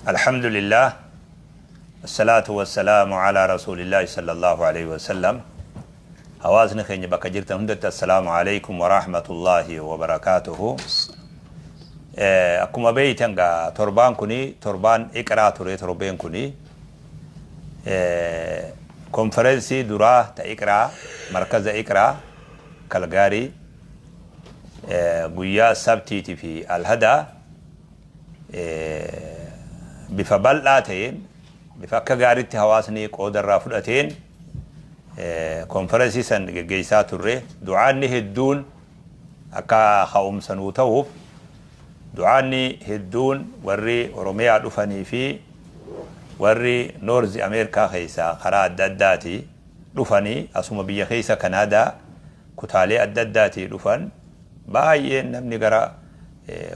Alhamdulillah. Assalaatu wassalaamu ala rasuulillahi sallallahu alaihi wasallam. Hawaasni keenya bakka jirtan hundatti, assalaamu alaikum wa rahmatullahi wa barakaatuhu. Akkuma beeytan gaa, torbaan kuni torbaan Iqraa ture. Torbeen kuni konferensii duraa ta Iqraa, markaza Iqraa Kalgaarii, guyyaa Sabtiitii fi Alhadaa bifa bal'aa ta'een, bifa akka gaariitti hawaasni qooda irraa fudhateen konferensii san geggeessaa turre. Du'aanni hedduun akka ka'umsa nuu ta'uuf, du'aanni hedduun warri Oromiyaa dhufanii fi warri North Ameerikaa keessaa karaa adda addaati dhufanii, asuma biyya keessa Kanaadaa kutaalee adda addaatii dhufan baay'een, namni gara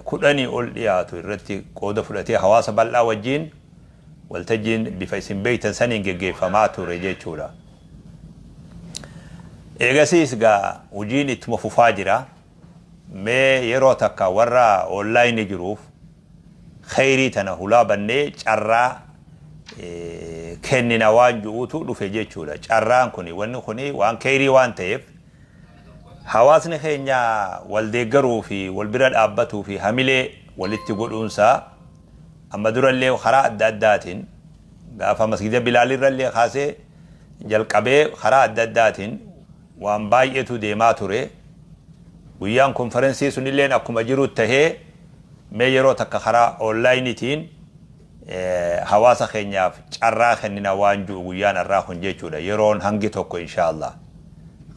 10 ol dhiyaatu irratti qooda fudhatee, hawaasa bal'aa wajjiin waltajjiin bifa isin beektan saniin geggeeffamaa ture jechuudha. Eegasiis gaa hojiin ittuma fufaa jira. Mee yeroo takka warra online jiruuf kheyrii tana hulaa bannee carraa kennina waan ju'uutu dhufe jechuudha. Carraan kuni, wanni kuni waan kheyrii waan ta'eef, hawaasni keenya wal deeggaruu fi wal bira dhaabbatuu fi hamilee walitti godhuunsaa amma durallee karaa adda addaatiin, gaafa masgida Bilaalirrallee kaasee jalqabee, karaa adda addaatiin waan baay'eetu deemaa ture. Guyyaan konferensii sunilleen akkuma jiru tahee, mee yeroo takka karaa online'itiin hawaasa keenyaaf carraa kennina waan jiru guyyaan har'aa kun jechuudha. Yeroon hangi tokko, inshaallah.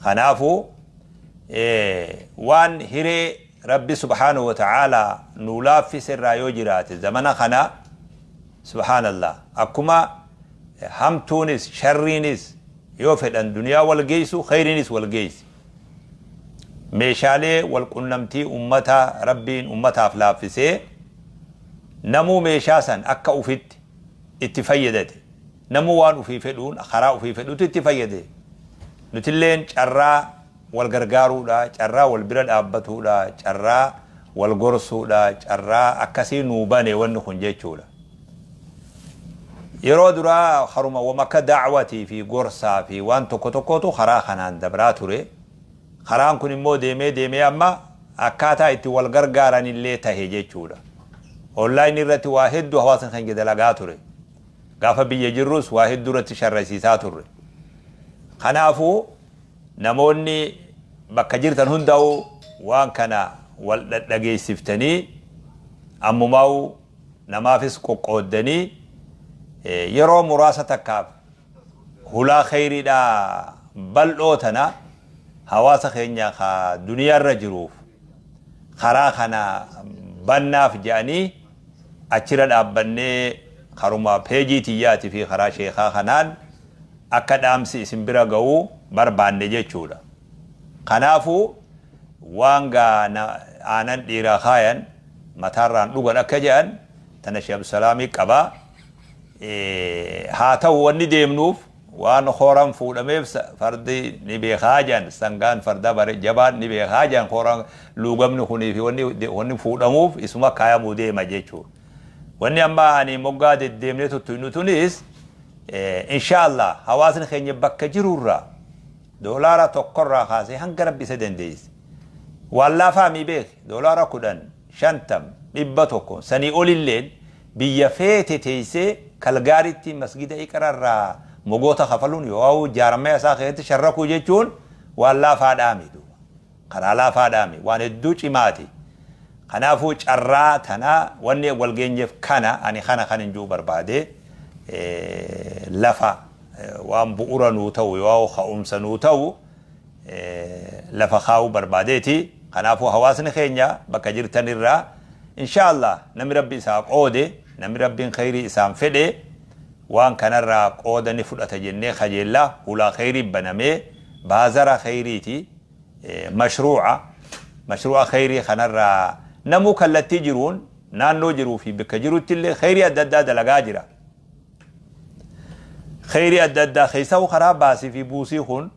Kanaafuu waan hiree Rabbi subhaanahu wa ta'aalaa nuu laaffise irraa yoo jiraate, zamana kana, subhaanallah, akkuma hamtuunis sharriinis yoo fedhan duniyaa wal geessu, kheyriinis wal geessi. Meeshaalee wal qunnamtii ummata Rabbiin ummataaf laaffisee, namuu meeshaa san akka ufitti itti fayyadate, namuu waan ufii fedhuun karaa ufii fedhutti itti fayyade. Nutilleen carraa wal gargaaruudha, carraa wal bira dhaabbatuudha, carraa wal gorsuudha, carraa akkasii nuu bane wanni kun jechuudha. Yeroo duraa haruma wama akka daawwatii fi gorsaa fi waan tokko tokkotu karaa kanaan dabraa ture. Karaan kun immoo deemee deemee amma akkaataa itti wal gargaaranillee tahe jechuudha. Online irratti waa hedduu hawaasni keenya dalagaa ture. Gaafa biyya jirrus waa hedduu irratti sharrasiisaa turre. Kanaafuu namoonni bakka jirtan hundaa'u waan kana wal dhadhageessiftanii, ammumaa'u namaafis qoqqooddanii, yeroo muraasa takkaaf hulaa kheyriidhaa bal'oo tana hawaasa keenya ka duniyaarra jiruuf karaa kana bannaaf jedhanii achirra dhaabbannee, karuma peejii tiyyaati fi karaa sheekaa kanaan akka dhaamsi isin bira ga'uu barbaanne jechuudha. Kanaafuu waan gaa aanan dhiiraa kaayan mataarraan dhugan akka jedhan tana Sheekh Abdusalaamii qabaa. Haa ta'u, wanni deemnuuf waan hooran fuudhameef fardi ni beekaa jedhan, sangaan farda bare jabaan ni beekaa jedhan. Hooran luugamni kunii fi wanni fuudhamuuf isuma kaayamuu deema jechuudha. Wanni amma ani moggaa deddeemnee tuttuqnu tunis, inshaallah, hawaasni keenya bakka jirurraa doolaara tokkorraa kaasee hanga Rabbi isa dandeesse. Waan laafaa mi beeki, doolaara 10, 50, 100, sanii olilleen biyya feete teessee Kalgaaritti masgida Iqrarraa mogoota kafaluun yoo jaarmaya isaa keessatti sharrakuu jechuun waan laafaadhaami duuba. Karaa laafaadhaami, waan hedduu cimaati. Kanaafuu carraa tana wanni wal geenyeef kana ani kana kan hin jiru barbaade, lafa waan bu'ura nuu ta'u yoo ka'umsa nuu ta'u lafa kaa'uu barbaadeeti. Kanaafuu hawaasni keenya bakka jirtan irraa, inshaallah, namni Rabbi isaa qoode, namni Rabbiin kheyrii isaan fedhe waan kanarraa qooda ni fudhata jennee kajeella. Hulaa kheyrii banamee baazara kheyriiti, mashruu'a kheyrii kanarraa namuu kallattii jiruun, naannoo jiruu fi bakka jirutti illee kheyrii adda addaa dalagaa jira. Kheyrii adda addaa keessaa karaa baasii fi buusii kun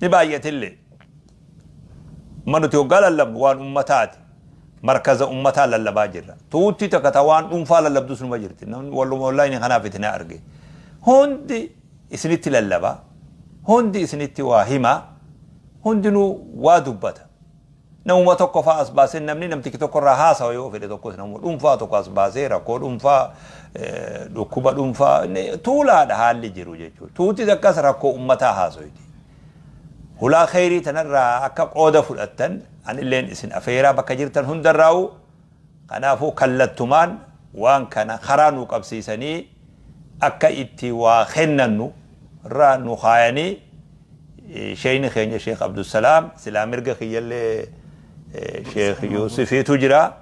ni baay'atillee. Amma nuti hoggaa lallabnu waan ummataati. Markaza ummataa lallabaa jirra. Tuutti takka ta waan dhuunfaa lallabdus numa jirti. Namni walluma wallahi kanaaf itti arge. Hundi isinitti lallaba. Hundi isinitti waa hima. Hundinuu waa dubbata. Namuma tokko fa'aa as baasee, namni namtichi tokko irraa haasawa yoo fedhe tokkos, namuma dhuunfaa tokko as baasee rakkoo dhuunfaa, dhukkuba dhuunfaa, tuulaadha haalli jiru jechuudha. Tuuti akkas rakkoo ummataa haasoyti. Hulaa kheyrii tanarraa akka qooda fudhattan anilleen isin afeeraa bakka jirtan hundarraa'u. Kanaafuu kallattumaan waan kana karaa nu qabsiisanii akka itti waa kennannu irraa nu kaayanii, sheeyni keenya Sheekh Abdusalaam silaa mirga kiyyallee Sheekh Yuusufiitu jira.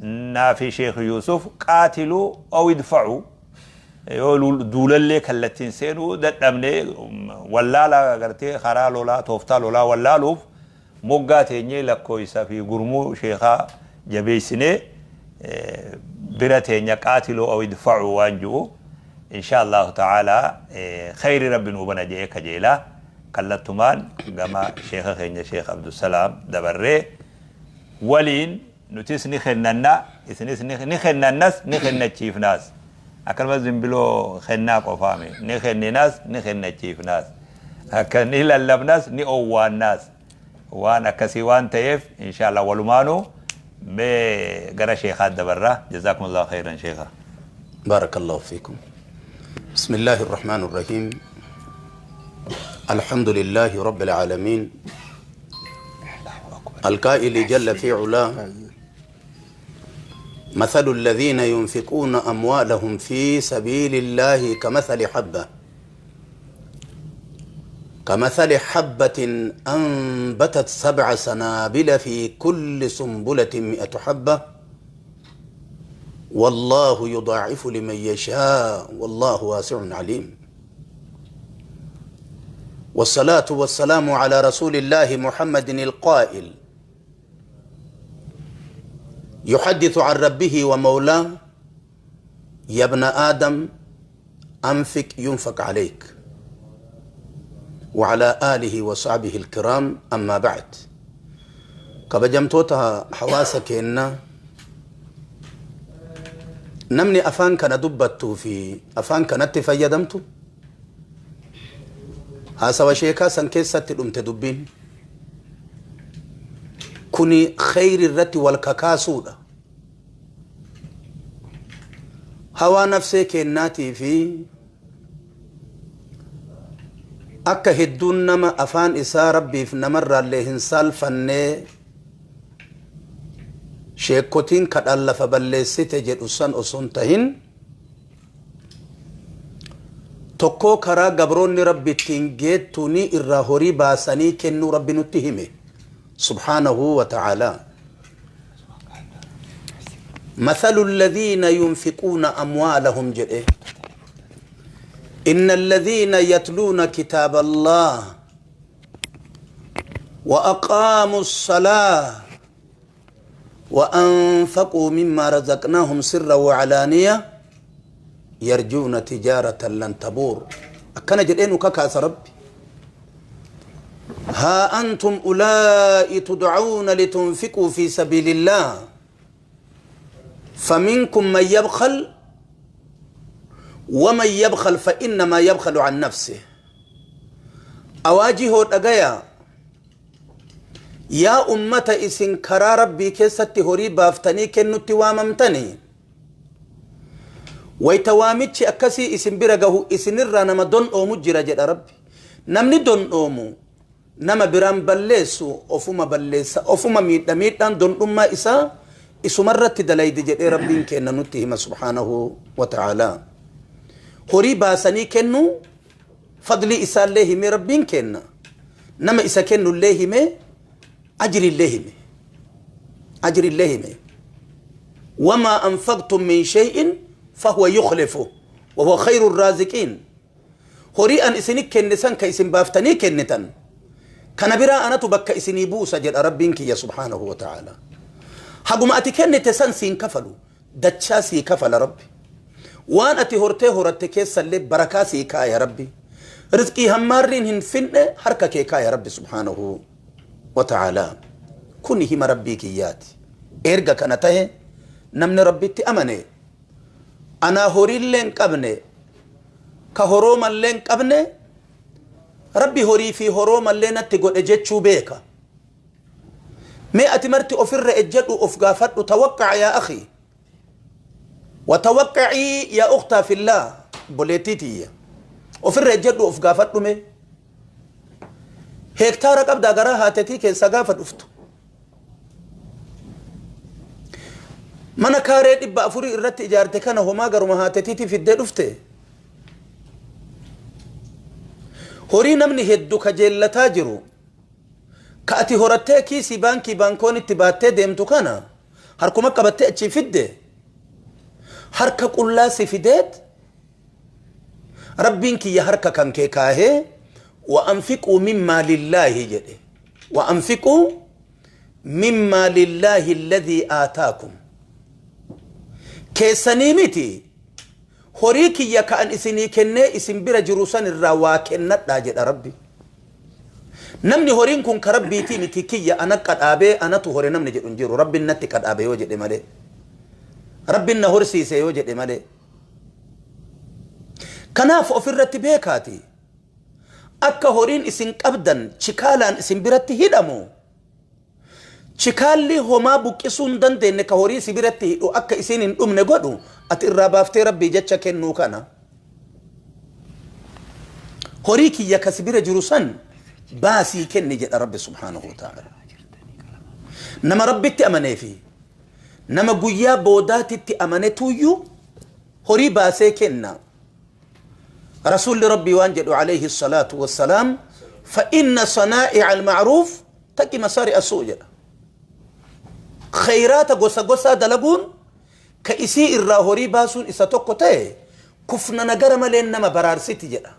Naafi Sheekh Yuusuf قاتلوا أو ادفعوا, yoo duulallee kallattiin seenuu dadhabne, wallaala gartee karaa lolaa, tooftaa lolaa wallaaluuf, moggaa teenyee lakkoofsa fi gurmuu sheekaa jabeessinee bira teenya قاتلوا أو ادفعوا waan ji'u, إن شاء الله تعالى khayri rabbi nuu bana jedhee kajeelaa. Kallattumaan gama sheeka keenya Sheekh Abdusalaam dabarree waliin nutis ni kennanna, isinis ni kennannas, ni kennachiifnaas. Akkasumas zimbiloo kennaa qofaame, ni kenninaas, ni kennachiifnaas, akka ni lallabnas, ni owwaannaas, waan akkasii waan ta'eef, إن شاء الله walumaanuu mee gara sheekaa dabarraa. جزاكم الله خيرا sheeka. بارك الله فيكم. بسم الله الرحمن الرحيم. الحمد لله رب العالمين القائل جل في علاه: مثل الذين ينفقون أموالهم في سبيل الله كمثل حبة أنبتت 7 سنابل في كل سنبلة 100 حبة والله يضاعف لمن يشاء والله واسع عليم. والصلاة والسلام على رسول الله محمد القائل يحدث عن ربه ومولاه: يا ابن آدم أنفق ينفق عليك. وعلى آله وصحبه الكرام. أما بعد، kabajamtoota hawaasa keenna, namni afaan kana dubbattuu fi afaan kanatti fayyadamtu, haasawa sheekaa san keessatti dhumte. Dubbiin kuni kheyri irratti wal kakaasuudha. Hawaa nafsee keennaatii fi akka hedduun nama afaan isaa rabbiif namarraallee hin saalfannee, sheekotiin kadhaan lafa balleessite jedhu san osoo hin tahin, tokkoo karaa gabroonni rabbi ittiin geettuuni irraa horii baasanii kennuu rabbi nutti hime سبحانه وتعالى: مثل الذين ينفقون أموالهم jedhe. إن الذين يتلون كتاب الله وأقاموا الصلاة وأنفقوا مما رزقناهم سرا وعلانية يرجون تجارة لن تبور. Akkana jedhee nu kakaasa rabbi: ها أنتم أولئك تدعون لتنفقوا في سبيل الله فمنكم من يبخل ومن يبخل فإنما يبخل عن نفسه. Awaajii hoo dhagaya yaa ummata, isin karaa rabbii keessatti horii baaftanii kennutti waamamtanii, wayta waamichi akkasii isin bira gahu isinirraa nama dondhoomu jira jedha rabbi. Namni dondhoomu nama biraan balleessu, ofuma balleessa, ofuma miidha. Miidhaan dondhummaa isaa isumarratti dalaydi jedhee rabbiin kenna nutti hima سبحانه وتعالى. Horii baasanii kennu fadlii isaallee hime rabbiin kenna, nama isa kennullee hime, ajrillee hime, ajrillee hime: وما أنفقتم من شيء فهو يخلفه وهو خير الرازقين. Horii an isini kennisan ka isin baaftanii kennitan kana biraa anatu bakka isinii buusa jedha rabbiin kiyya سبحانه وتعالى. Haguma ati kennite san siin kafalu, dachaa sii kafala rabbi. Waan ati hortee horatte keessallee barakaa sii kaaya rabbi. Rizqii hammaarriin hin finne harka kee kaaya rabbi سبحانه وتعالى. Kuni hima rabbii kiyyaati. Erga kana tahe namni Rabbitti amane anaa horiillee hin qabne ka horoomallee hin qabne Rabbi horii fi horoomallee natti godhe jechuu beeka. Mee ati marti ofirra ejjedhu, of gaafadhu. Tawaqqac yaa akhi wa tawaqqacii yaa ukhtaa fillah, obboleettii tiyya, ofirra ejjedhu, of gaafadhu. Mee heektaara qabdaa garaa haatetii keessaa gaafa dhuftu? Mana kaaree 400 irratti ijaarte kana homaa garuma haatetiitii fiddee dhufte? Horii namni heddu kajeellataa jiru ka ati horattee kiisii baankii baankoonitti baattee deemtu kana harkuma qabattee achii fidde? Harka qullaa si fideet Rabbiin kiyya harka kan kee kaahee wa anfiquu mimmaa lillaahi jedhe. Wa anfiquu mimmaa lillaahi alladhii aataakum. Keessanii miti, horii kiyya ka an isinii kennee isin bira jiru san irraa waa kennadhaa jedha Rabbi. Namni horiin kun ka Rabbiitii miti, kiyya, ana qadhaabee, anatu hore namni jedhu hin jiru, Rabbiin natti qadhaabe yoo jedhe malee, Rabbiin na horsiise yoo jedhe malee. Kanaaf ofirratti beekaati, akka horiin isin qabdan chikaalaan isin biratti hidhamu, chikaalli homaa buqqisuu hin dandeenye ka horii si biratti hidhu akka isiin hin dhumne godhu ati irraa baaftee Rabbii jecha kennuu kana. Horii kiyya ka si bira jiru san baasii kenni jedha Rabbi subhaanahu wa ta'ala. Nama Rabbitti amanee fi nama guyyaa boodaatitti amanetuyyuu horii baasee kenna. Rasuulli Rabbii waan jedhu alayhi salaatu wassalaam, fa inna sanaa'ica alma'ruuf taqi masaari'a suu jedha. Khayraata gosa gosaa dalaguun ka isii irraa horii baasuun isa tokko ta'e kufnana gara maleen nama baraarsiti jedha.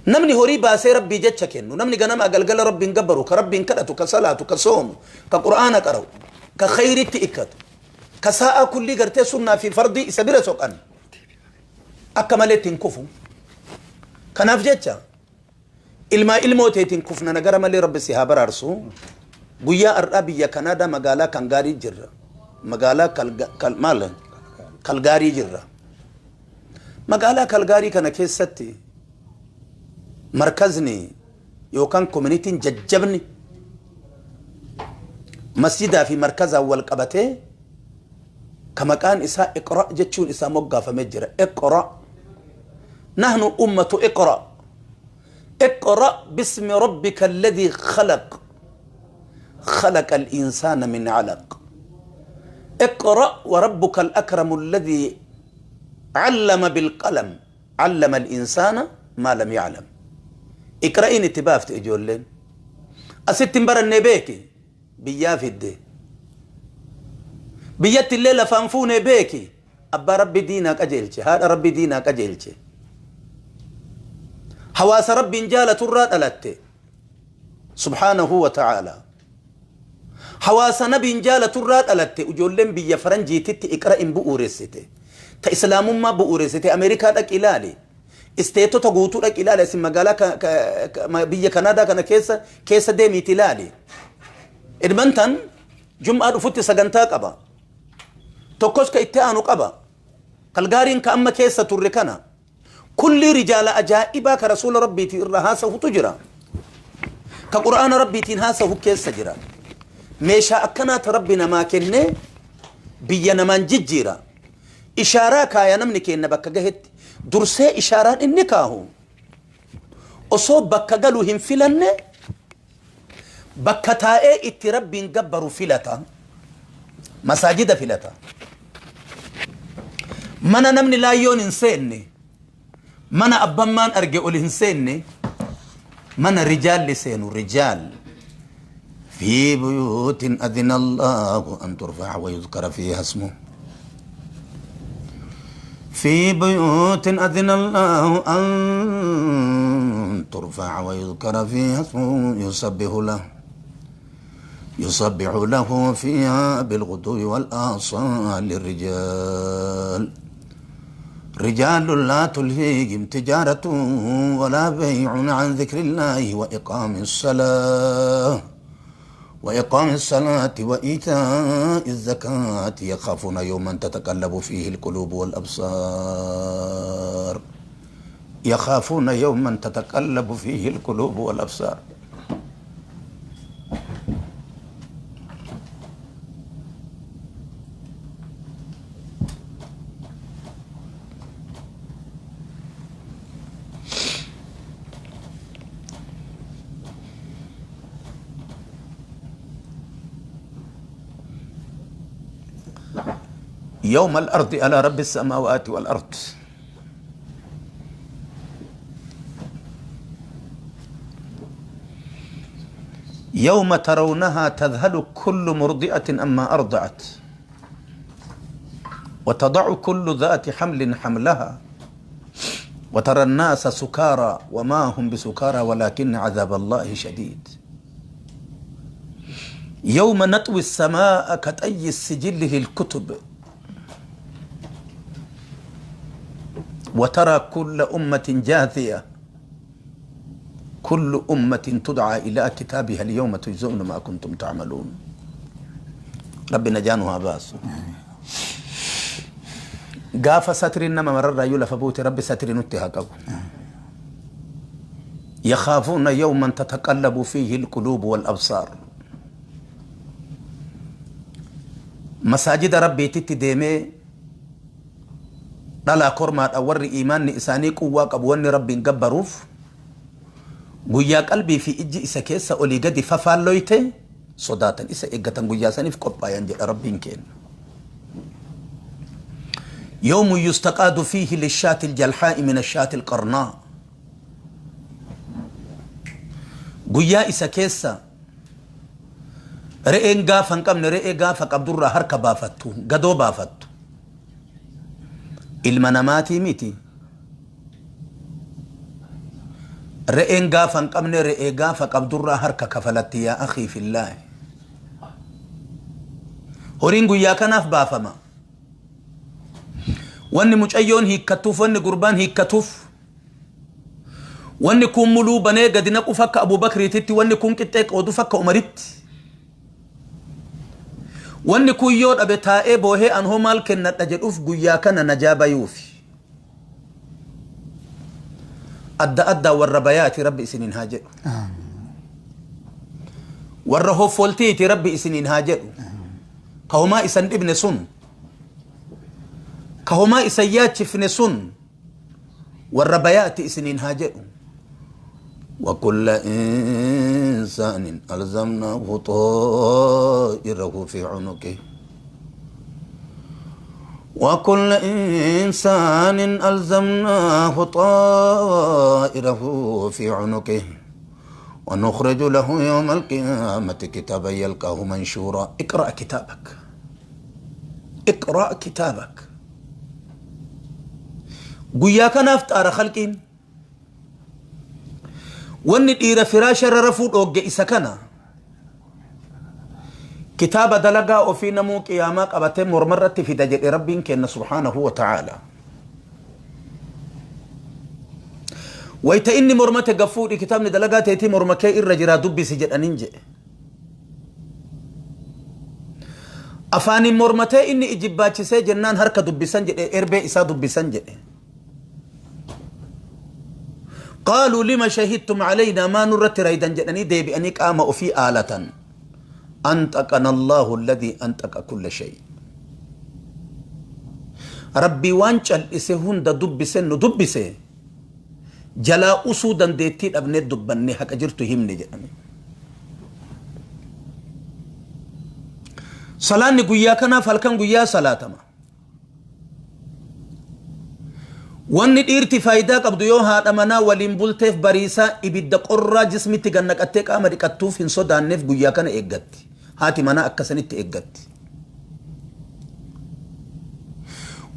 Namni horii baasee Rabbii jecha kennu, namni ganama galgala Rabbiin gabbaru, ka Rabbiin kadhatu, ka salaatu, ka soomu, ka Qur'aana qara'u, ka khayritti ikkatu, ka sa'a kullii gartee sunnaa fi fardii isa bira soqan akka maleetti hin kufu. Kanaaf jecha ilmaa ilmoo teetiin kufnana gara malee Rabbi si haa baraarsu. Guyyaa har'aa biyya Kanaadaa magaalaa Kangaarii jirra. Magaalaa maal? Kalgaarii jirra. Magaalaa Kalgaarii kana keessatti markazni yookaan communityn jajjabni masjidaa fi markazaan wal qabatee ka maqaan isaa Iqra jechuun isaa moggaafamee jira. Iqra. Nahnu ummatu Iqra. Iqra bismi rabbika alladhi khalaq. خلق الإنسان من علق. اقرأ وربك الأكرم الذي علم بالقلم، علم الإنسان ما لم يعلم. Iqra'iin itti baafte ijoolleen. Asitti hin baranne beeki, biyyaa fidde. Biyyatti illee lafaan fuune beeki, abbaa Rabbi diinaa qajeelche, haadha Rabbi diinaa qajeelche. Hawaasa Rabbiin jaalaturraa dhalatte. Subhaanahu wa ta'ala. Hawaasa nabiin jaalaturraa dhalatte. Ijoolleen biyya faranjiititti Iqra'in bu'uuressite. Ta islaamummaa bu'uuressite Ameerikaa dhaqi ilaali. Isteetota guutuu dhaqi ilaali. Isin magaalaa biyya Kanaadaa kana keessa keessa deemiiti ilaali. Edmonton Jum'aa dhufutti sagantaa qaba. Tokkos ka itti aanu qaba. Kalgaariin ka amma keessa turre kana. Kulli rijaala ajaa'ibaa ka rasuula Rabbiitiin irra haasahutu jira. Ka Qur'aana Rabbiitiin haasahu keessa jira. Meeshaa akkanaata Rabbi namaa kennee biyya namaan jijjiira. Ishaaraa kaaya namni kenna bakka gahetti. Dursee ishaaraan inni kaahu osoo bakka galu hin filanne, bakka taa'ee itti Rabbiin gabbaru filata. Masaajida filata. Mana namni laayyoon hin seenne, mana abbammaan arge ol hin seenne, mana rijaalli seenu, rijaal. في بيوت أذن الله أن ترفع ويذكر فيها اسمه، في بيوت أذن الله أن ترفع ويذكر فيها اسمه، يسبح له فيها بالغدو والآصال الرجال، رجال لا تلهيهم تجارة ولا بيع عن ذكر الله وإقام الصلاة. وإقام الصلاة وإيتاء الزكاة يخافون يوما تتقلب فيه القلوب والأبصار. يخافون يوما تتقلب فيه القلوب والأبصار. يوم الأرض على رب السماوات والأرض. يوم ترونها تذهل كل مرضئة أما أرضعت وتضع كل ذات حمل حملها وترى الناس سكارى وما هم بسكارى ولكن عذاب الله شديد. يوم نطوي السماء كطي السجل للكتب وترى كل أمة جاثية كل أمة تدعى إلى كتابها اليوم تجزون ما كنتم تعملون. ربنا جانها باس قاف ستر إنما مرر يولا فبوت رب ستر نتها قبو. يخافون يوما تتقلب فيه القلوب والأبصار. مساجد ربي تتديمي dhalaa kormaadha warri iimaanni isaanii quwwaa qabu wanni rabbiin gabbaruuf guyyaa qalbii fi ijji isa keessa olii gadi fafaalloyte sodaatan isa eeggatan guyyaa saniif qophaayan jedha rabbiin kenna. يوم يستقاد فيه للشاة الجلحاء من الشاة القرناء. guyyaa isa keessa re'een gaafa hin qabne re'ee gaafa qabdurraa harka baafattu gadoo baafattu ilma namaatii miti. Re'een gaafa hin qabne re'ee gaafa qabdurraa harka kafalatti yaa akhii fillaahi. Horiin guyyaa kanaaf baafama. Wanni mucayyoon hiikkatuuf wanni gurbaan hiikkatuuf wanni kun muluu banee gadi naquuf akka Abubakriititti wanni kun qixxee qooduuf akka Umaritti wanni kun yoo dhabe taa'ee boohee an hoo maal kennadha jedhuuf guyyaa kana najaa bayuufi. Adda addaa warra bayaati rabbi isiniin haa jedhu. Warra hoffoltiiti rabbi isiniin haa jedhu. Ka homaa isan dhibne sun ka homaa isan yaachifne sun warra bayaati isiniin haa jedhu. وكل إنسان ألزمناه طائره في عنقه وكل إنسان ألزمناه طائره في عنقه ونخرج له يوم القيامة كتابا يلقاه منشورا. اقرأ كتابك اقرأ كتابك. قياك نافت أرى خلقين wanni dhiira firaasha irra rafuu dhoogge isa kana kitaaba dalagaa ofii namuu qiyaamaa qabatee morma irratti fida jedhe rabbiin kenna subhaanahu wa ta'aala. Wayta inni mormate gaffuudhi kitaabni dalagaa teetii morma kee irra jiraa dubbisi jedhaniin jedhe. Afaaniin mormatee inni ijibbaachisee jennaan harka dubbisan jedhe erbee isaa dubbisan jedhe. قالوا لما شهدتم علينا ما نرت ريدا جدني ديبي أني قام في آلة أنطقنا الله الذي أنطق كل شيء. ربي وانشل إسهون دا دبسن دبسه جلا أسودا ديتي أبني دبني حق أجرت همني جدني. صلاة قيا كنا فالكن قيا صلاة ما wanni dhiirti faayidaa qabdu yoo haadha manaa waliin bulteef bariisaa ibidda qorraa jismitti gannaqattee qaama dhiqattuuf hin sodaanneef guyyaa kana eeggatti. Haati manaa akkasanitti eeggatti.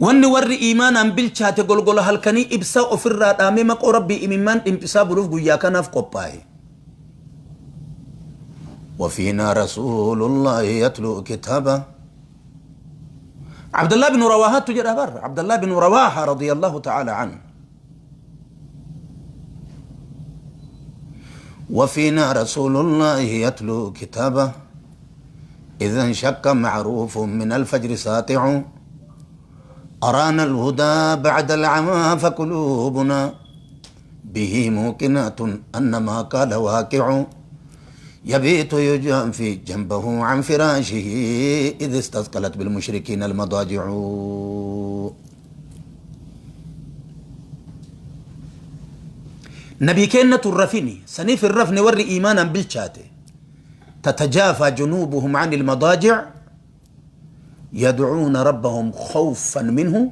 Wanni warri iimaanaan bilchaate golgola halkanii ibsaa ofirraa dhaamee maqoo rabbii imimmaan dhimphisaa buluuf guyyaa kanaaf qophaa'e. وفينا رسول الله يتلو كتابه. عبد الله بن رواحة تجرى بر عبد الله بن رواحة رضي الله تعالى عنه. وفينا رسول الله يتلو كتابه إذا انشق معروف من الفجر ساطع أرانا الهدى بعد العمى فقلوبنا به موقنات أن ما قال واقع يبيت يجافي جنبه عن فراشه إذ استثقلت بالمشركين المضاجع. نبي كنة الرفني سنيف الرفن ور إيمانا بالشاتي تتجافى جنوبهم عن المضاجع يدعون ربهم خوفا منه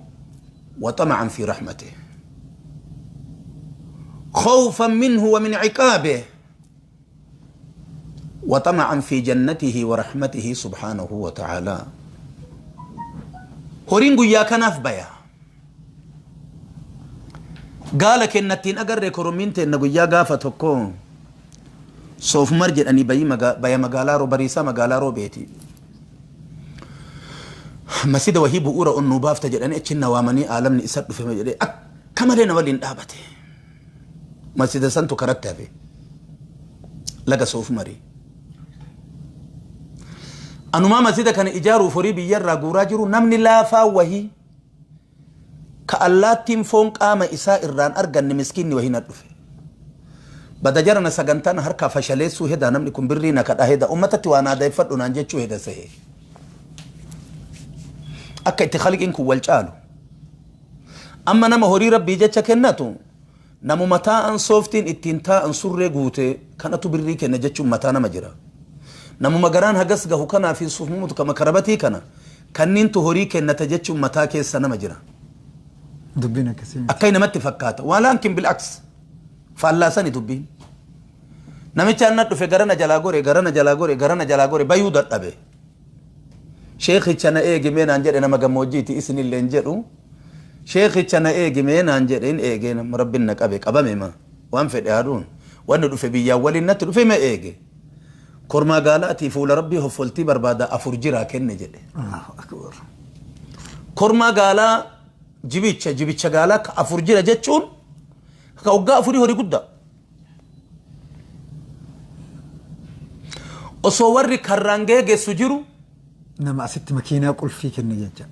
وطمعا في رحمته، خوفا منه ومن عقابه وطمعا في جنته ورحمته سبحانه وتعالى. هورين قيا كناف بيا قال كنتين أقر كرمين تين قيا قافة تكون صوف مرجل أني بيا مقالارو بريسا مقالارو بيتي مسيدة وهي بؤورة أنه بافتا جل أني أتشنا وامني عالمني إسد في مجري أكملين ولين دابتي مسيدة سنتو كرتها في لقى صوف مري أنو ما مسيدة كان إجارو فري بيرا قراجرو نمني لافا وهي كاللاتين فونك آما إساء إران أرغن مسكيني وهي ندفه بدجرنا سجنتان هركا فشليسو هدا نمني كن برينا كدا هدا أمتتي وانا دايفت ونانجتشو هدا سهي akka itti khaliqin kun wal caalu amma nama horii rabbii jecha kennatu namuma taa'an sooftiin ittiin taa'an surree guute kanatu birrii kenna jechuun mataa nama jira namuma garaan hagas gahu kanaa fi suufmutu kama karabatii kana kanniintu horii kennata jechuun mataa keessa nama jira dubbiin akkasii akka namatti fakkaata walaakin bilaks fallaasani dubbiin namicha anna dhufe garana jalaa gore garana jalaa gore garana jalaa gore bayuu dadhabe sheekhicha na eegi mee naan jedhe nama gammoojjiiti isinillee hin jedhu sheekhicha na eegi mee naan jedhe hin eege nama rabbiin na qabe qabame ma waan fedhe haadhuun wanni dhufe biyyaan waliin natti dhufe ma eege kormaa gaalaatii fuula rabbii hoffoltii barbaada afur jiraa kenne jedhe Allahu akbar kormaa gaalaa jibicha jibicha gaalaa ka afur jira jechuun ka waggaa afurii horii guddaa osoo warri karraan geeggessu jiru nama asitti makiinaa qulfii kenne jecha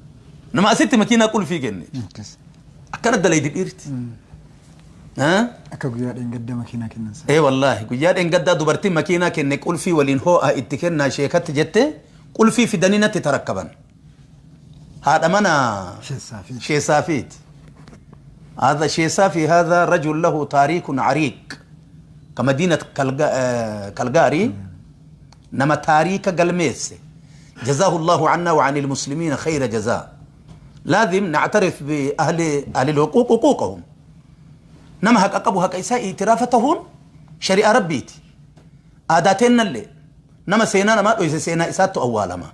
nama asitti makiinaa qulfii kenne akkana dalaydi dhiirti akka guyyaa dheengaddaa makiinaa kennan sana ee wallaahi guyyaa dheengaddaa dubartiin makiinaa kenne qulfii waliin hoo'a itti kennaa sheekatti jette qulfii fidanii natti tarakkaban haadha mana Sheesaafi. sheesaafiiti هذا شيسافي هذا رجل له تاريخ عريق كمدينة كالغاري نما تاريخ قلميس جزاه الله عنا وعن المسلمين خير جزاء. لازم نعترف بأهل أهل الحقوق حقوقهم نما هك أقبو هك إساء اعترافتهم شريعة ربيتي عاداتنا اللي نما سينا نما إذا سينا إساتو أولا ما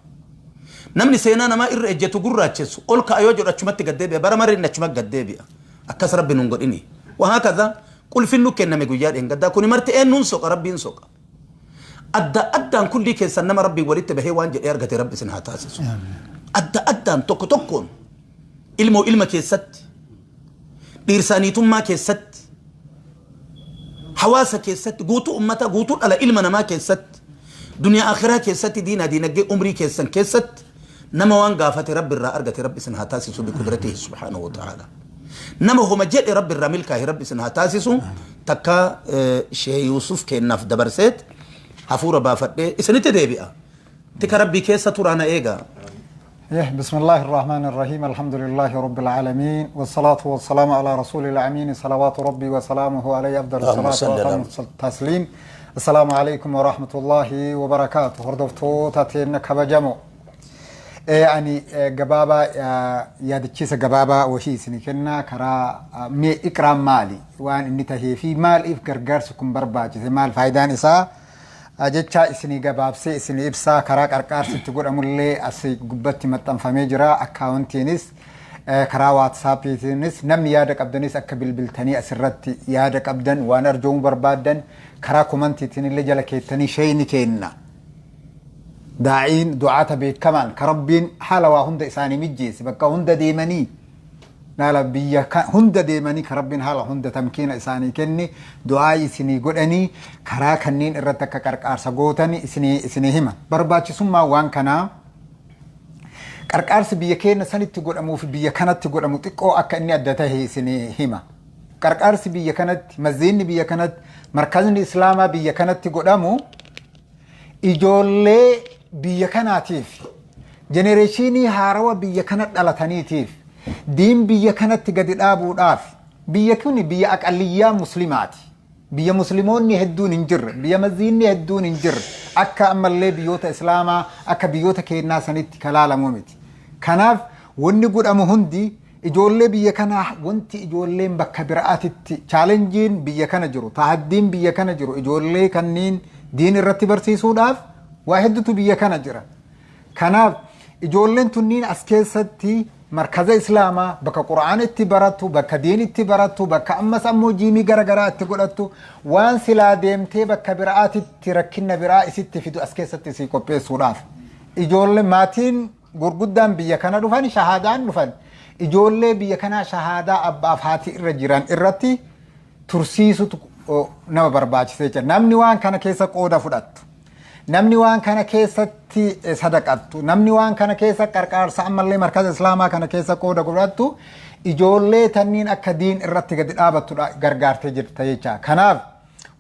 نمني سينا نما إر إجتو قراتشس قل كأيوجر أتشمت قديبيا برمر إن أتشمت قديبيا أكس ربي نقول إني وهكذا قل في النك إنما يقول إن قد كوني مرت إن ننسق ربي نسق أدى أدى كل كيس إنما ربي ولدت به وانجل إرجت ربي سنها تاسس أدى أدى توك توكون إلمو إلما كيست بيرسانيتم ما كيست حواسة كيست قوتو أمتا قوتو على إلمنا ما كيست دنيا آخرة كيست دينا دينا أمري كيسن كيست نما وان قافت ربي الرا أرجت ربي سنها تاسس بقدرته سبحانه وتعالى نما هو مجد ربي الرامل كاه ربي سنها تاسس تكا شيء يوسف كنف دبرست حفورة بافت إسنت ديبئة تك ربي كيسة ترانا إيجا. بسم الله الرحمن الرحيم الحمد لله رب العالمين والصلاة والسلام على رسول الأمين صلوات ربي وسلامه عليه أفضل الصلاة وأتم التسليم. السلام عليكم ورحمة الله وبركاته. هردفتو تاتين كبجمو يعني جبابة يادتشيس جبابة وشي سنكنا كرا مي إكرام مالي وان إني تهي في مال إف غرغر سكم برباج مال فايدان إسا أجتشا إسني جباب سي إسني إبسا كرا كركار ستقول أمولي أسي قبتي متن فميجرا أكاونتينيس كرا واتسابيتينيس نم يادك أبدنيس أكبل بالتاني أسرتي يادك أبدن وأنا أرجو بربادن كرا كومنتي اللي جلكيتني شيء نكينا داعين دعاة بيت كمان كربين حالة وهند إساني مجيس بكا هند ديمني Laala, biyya hunda deemanii ka Rabbiin haala hunda tamkiina isaanii kenne du'aa isinii godhanii karaa kanneen irratti akka qarqaarsa gootani isinii hima. Barbaachisummaa waan kanaa, qarqaarsi biyya keenya sanitti godhamuu fi biyya kanatti godhamu xiqqoo akka inni adda tahe isinii hima. Qarqaarsi biyya kanatti, masjiidni biyya kanatti, markazni islaamaa biyya kanatti godhamu ijoollee biyya kanaatiif, generation haarawa biyya kana dhalataniitiif, diin biyya kanatti gadi dhaabuudhaaf. Biyya kun biyya aqalliyyaa muslimaati. Biyya musliimoonni hedduun hin jirre, biyya masjiidni hedduun hin jirre, akka ammallee biyyoota islaamaa akka biyyoota keenyaa sanitti kalaalamu miti. Kanaaf wanni godhamu hundi ijoollee biyya kanaa, wanti ijoolleen bakka biraatitti, challenge-iin biyya kana jiru, tahaddiin biyya kana jiru, ijoollee kanneen diin irratti barsiisuudhaaf waa hedduutu biyya kana jira. Kanaaf ijoolleen tunniin as keessatti markaza islaamaa, bakka qura'aan itti barattu, bakka diin itti barattu, bakka ammas ammoo gym garagaraa itti godhattu, waan silaa deemtee bakka biraatitti rakkina biraa isitti fidu as keessatti isii qopheessuudhaaf. Ijoollee maatiin gurguddaan biyya kana dhufan shahaadaan dhufan, ijoollee biyya kanaa shahaadaa abbaaf haati irra jiran irratti tursiisutu nama barbaachisee jira. Namni waan kana keessa qooda fudhattu, namni waan kana keessatti sadaqattu, namni waan kana keessa qarqaarsa ammallee markaza islaamaa kana keessa qooda fudhattu, ijoollee tanniin akka diin irratti gadi dhaabattudha gargaartee jirta jecha. Kanaaf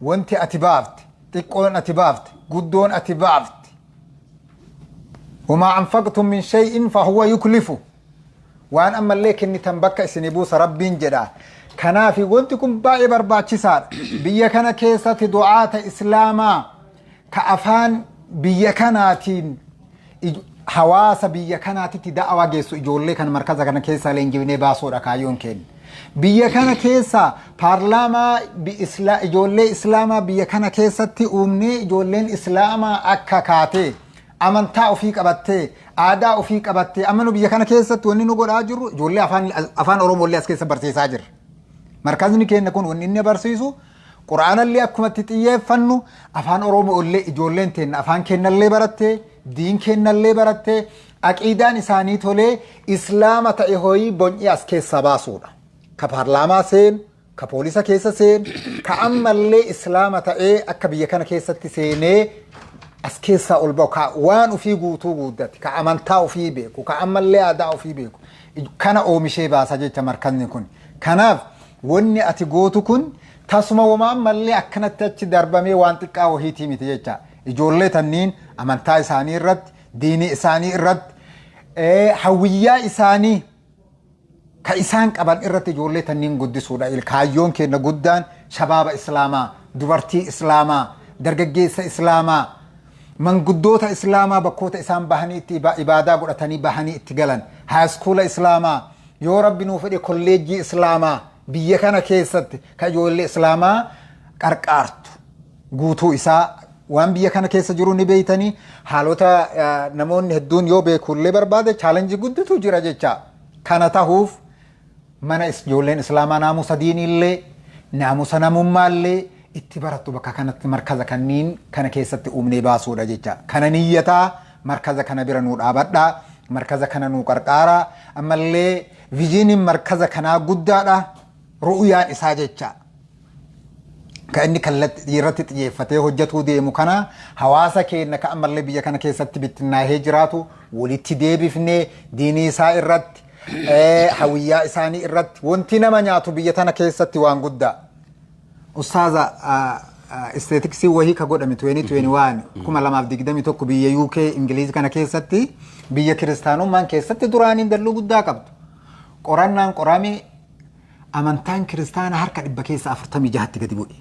wanti ati baafte, xiqqoon ati baafte, guddoon ati baafte, وما أنفقتم من شيء فهو يخلفه, waan ammallee kennitan bakka isinii buusa Rabbiin jedha. Kanaaf wanti kun baay'ee barbaachisaadha. Biyya kana keessatti du'aata islaamaa ka afaan biyya kanaatiin hawaasa biyya kanaatitti da'awaa geessu, ijoollee kana markaza kana keessa leenjifnee baasuudha kaayyoon keenya. Biyya kana keessa paarlaamaa ijoollee islaamaa biyya kana keessatti uumnee, ijoolleen islaamaa akka kaatee amantaa ofii qabattee, aadaa ofii qabattee, amma nu biyya kana keessatti wanni nu godhaa jirru ijoollee afaan Oromooillee as keessa barsiisaa jirra. Markazni keenya kun wanni inni barsiisu, quraanallee akkumatti xiyyeeffannu, afaan Oromoo illee, ijoolleen teenna afaan keenyallee barattee, diin keenyallee barattee, aqiidaan isaanii tolee islaama ta'e hoyii bon'ii as keessaa baasuudha. Ka paarlaamaa seenu, ka poolisa keessa seenu, ka ammallee islaama ta'ee akka biyya kana keessatti seenee as keessaa ol ba'u, ka waan ofii guutuu guuddate, ka amantaa ofii beeku, ka ammallee aadaa ofii beeku kana oomishee baasa jecha markazni kun. Kanaaf wanni ati gootu kun tasuma wama ammallee akkanatti achi darbamee waan xiqqaa wahiitii miti jecha. Ijoollee tanniin amantaa isaanii irratti, diinii isaanii irratti, hawwiyyaa isaanii ka isaan qaban irratti ijoollee tanniin guddisuudha. Kaayyoon keenya guddaan shabaaba islaamaa, dubartii islaamaa, dargaggeessa islaamaa, manguddoota islaamaa bakkoota isaan bahanii itti ibaadaa godhatanii bahanii itti galan, high school islaamaa, yoo Rabbi nuu fedhe kolleejjii islaamaa biyya kana keessatti ka ijoollee islaamaa qarqaartu guutuu isaa. Waan biyya kana keessa jiru ni beeytanii, haalota namoonni hedduun yoo beekullee barbaade, challenge gudditu jira jecha. Kana tahuuf mana ijoolleen islaamaa naamusa diiniillee, naamusa namummaallee itti barattu bakka kanatti markaza kanniin kana keessatti uumnee baasuudha jecha. Kana niyyataa markaza kana bira nuu dhaabadhaa, markaza kana nuu qarqaaraa. Ammallee vision-iin markaza kanaa guddaadha, ru'uyaan isaa jecha. Ka inni kallattii irratti xiyyeeffatee hojjetuu deemu kana, hawaasa keenya ka ammallee biyya kana keessatti bittinnaahee jiraatu walitti deebifnee, diinii isaa irratti, hawiyyaa isaanii irratti, wanti nama nyaatu biyya tana keessatti waan guddaa. Ustaaza, statistics wahii ka godhame 2021, 2021, biyya UK Ingiliizi kana keessatti, biyya kiristaanummaan keessatti duraaniin dalluu guddaa qabdu. Qorannaan qorame, amantaan kiristaana harka 46%tti gadi bu'e.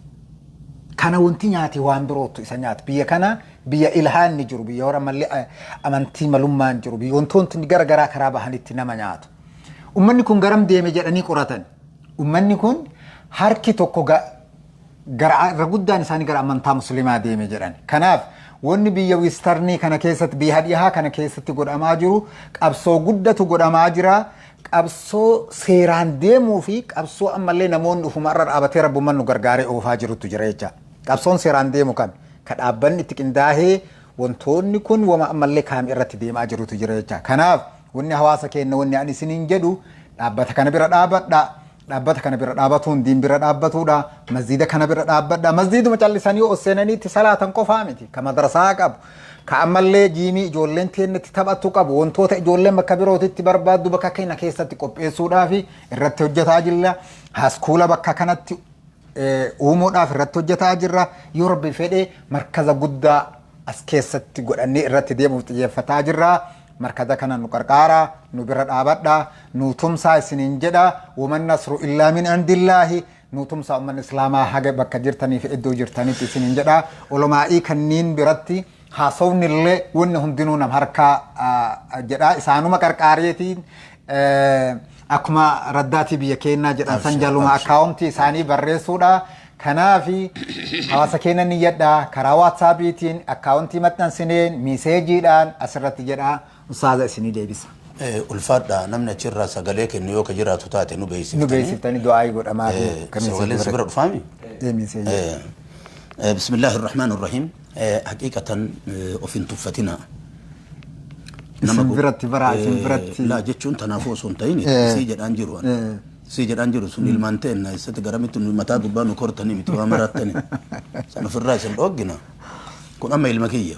Kana wanti nyaate waan birootu isa nyaata. Biyya kana biyya ilhaanni jiru, biyya warra mallee amantii malummaan jiru, biyya wantoonni gara garaa karaa bahanitti nama nyaatu. Uummanni kun garam deeme jedhanii qoratan. Uummanni kun harki tokko gara irra guddaan isaanii gara amantaa musliimaa deeme jedhan. Kanaaf wanni biyya western kana keessatti, biyya dhihaa kana keessatti godhamaa jiru, qabsoo guddatu godhamaa jira. Qabsoo seeraan deemuu fi qabsoo ammallee namoonni ufuma irra dhaabatee rabbummaan nu gargaaree oofaa jirutu jira jecha. Qabsoon seeraan deemu kan ka dhaabbanni itti qindaahee, wantoonni kun wama ammallee kaam irratti deemaa jirutu jira jecha. Kanaaf wanni hawaasa keenya, wanni ani isiniin jedhu, Dhaabbata kana bira dhaabadha. Dhaabbata kana bira dhaabatuun diin bira dhaabbatuudha. Masjiida kana bira dhaabbadha. Masjiiduma callisanii ol seenanii itti salaatan qofaa miti. Ka madrasaa qabu. Ka ammallee jiimii ijoolleen teenna itti taphattu qabu. Wantoota ijoolleen bakka birootitti barbaaddu bakka keenya keessatti qopheessuudhaaf irratti hojjetaa jirra. Haskuula bakka kanatti uumuudhaaf irratti hojjetaa jirra. Yoo Rabbi fedhe markaza guddaa as keessatti godhannee irratti deemuuf xiyyeeffataa jirra. Markaza kana nu qarqaaraa, nu bira dhaabadhaa, nu tumsaa isiniin jedha. Waman nasru illaa min indillaahi. Nu tumsaa ummanni Islaamaa haga bakka jirtanii fi iddoo jirtanitti isiniin jedha. Olomaa'ii kanniin biratti haasawni illee wanni hundinuu nam harkaa jedha. Isaanuma qarqaareetiin akkuma raddaatii biyya keennaa jedhan san jaluma akkaawuntii isaanii barreessuudha. Kanaafi hawaasa keenya ni yadha karaa waatsaappiitiin akkaawuntii maxxansineen miiseejiidhaan asirratti jedha ustaaza isinii deebisa. Ulfaadha namni achirraa sagalee kennu yoo ka jiraatu taate nu Nu beeksiftanii. beeksiftanii du'aayii godhamaa fi Sagaleen si bira dhufaami? Miiseejii. بسم الله الرحمن الرحيم حقيقة of hin tuffatina. Isin biratti bara isin biratti. Laa jechuun tanaafuu osoo hin ta'in sii jedhaan jiru. Sii jedhaan jiru sun ilmaan ta'en isatti garamitti nu mataa gubbaa nu kortanii miti waa maraattani. San ofirraa isin dhooggina. Kun amma ilma kiyya.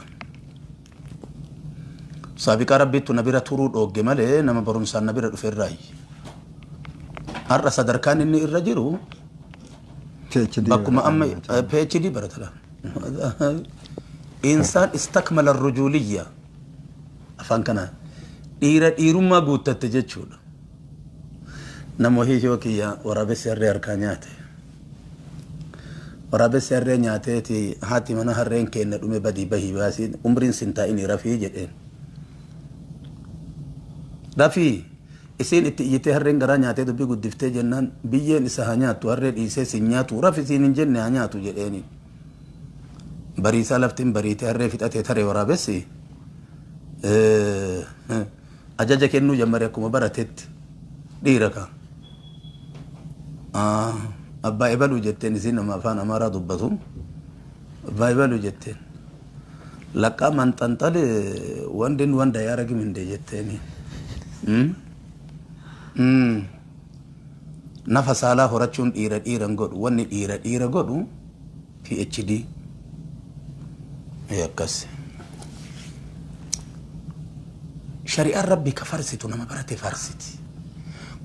Saabiqaa rabbiittu na bira turuu dhoogge malee nama barumsaan na bira dhufe irraayi. Har'a sadarkaan inni irra jiru PhD bakkuma amma PhD baratala. Insaan istakmala rujuliyya afaan kana dhiira dhiirummaa guuttatte jechuudha. Nama wahii yoo kiyya waraabessi harree harkaa nyaate. Waraabessi harree nyaateeti haati mana harreen kenna dhume badii bahii baasii umriin sin taa'ini rafii jedheen. Rafii isiin itti iyyitee harreen garaa nyaatee dubbii guddiftee jennaan biyyeen isa haa nyaattu harree dhiisee sin nyaatu rafi siin hin jenne haa nyaatu jedheeni. Bariisaa laftiin bariitee harree fixatee taree waraabessi ajaja kennuu jammare akkuma baratetti dhiira ka. Abbaa ebaluu jetteen isiin nama afaan Amaaraa dubbatu. Abbaa ebaluu jetteen. Laqqaa manxanxale wandin wanda yaaragim hinde jetteeni. Nafa saalaa horachuun dhiira dhiiran godhu wanni dhiira dhiira godhu PhD. Akkas. Shari'aan rabbi ka farsitu nama barate farsiti.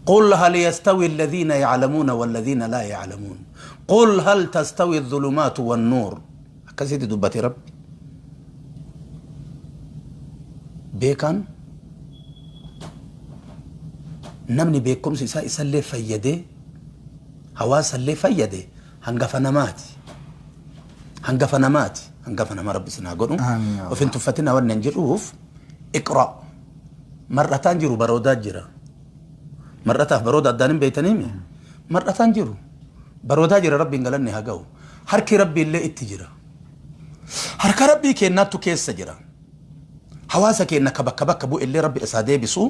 قل هل يستوي الذين يعلمون والذين لا يعلمون قل هل تستوي الظلمات والنور akkasitti dubbate rabbi. Beekaan namni beekumsi isaa isallee fayyadee hawaasallee fayyade hangafa namaati. Hangafa namaati. Hangafa nama rabbi sinaa godhu. Amiin. Of hin tuffatina waan hin jedhuuf iqra. Mar'ataan jiru baroodaa jira. Mar'ataaf barooda addaan hin beektaniimi. Mar'ataan jiru. Baroodaa jira rabbiin galanni haa ga'u. Harki rabbi illee itti jira. Harka rabbii kennaattu keessa jira. Hawaasa keenya ka bakka bakka bu'e illee rabbi isaa deebisu.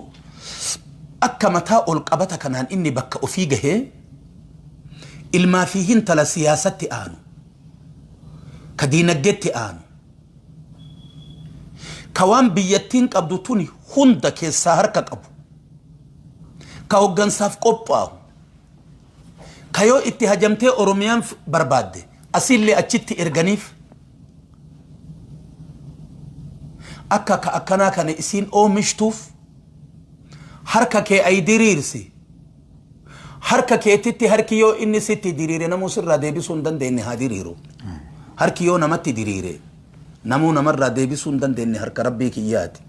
Akka mataa ol qabata kanaan inni bakka ofii gahee ilmaa fi hintala siyaasatti aanu. Ka diinagdeetti aanu. Ka waan biyyattiin qabdu tuni hunda keessaa harka qabu. Ka hoggansaaf qophaa'u. Ka yoo itti hajamtee Oromiyaan barbaadde asiillee achitti erganiif. Akka ka akkanaa kana isiin oomishtuuf harka kee ay diriirsi. Harka keetitti harki yoo inni sitti diriire namuu sirraa deebisuu hin dandeenye haa diriiru. Harki yoo namatti diriire namuu namarraa deebisuu hin dandeenye harka rabbii kiyyaati.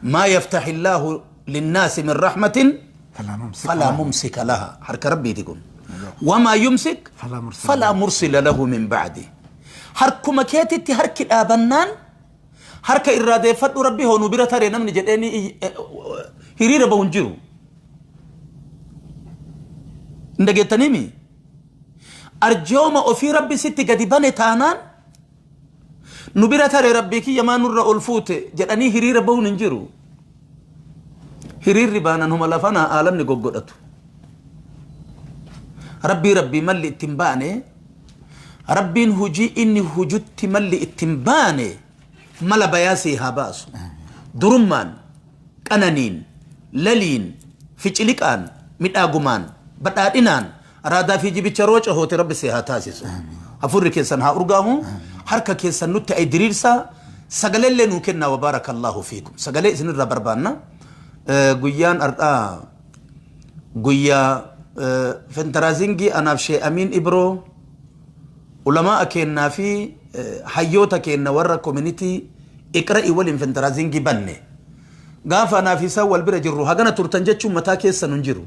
ما يفتح الله للناس من رحمة فلا ممسك فلا ممسك لها harka rabbiiti kun. وما يمسك فلا مرسل فلا مرسل له من بعده. Harkuma keetitti harki dhaabannaan harka irraa deeffadhu rabbi hoonuu bira taree namni jedheeni hiriira bahu hin jiru. Hin dhageettaniimi? Arjooma ofii rabbi sitti gadi bane taanaan nu bira taree rabbii kiyya maa nurra ol fuute jedhanii hiriira bahuun hin jiru. Hiriirri baanan huma lafanaa aalamni goggodhatu. Rabbii rabbii malli ittiin baane rabbiin hujii inni hujutti malli ittiin baane mala bayaasii haa baasu. Durummaan, qananiin, laliin, ficiliqaan Midhaagumaan badhaadhinaan araadaa fi jibicha rooca hoote Rabbi si haa taasisu. Hafuurri keessan haa urgaahu, harka keessan nutti ay diriirsaa, sagaleellee nuu kennaa. Wa baarakallahu fiikum. Sagalee isinirraa barbaanna. Guyyaan har'aa guyyaa fundraising anaaf Shee Amiin Ibroo ulamaa kennaa fi hayyoota kenna warra community Iqra'i waliin fundraising banne. Gaafa anaaf isaan wal bira jirru hagana turtan jechuun mataa keessan hin jiru.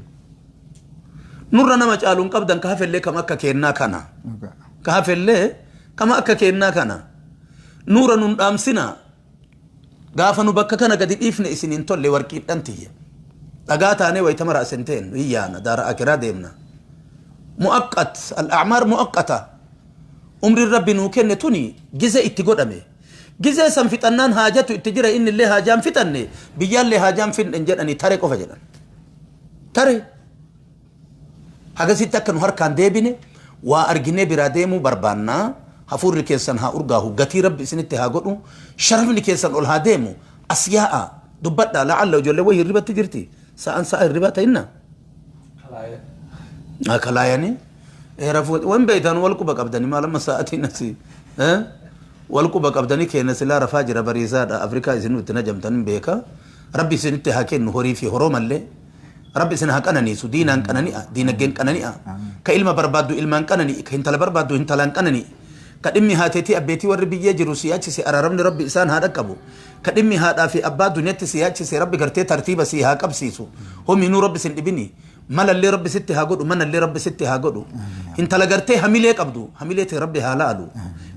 Nurra nama caaluun qabdan, ka hafellee kam akka kennaa kana. Ka hafellee kama akka kennaa kana. Nuura nun dhaamsina. Gaafa nu bakka kana gadi dhiifne isin hin tolle, warqiidhan tiyya. Dhagaa taanee wayita mara asin teen hiyyaana daara akiraa deemna. Mu'aqqat al-a'maar mu'aqqata. Umriin Rabbi nuu kenne tuni gize itti godhame. Gizee san fixannaan haajatu itti jira, inni illee haajaan fixanne, biyyaallee haajaan fixne jedhanii tare qofa jedhan. Tare. Hagasitti akka nu harkaan deebine waa arginee biraa deemuu barbaannaa. Hafuurri keessan haa urgaahu, gatii Rabbi isinitti haa godhu, sharafni keessan ol haa deemu. As yaa'a dubbadhaa. La'alla ijoollee wayii hirribatti jirti, sa'an sa'a hirribaa ta'inna kalaayanii rafuu wan beeytan wal quba qabdanii maal amma sa'atiin asii wal quba qabdanii keenya silaa rafaa jira. Bariisaadha, Afrikaa isin itti najamtan beeka. Rabbi isinitti haa kennu horii fi horoomallee. Rabbi isin haa qananiisu, diinaan qanani'a, diinagdeen qanani'a. Ka ilma barbaaddu ilmaan qanani, ka intala barbaaddu intalaan qanani. Ka dhimmi haateetii abbeetii warri biyyee jiru si yaachise, araaramni Rabbi isaan haa dhaqqabu. Ka dhimmi haadhaa fi abbaa dunyatti si yaachise, Rabbi gartee tartiiba si haa qabsiisu. Hominuu Rabbi sin dhibini. Malallee Rabbi sitti haa godhu, manallee Rabbi sitti haa godhu. Intala gartee hamilee qabdu, hamilee ta'e Rabbi haa laalu.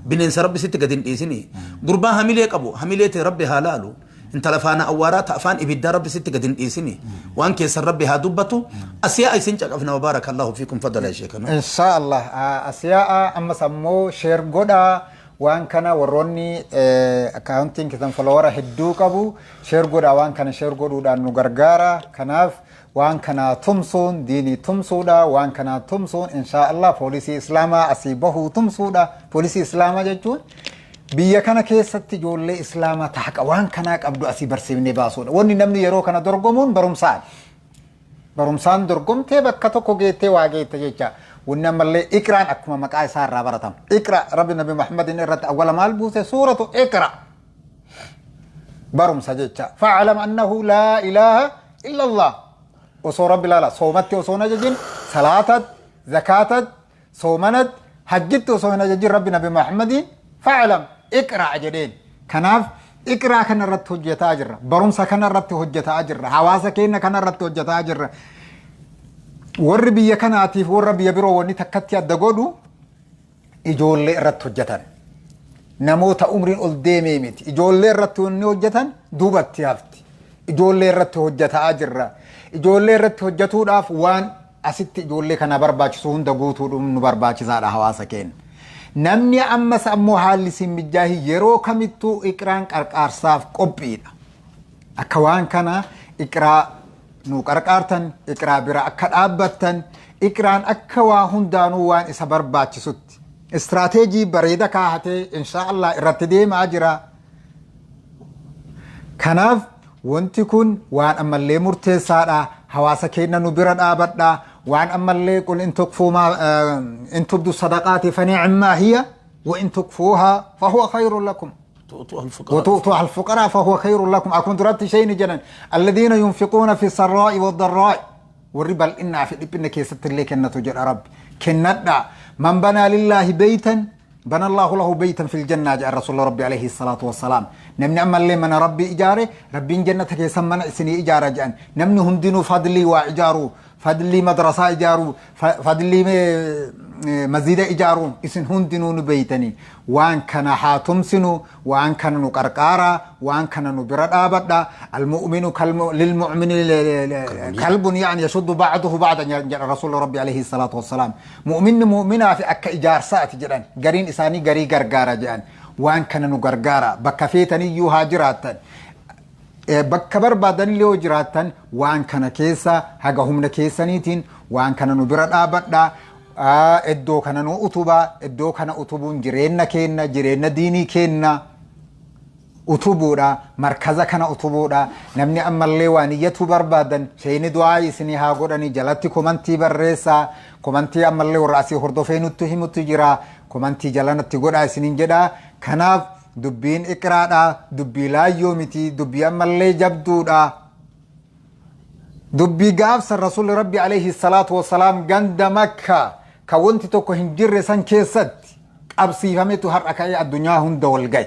Bineensa Rabbi sitti gadi hin dhiisini. Gurbaa hamilee qabu, hamilee ta'e Rabbi haa laalu. Intala faana awwaaraa ta afaan ibiddaa Rabbi sitti gadi hin dhiisini. Waan keessan Rabbi haa dubbatu. Asiyaa isin caqafna. Wa baarakallahu fiikum, fadala ishee kana. Insha Allah asiyaa ammas ammoo share godhaa waan kana. Warroonni akkaawuntiin keessan follower hedduu qabu, share godhaa. Waan kana share godhuudhaan nu gargaara. Kanaaf waan kana tumsuun diinii tumsuudha. Waan kana tumsuun insha Allah poolisii islaamaa asii bahuu tumsuudha. Poolisii islaamaa jechuun biyya kana keessatti ijoollee islaamaa ta haqa waan kanaa qabdu asii barsiifnee baasuudha. Wanni namni yeroo kana dorgomuun barumsaan. Barumsaan dorgomtee bakka tokko geettee waa geette jecha. Wanni ammallee Iqraan akkuma maqaa isaa irraa baratama. Iqra, Rabbi Nabi Muhammadin irratti awwala maal buuse? Suuratu Iqra. Barumsa jecha. Fa'alam annahu laa ilaaha illa Allah. Osoo Rabbi laala soomatti osoo hin ajajin, salaatat, zakaatat, soomanat, hajjitti osoo hin ajajin, Rabbi Nabi Muhammadiin fa'alam iqra jedheen. Kanaaf Iqraa kana irratti hojjetaa jirra. Barumsa kana irratti hojjetaa jirra. Hawaasa keenya kana irratti hojjetaa jirra. Warri biyya kanaatiif warra biyya biroo wanni takkatti adda godhu ijoollee irratti hojjetan. Namoota umriin ol deemee miti. Ijoollee irratti wanni hojjetan duubatti hafti. Ijoollee irratti hojjetaa jirra. Ijoollee irratti hojjetuudhaaf waan asitti ijoollee kana barbaachisu hunda guutuudhuun nu barbaachisaadha hawaasa keenya. Namni ammas ammoo haalli siin mijjaahi, yeroo kamittuu Iqraan qarqaarsaaf qophiidha. Akka waan kana Iqraa nu qarqaartan, Iqraa bira akka dhaabbattan, Iqraan akka waa hundaanuu waan isa barbaachisutti istiraateejii bareeda kaahatee insha Allah irratti deemaa jira. Kanaaf wanti kun waan ammallee murteessaadha. Hawaasa keenya nu bira dhaabadha. Waan ammallee qul in tukfuu maa in tubdu sadaqaati fani'immaa hiya wa in tukfuuhaa fahuwa khayrun lakum. تؤتوها الفقراء. وتؤتوها الفقراء فهو خير لكم. أكون درات شيء جنا الذين ينفقون في السراء والضراء، warri bal'innaa fi dhiphina keessatti illee kennatu jedha Rabbi. Kennadha. من بنى لله بيتا بنى الله له بيتا في الجنة jedha Rasuula Rabbi عليه الصلاة والسلام. Namni ammallee mana Rabbi ijaare, Rabbiin jannata keessa mana isinii ijaara jedhan. Namni hundinuu fadlii waa ijaaru, fadlii madrasaa ijaaru, fadlii masjida ijaaru, isin hundinuu nu beeytanii. Waan kana haa tumsinu, waan kana nu qarqaara, waan kana nu bira dhaabadha. المؤمن للمؤمن كالبنيان يشد بعضه بعضا jedha Rasuula Rabbi عليه الصلاة والسلام. Mu'minni mu'minaa fi akka ijaarsaati jedhan. Gariin isaanii garii gargaara jedhan. Waan kana nu gargaara. Bakka feetaniyyuu haa jiraattan. Bakka barbaadanillee yoo jiraattan, waan kana keessa haga humna keessaniitiin waan kana nu bira dhaabadha. Iddoo kana nu utubaa. Iddoo kana utubuun jireenya keenna, jireenya diinii keenna. Utubuudha, markaza kana utubuudha. Namni ammallee waan iyyatuu barbaadan, sheeyni du'aa isinii haa godhanii, jalatti komantii barreessaa. Komantii ammallee warra asii hordofee nutti himutu jira, komantii jalanatti godhaa isiniin jedha. Kanaaf dubbiin iqraadha, dubbii laayyoo miti, dubbii ammallee jabduudha. Dubbii gaafsan Rasuulli Rabbi alayhi salaatu wassalaam ganda Makka ka wanti tokko hin jirre san keessatti qabsiifametu har'a ka'ee addunyaa hunda wal gahe.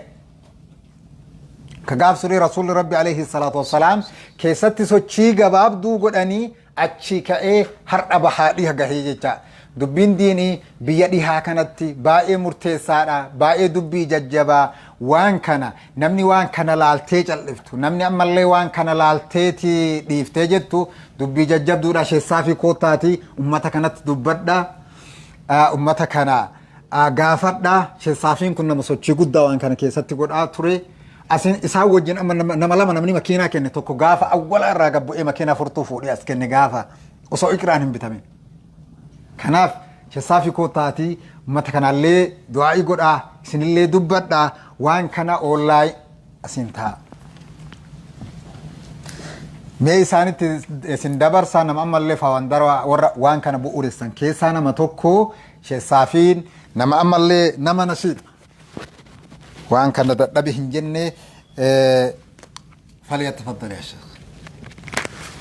Ka gaaf suni Rasuulli Rabbi alayhi salaatu wassalaam keessatti sochii gabaabduu godhanii achii ka'ee har'a bahaa dhiha gahee jecha. Dubbiin diinii biyya dhihaa kanatti baay'ee murteessaadha, baay'ee dubbii jajjabaa. Waan kana namni waan kana laaltee cal'iftu, namni ammallee waan kana laalteeti dhiiftee jettu, dubbii jajjabduudha. Sheessaa fi koottaati ummata kanatti dubbadha, ummata kana gaafadha. Sheessaafiin kun nama sochii guddaa waan kana keessatti godhaa ture. Asin isaan wajjin amma nama lama, namni makiinaa kenne tokko gaafa awwala irraa gabbu'ee makiinaa furtuu fuudhee as kenne, gaafa osoo iqraan hin bitamin. Kanaaf sheessaafi koottaatii ummata kanallee du'aa'ii godhaa, isinillee dubbadhaa waan kana oollaay asiin ta'a. Mee isaanitti isin dabarsaa. Nama ammallee faawandara warra waan kana bu'uuressan keessaa nama tokko, sheessaafiin nama ammallee nama nashiidha. Waan kana dadhabe hin jenne. فليتفضل يا شيخ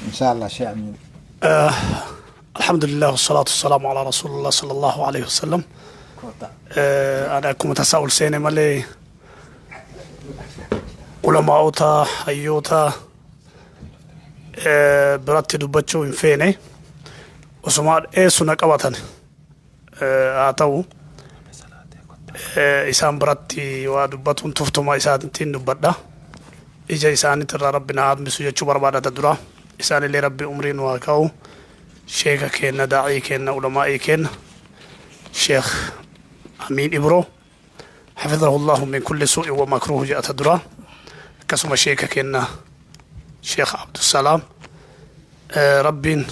إن شاء الله شيخ أمين. الحمد لله والصلاة والسلام على رسول الله صلى الله عليه وسلم. Ana akkuma tasaa ol seene malee ulamaa'ota hayyoota biratti dubbachuu hin feene, osuma dheessu na qabatan. Haa ta'u, isaan biratti waa dubbatuun tuftuma isaaniitiin dubbadha. Ija isaaniitirraa Rabbi na hambisu jechuu barbaadata. Dura isaanillee Rabbi umrii nu haa kaa'u. Sheeka keenna, daa'ii keenna, ulamaa'ii keenna, Sheekh Amiin Ibro حفظه الله من كل سوء ومكروه jedhata dura. Akkasuma sheeka keenna Sheekh Abdusalaam, Rabbiin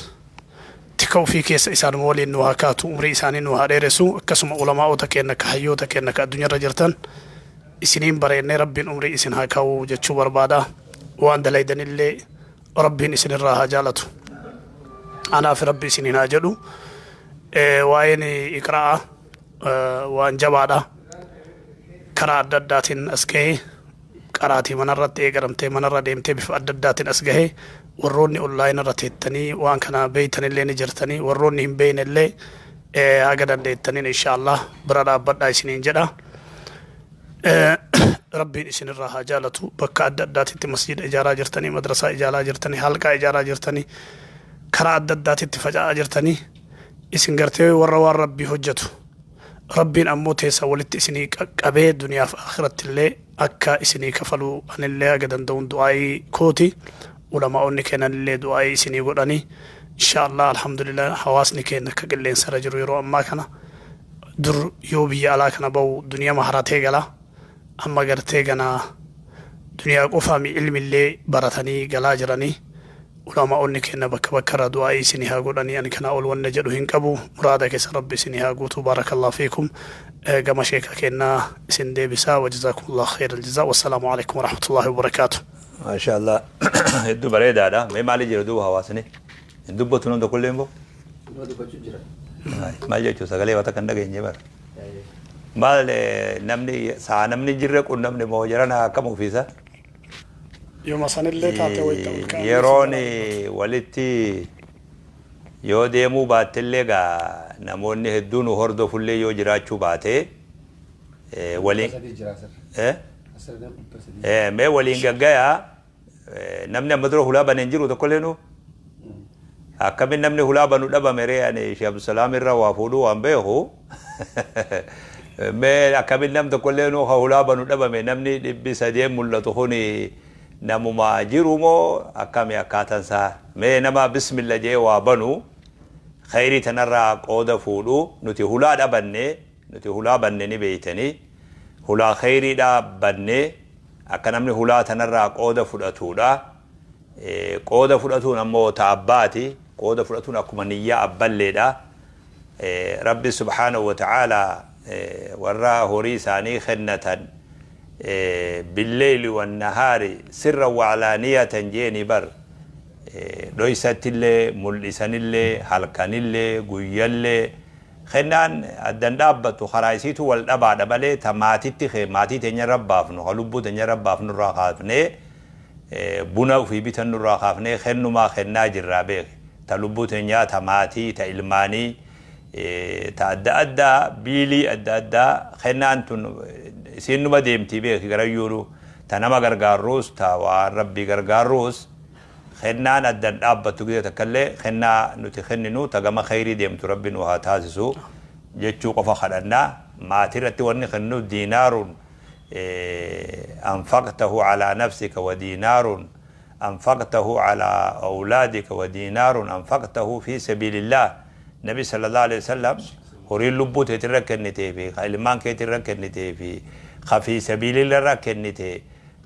tika ofii keessa isaanuma waliin nu haa kaatu, umrii isaanii nu haa dheeressu. Akkasuma ulamaa'ota keenna ka hayyoota keenna ka addunyaarra jirtan, isiniin bareennee Rabbiin umrii isin haa kaa'u jechuu barbaada. Waan dalaydanillee Rabbiin isinirraa haa jaalatu, anaaf Rabbi isiniin haa jedhu. Waa'een iqra'a waan jabaadha. Karaa adda addaatiin as gahee, qaraatii manarratti eegalamtee, manarra deemtee, bifa adda addaatiin as gahee. Warroonni online irra teettanii waan kana beeytanillee ni jirtanii, warroonni hin beeynellee haga dandeettaniin insha Allah bira dhaabbadhaa isiniin jedha. Rabbiin isinirraa haa jaalatu. Bakka adda addaatitti masjida ijaaraa jirtanii, madrasaa ijaaraa jirtanii, halqaa ijaaraa jirtanii, karaa adda addaatitti faca'aa jirtanii. Isin gartee warra waan Rabbii hojjetu, Rabbiin ammoo teessa walitti isinii qaqqabee duniyaaf akhiratti illee akka isinii kafaluu anillee haga danda'uun du'aa'ii kooti. Ulamaa'onni kennanillee du'aa'ii isinii godhanii insha Allah. Alhamdulillah, hawaasni keenya akka qilleensarra jiru yeroo ammaa kana. Dur yoo biyya alaa kana bahu duniyaa haratee gala. Amma gartee ganaa duniyaa qofaami, ilmillee baratanii galaa jiranii. Ulamaa'onni keenya bakka bakka irraa du'aa'ii isinii haa godhanii. Ani kanaa ol wanna jedhu hin qabu. Muraada keessa Rabbi isinii haa guutu. بارك الله فيكم. Gama sheeka kennaa isin deebisaa. وجزاكم الله خير الجزاء، والسلام عليكم ورحمة الله وبركاته. Maasha Allah, hedduu bareedaadha. Mee maali jira duuba hawaasni? Hin dubbatu nam tokkollee immoo? Maal jechuun sagalee wata kan dhageenye bara. Maal namni saa namni jirre qunnamne moo jarana akkam ofiisa? Yooma sanillee taate wayita ol ka'anii. Yeroon walitti yoo deemuu baattellee gaa namoonni hedduun hordofullee yoo jiraachuu baate waliin mee waliin gaggayaa. Namni amma dura hulaa banee hin jiru tokkollee nu akkamin namni hulaa banu dhabame ree? Ani Sheekh Abdusalaam irra waa fuudhuu waan beeku, mee akkamin nam tokkollee nu hulaa banu dhabame? Namni 300 mul'atu kuni namuma jiru moo akkami akkaataan isaa? Mee nama bismilla jee waa banu, khayrii tanarraa qooda fuudhu. Nuti hulaa dhabanne, nuti hulaa banne ni beeytanii, hulaa khayriidhaa banne akka namni hulaa tanarraa qooda fudhatuudha. Qooda fudhatuun ammoo ta abbaati. Qooda fudhatuun akkuma niyyaa abballeedha. Rabbi سبحانه وتعالى warra horii isaanii kennatan Billeyli wannahaari sirra waclaaniyatan jeeni bar, dhoysattillee, mul'isanillee, halkanillee, guyyallee kennaan addan dhaabbattu. Karaa isiitu wal dhabaadha malee, ta maatitti maatii teenya irra baafnu, ka lubbuu teenya irra baafnu irraa kaafnee, buna ufii bitannu irraa kaafnee kennumaa kennaa jirraa beeke. Ta lubbuu teenyaa, ta maatii, ta ilmaanii, ta adda addaa, biilii adda addaa, kennaan tun isiin numa deemtii beeki. Garayyuunu ta nama gargaarruus, ta waan Rabbii gargaarruus, kennaan addan dhaabbattu gidee takkallee. Kennaa nuti kenninu ta gama khayrii deemtu Rabbi nu haa taasisu jechuu qofa kadhannaa. Maatii irratti wanni kennu, diinaarun anfaqtahu calaa nafsika wa diinaarun anfaqtahu calaa awlaadika wa diinaarun anfaqtahu fi sabiilillah. Nabi sallallahu alaihi wasallam horiin lubbuu teetirra kennitee fi ka ilmaan keetirra kennitee fi ka fi sabiilillah kennite,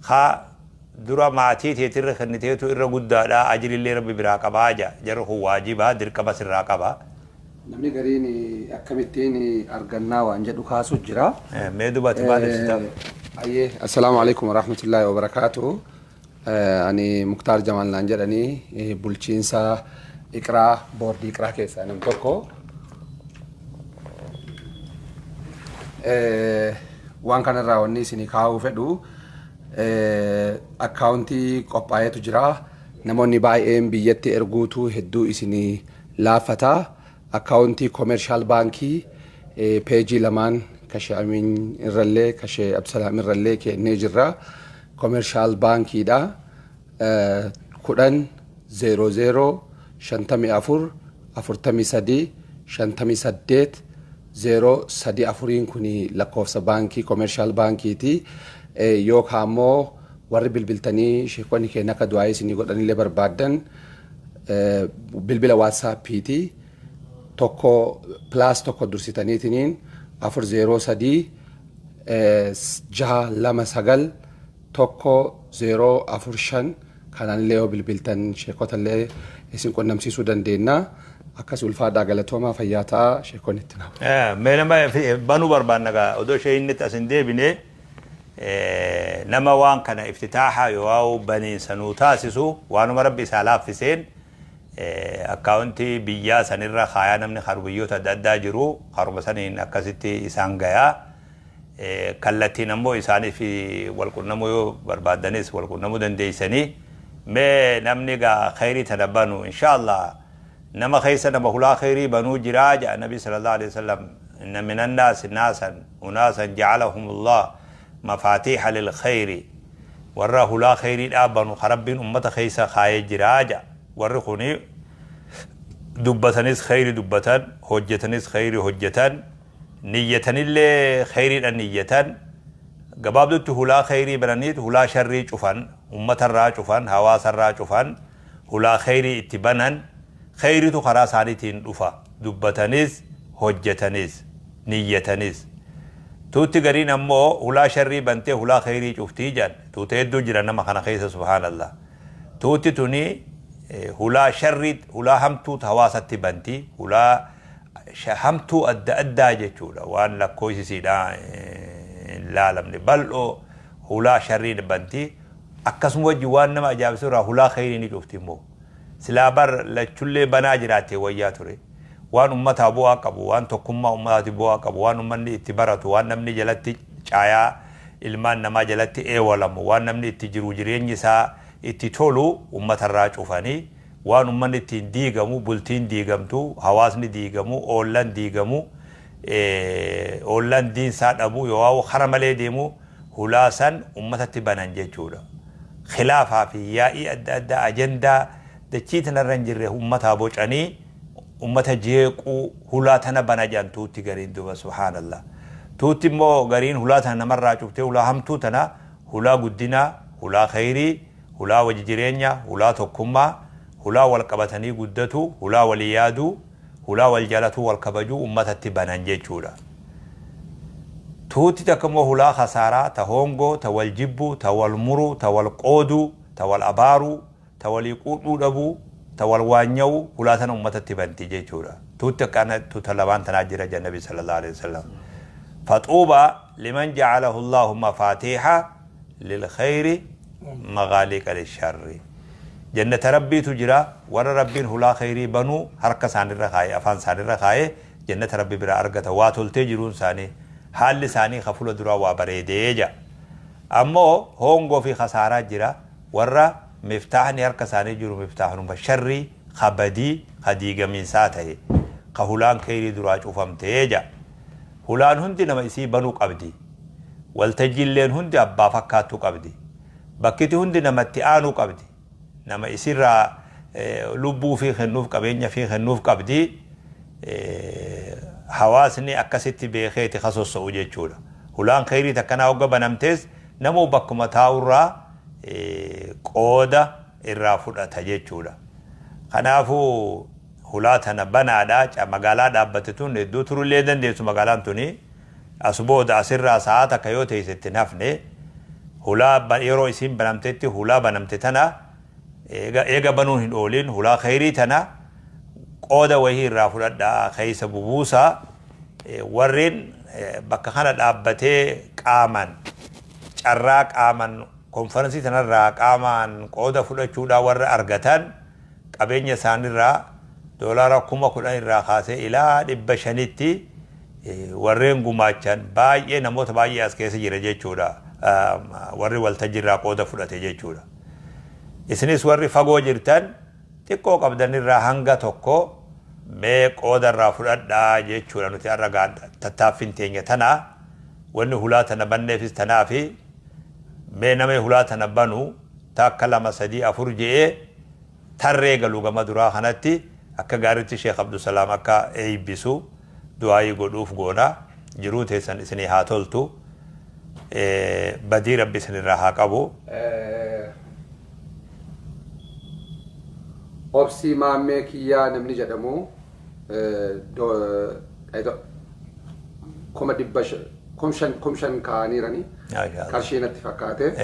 ka dura maatii teetirra kenniteetu irra guddaadha, ajrillee Rabbi biraa qabaa ja. Jarri kun waajibaa, dirqama sirraa qaba. Namni gariin akkamittiin argannaa waan jedhu kaasu jira. Mee dubati maal ibsita? Ayyee, assalaamu alaikum warahmatullaahi wabarakaatu. Ani Muktaar Jamaal naan jedhanii, bulchiinsa Iqraa, boordii Iqraa keessaa nam tokko. Waan kanarraa wanni isinii kaa'uu fedhu, akkaawuntii qophaa'eetu jira. Namoonni baay'een biyyatti erguutu hedduu isinii laaffata. Akkaawuntii Commercial Baankii peejii lamaan, kashee Amiin irrallee, kashee Absalaam irrallee kennee jirra. Commercial Baankiidha. 10 00 54 43 58 0 3 4 kun lakkoofsa baankii Commercial Baankiiti. Yookaan immoo warri bilbiltanii sheekonni keenya akka du'aa isinii godhanillee barbaaddan, bilbila WhatsAppiiti. 1 +1 dursitaniitiniin 403 629 1045 kanaanillee yoo bilbiltan sheekotallee isin qunnamsiisuu dandeenya. Akkas, ulfaadhaa, galatoomaa, fayyaa ta'a, sheekonni itti nama. Mee nama banuu barbaanna gaa, odoo ishee inni as hin deebine, nama waan kana iftitaaha yoo baniinsa nuu taasisu, waanuma Rabbi isaa laaffiseen akkaawuntii biyyaa sanirra kaayaa. Namni karu biyyoota adda addaa jiru karuma saniin akkasitti isaan gayaa. Kallattiin ammoo isaaniif wal qunnamuu yoo barbaaddanis wal qunnamuu dandeeysanii. Mee namni gaa khayrii tana banu, inshallah, nama keessa nama hulaa khayrii banuu jiraa jedha Nabi sallallahu alaihi wasallam: inna min annaasi naasan unaasan ja'alahumullah mafaatiiha lilkhayri. Warra hulaa khayrii dhaabbanu ka Rabbiin ummata keessa kaayee jiraa jedha. Warri kuni dubbatanis khayri dubbatan, hojjetanis khayri hojjetan, niyyatanillee khayriidhaan niyyatan. Gabaabdutti hulaa khayrii bananiit hulaa sharrii cufan, ummatarraa cufan, hawaasarraa cufan, hulaa khayrii itti banan. Khayritu karaa isaaniitiin dhufa, dubbatanis, hojjetanis, niyyatanis. Tuutti gariin ammoo hulaa sharrii bantee hulaa khayrii cuftii jedhan. Tuuta hedduu jira nama kana keessa, subhaanallah. Tuutti tuni hulaa sharrii, hulaa hamtuu hawaasatti banti, hulaa hamtuu adda addaa jechuudha. Waan lakkoofsisiidha hin laalamne, bal'oo hulaa sharrii banti. Akkasuma wajji waan nama ajaa'ibsiisu irraa hulaa khayrii ni cufti immoo. Silaa bar lachullee banaa jiraatte wayyaa ture. Waan ummataa bu'aa qabu, waan tokkummaa ummataati bu'aa qabu, waan ummanni itti baratu, waan namni jalatti caayaa ilmaan namaa jalatti eewalamu, waan namni itti jiru jireenyi isaa itti tolu ummatarraa cufanii, waan ummanni ittiin diigamu, bultiin diigamtu, hawaasni diigamu, oollan diigamu, oollan diinsaa dhabu, yoo kara malee deemu, hulaa san ummatatti banan jechuudha. Khilaafaa fi yaa'ii adda addaa, ajandaa dachii tanarra hin jirre ummataa bocanii ummata jeequu hulaa tana bana jedhan tuutti gariin duba, subhaanallah. Tuutti immoo gariin hulaa tana namarraa cuftee hulaa hamtuu tana hulaa guddinaa, hulaa khayrii, hulaa wajji jireenya, hulaa tokkummaa, hulaa wal qabatanii guddatu, hulaa walii yaaduu, hulaa wal jalatuu, wal kabajuu ummatatti banan jechuudha. Tuutti takka immoo hulaa khasaaraa, ta hongoo, ta wal jibbuu, ta wal muruu, ta wal qooduu, ta wal abaaruu, ta walii quudhuu dhabuu, ta wal waanya'uu hulaa tana ummatatti banti jechuudha. Tuutti akkana tuuta lamaan tanaa jira jedha Nabi sallallahu alaihi wasallam. Faxuubaa liman ja'alahu Allahu mafaatiiha lilkhayri maghaaliqa lisharri. Jannata Rabbiitu jira, warra Rabbiin hulaa khayrii banuu harka isaanirra kaaye, afaan isaanirra kaaye, jannata Rabbi biraa argata. Waa toltee jiruun isaanii, haalli isaanii ka fuula duraa waa bareedee ja'a. Ammoo hoongoo fi khasaaraa jira, warra miftaahni harka isaanii jiru miftaahnuma sharrii, ka badii, ka diigamiinsaa tahe, ka hulaan kheyrii duraa cufamtee ja'a. Hulaan hundi nama isii banu qabdi. Waltajjiilleen hundi abbaa fakkaattu qabdi. Bakkiti hundi nama itti aanu qabdi. Nama isirraa lubbuu ufii kennuuf, qabeenya ufii kennuuf qabdi. Hawaasni akkasitti beekeeti ka sosso'u jechuudha. Hulaan kheyrii takkanaa hogga banamtees namuu bakkuma taa'urraa qooda irraa fudhata jechuudha. Kanaafuu hulaa tana banaadha. Magaalaa dhaabbate tun hedduu turullee hin dandeessu magaalaan tuni. As booda asirraa sa'aa takka yoo teesse itti hin hafne. Hulaa yeroo isiin banamtetti hulaa banamte tana eega banuun hin oolin hulaa kheyrii tana qooda wahii irraa fudhadhaa keessa bubuusaa. Warreen bakka kana dhaabbatee qaaman carraa qaaman konfaransii tanarraa qaamaan qooda fudhachuudhaa warra argatan qabeenya isaanirraa doolaara 10,000 irraa kaasee ilaa 500tti warreen gumaachan baay'ee namoota baay'ee as keessa jira jechuudha. Warri waltajjiirraa qooda fudhate jechuudha. Isinis warri fagoo jirtan xiqqoo qabdanirraa hanga tokko mee qooda irraa fudhadhaa jechuudha. Nuti har'a tattaaffiin teenya tana, wanni hulaa tana banneefis tanaafi. Mee nama hulaa tana banu takka, lama, sadii, afur je'ee tarree galu gama duraa kanatti akka gaaritti Sheekh Abdusalaam akka eeybisu du'aayii godhuuf goona. Jiruu teessan isinii haa toltu, badii Rabbi isinirraa haa qabu. Obsii Maammee Kiyyaa namni jedhamu 500,000 kaa'aniirani. Qarshii natti fakkaate.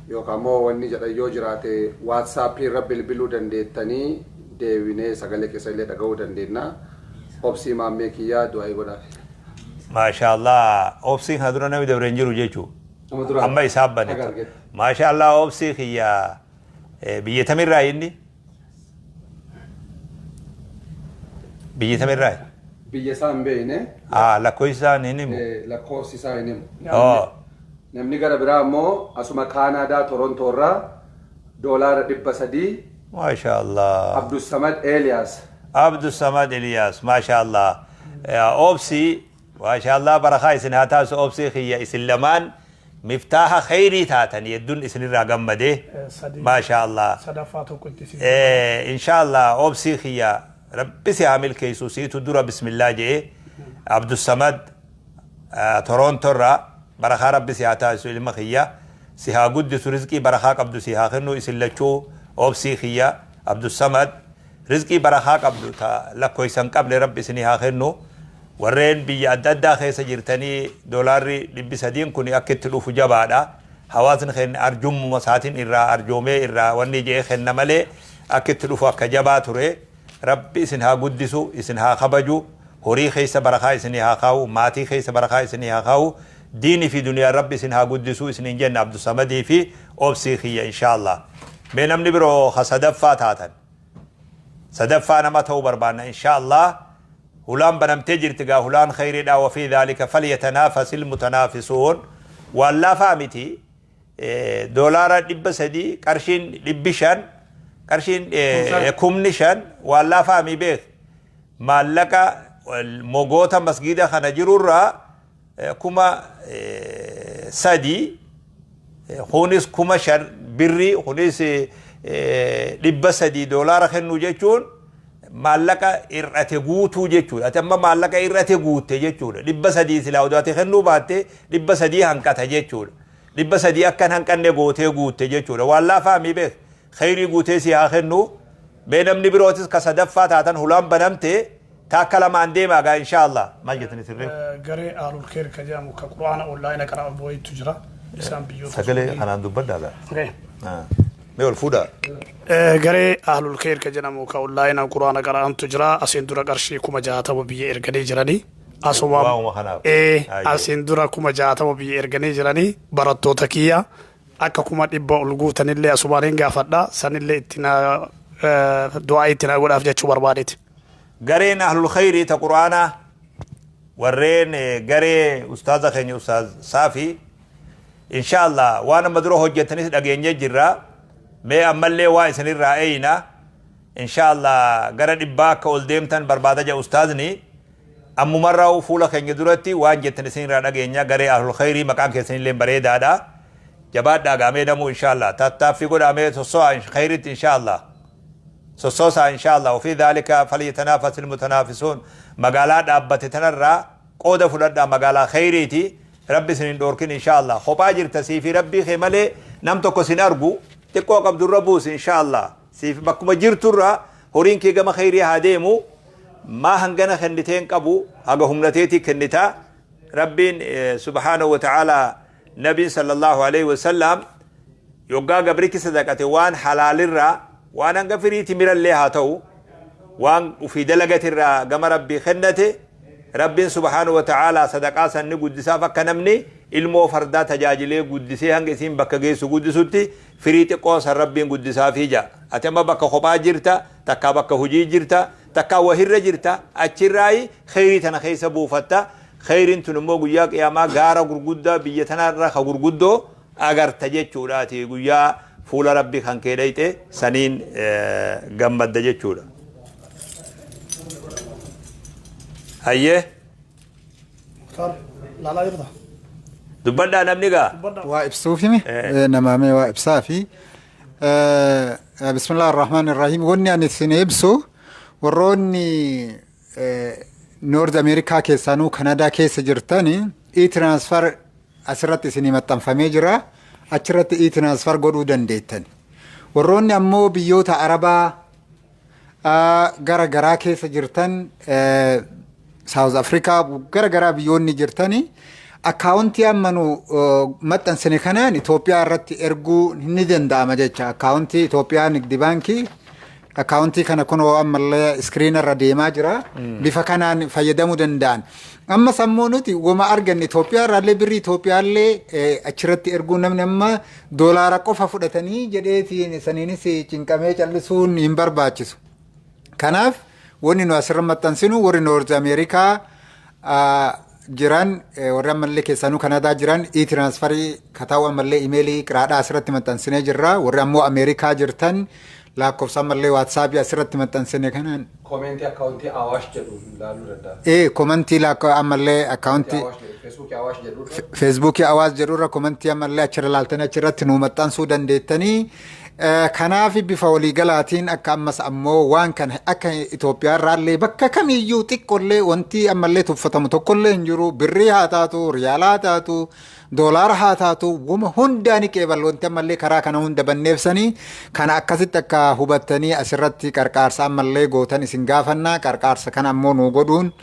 Yookaan immoo wanni jedhan yoo jiraate WhatsAppii irra bilbiluu dandeettanii deebinee sagalee keessa illee dhaga'uu dandeenya. Obsii Maammee Kiyyaa du'aa'ii godhaaf. Maashaallah, Obsii kana dura namni dabre hin jiru jechuu. Nama dura Amma isaa bane. Haga argate. Maashaallah, Obsii Kiyyaa biyya tamirraa inni? Biyya tamirraa? Biyya isaa hin beekne. Ah, lakkoofsi isaa hin himu. Lakkoofsi isaa hin himu. Oh. Namni gara biraa immoo asuma Kaanaadaa Torontoo irraa $300. Maashaallah. Abdussamad Eeliyaas. Abdussamad Eliyaas, maashaallah. Obsii, maashaallah, barakaa isin haa taasisu. Obsii Kiyya, isin lamaan miftaaha kheyrii taatan, hedduun isinirraa gammadee. Sadii. Maashaallah. Sadaffaa tokko itti isin. Inshaallah, Obsii Kiyya, Rabbi si haa milkeessu. Siitu dura bismillah jedhee. Abdussamad Toronto irraa barakaa Rabbi si haa taasisu, ilma kiyya si haa guddisu, rizqii barakaa qabdu si haa kennu. Isin lachuu, Obsii Kiyya, Abdussamad, rizqii barakaa qabdu ta lakkoofsa hin qabne Rabbi isinii haa kennu. Warreen biyya adda addaa keessa jirtanii doolaarri 300n kun akka itti dhufu jabaadha. Hawaasni keenya arjummuma isaatiin irraa arjoomee irraa wanni jedhee kenna malee akka itti dhufu akka jabaa ture. Rabbi isin haa guddisu, isin haa kabaju, horii keessa barakaa isinii haa kaa'u, maatii keessa barakaa isinii haa kaa'u, diinii fi duniyaan Rabbi isin haa guddisu isiniin jenna, Abdusamadii fi Obsii Kiyya, inshaallah. Mee namni biroo ka sadaffaa taatan, sadaffaa nama ta'uu barbaanna, inshaallah. Hulaan banamtee jirti gaa, hulaan kheyriidha. Wafii dhaalika falyatanaafasil mutanaafisuun. Waan laafaa miti. $300, qarshiin 500, qarshiin 5,000 waan laafaa mi beek. Maallaqa mogoota masgiida kana jirurraa 3,000, kunis 5,000 birrii, kunis 300 doolaara kennuu jechuun maallaqa hir'ate guutuu jechuudha. Ati amma maallaqa hir'ate guutte jechuudha. 300 silaa odoo ati kennuu baatte 300 hanqata jechuudha. 300 akka hin hanqanne gootee guutte jechuudha. Waan laafaa mi beek. Kheyrii guutee si haa kennu. Mee namni birootis ka sadaffaa taatan, hulaan banamte taakka lamaan deemaa gaa, inshaallah. Maal jettanii sirree? Garee Aalul Keer ka jedhamu ka Qur'aana onlaayina qara'u wayiitu jira. Isaan biyyoota Sagalee kanaan dubbadhaa gaa. Okay. Mee ol fuudhaa. Garee Ahlul Keer ka jedhamu ka onlaayinaan Qur'aana qara'antu jira. Asiin dura qarshii 60,000 biyya erganii jiranii. Asuma Waa'uma kanaaf. Ee Ayyee. asiin dura 60,000 biyya erganii jiranii barattoota kiyya akka 100,000 ol guutanillee asumaan hin gaafadha sanillee itti na du'aa itti na godhaaf jechuu barbaadeeti. Gareen ahlul khayrii ta qur'aanaa warreen garee ustaaza keenya ustaaz Saafii insha Allah waan amma dura hojjetanis dhageenyee jirra. Mee ammallee waa isinirraa eeyna. Insha Allah gara dhibbaa akka ol deemtan barbaada jedha ustaazni. Ammumarraa fuula keenya duratti waan jettan isinirraa dhageenya garee ahlul khayrii maqaan keessanillee bareedaadha. Jabaadhaa gaamee namuu insha Allah tattaaffii godhamee sosso'aa khayritti insha Allah. Sossoosaa insha Allah ofii dhaalika falyatanaafasil mutanaafisuun magaalaa dhaabbate tanarraa qooda fudhadhaa magaalaa khayriiti rabbi isin hin dhoorkin insha Allah kophaa jirta siifi rabbii kee malee nam tokko sin argu xiqqoo qabdurra buusi insha Allah siif bakkuma jirturra horiin kee gama khayrii haa deemu maa hangana kenniteen qabu haga humnateetii kennitaa rabbiin subhaanahu wa ta'ala nabiin sallallahu alaihi wasallam yoggaa gabrichi sadaqate waan halaalirraa waan hanga firii timirallee haa ta'u waan ufii dalagatirraa gama rabbii kennate rabbiin subhaanahu wa ta'ala sadaqaa san ni guddisaaf akka namni ilmoo fardaa tajaajilee guddisee hanga isiin bakka geessu guddisutti firii xiqqoo san rabbiin guddisaafii ja'a. Ati amma bakka kophaa jirta, takkaa bakka hojii jirta, takkaa wahirra jirta, achirraayi kheyrii tana keessa buufatta. Kheyriin tun immoo guyyaa qiyaamaa gaara gurguddaa biyya tanarra ka gurguddoo agarta jechuudhaati guyyaa fuula rabbi kan kee dhayxe saniin gammadda jechuudha. Hayyee. Muktaar laalaa jirta? Dubbadhaa namni gaa. Waa ibsuuf hime namaamee waa ibsaa fi bismillah ar-rahmaan ar-rahiim wanni ani isin ibsu warroonni North America keessaanuu Kanadaa keessa jirtan e-transfer asirratti isinii maxxanfamee jira achirratti e-transfer godhuu dandeettan. Warroonni ammoo biyyoota Arabaa gara garaa keessa jirtan South Africa gara garaa biyyoonni jirtani akkaawuntii amma nu maxxansine kanaan Itoophiyaa irratti erguu ni danda'ama jecha akkaawuntii Itoophiyaa Nigdi Baankii akkaawuntii kana kunoo ammallee iskiriina irra deemaa jira bifa kanaan fayyadamuu danda'an. Ammas ammoo nuti wama arganne Itoophiyaa irraallee birrii Itoophiyaallee achirratti erguu namni amma doolaara qofa fudhatanii jedheetiin saniinis cinqamee callisuun hin barbaachisu. Kanaaf wanni nu asirra maxxansinu warri Noorz Ameerikaa jiran warri ammallee keessaanuu Kanadaa jiran e-transferii kataa'u ammallee imeelii qiraadhaa asirratti maxxansinee jirra. Warri ammoo Ameerikaa jirtan lakkoofsa ammallee waatsaappii asirratti maxxansine kanaan. Koomeentii akkaawuntii Awaash jedhu ilaaluu danda'a. Komantii ammallee akkaawuntii Feesbuukii Awaash jedhurra. Feesbuukii Awaash jedhurra komantii ammallee achirra laaltanii achirratti nu maxxansuu dandeettanii. Kanaaf bifa waliigalaatiin akka ammas ammoo waan kana akka Itoophiyaa irraallee bakka kamiyyuu xiqqollee wanti ammallee tuffatamu tokkollee hin jiru birrii haa taatu riyaala haa taatu doolaara haa taatu wama hundaa ni qeebal wanti ammallee karaa kana hunda banneebsanii kana akkasitti akka hubattanii asirratti qarqaarsa ammallee gootan isin gaafannaa qarqaarsa kana ammoo nu godhuun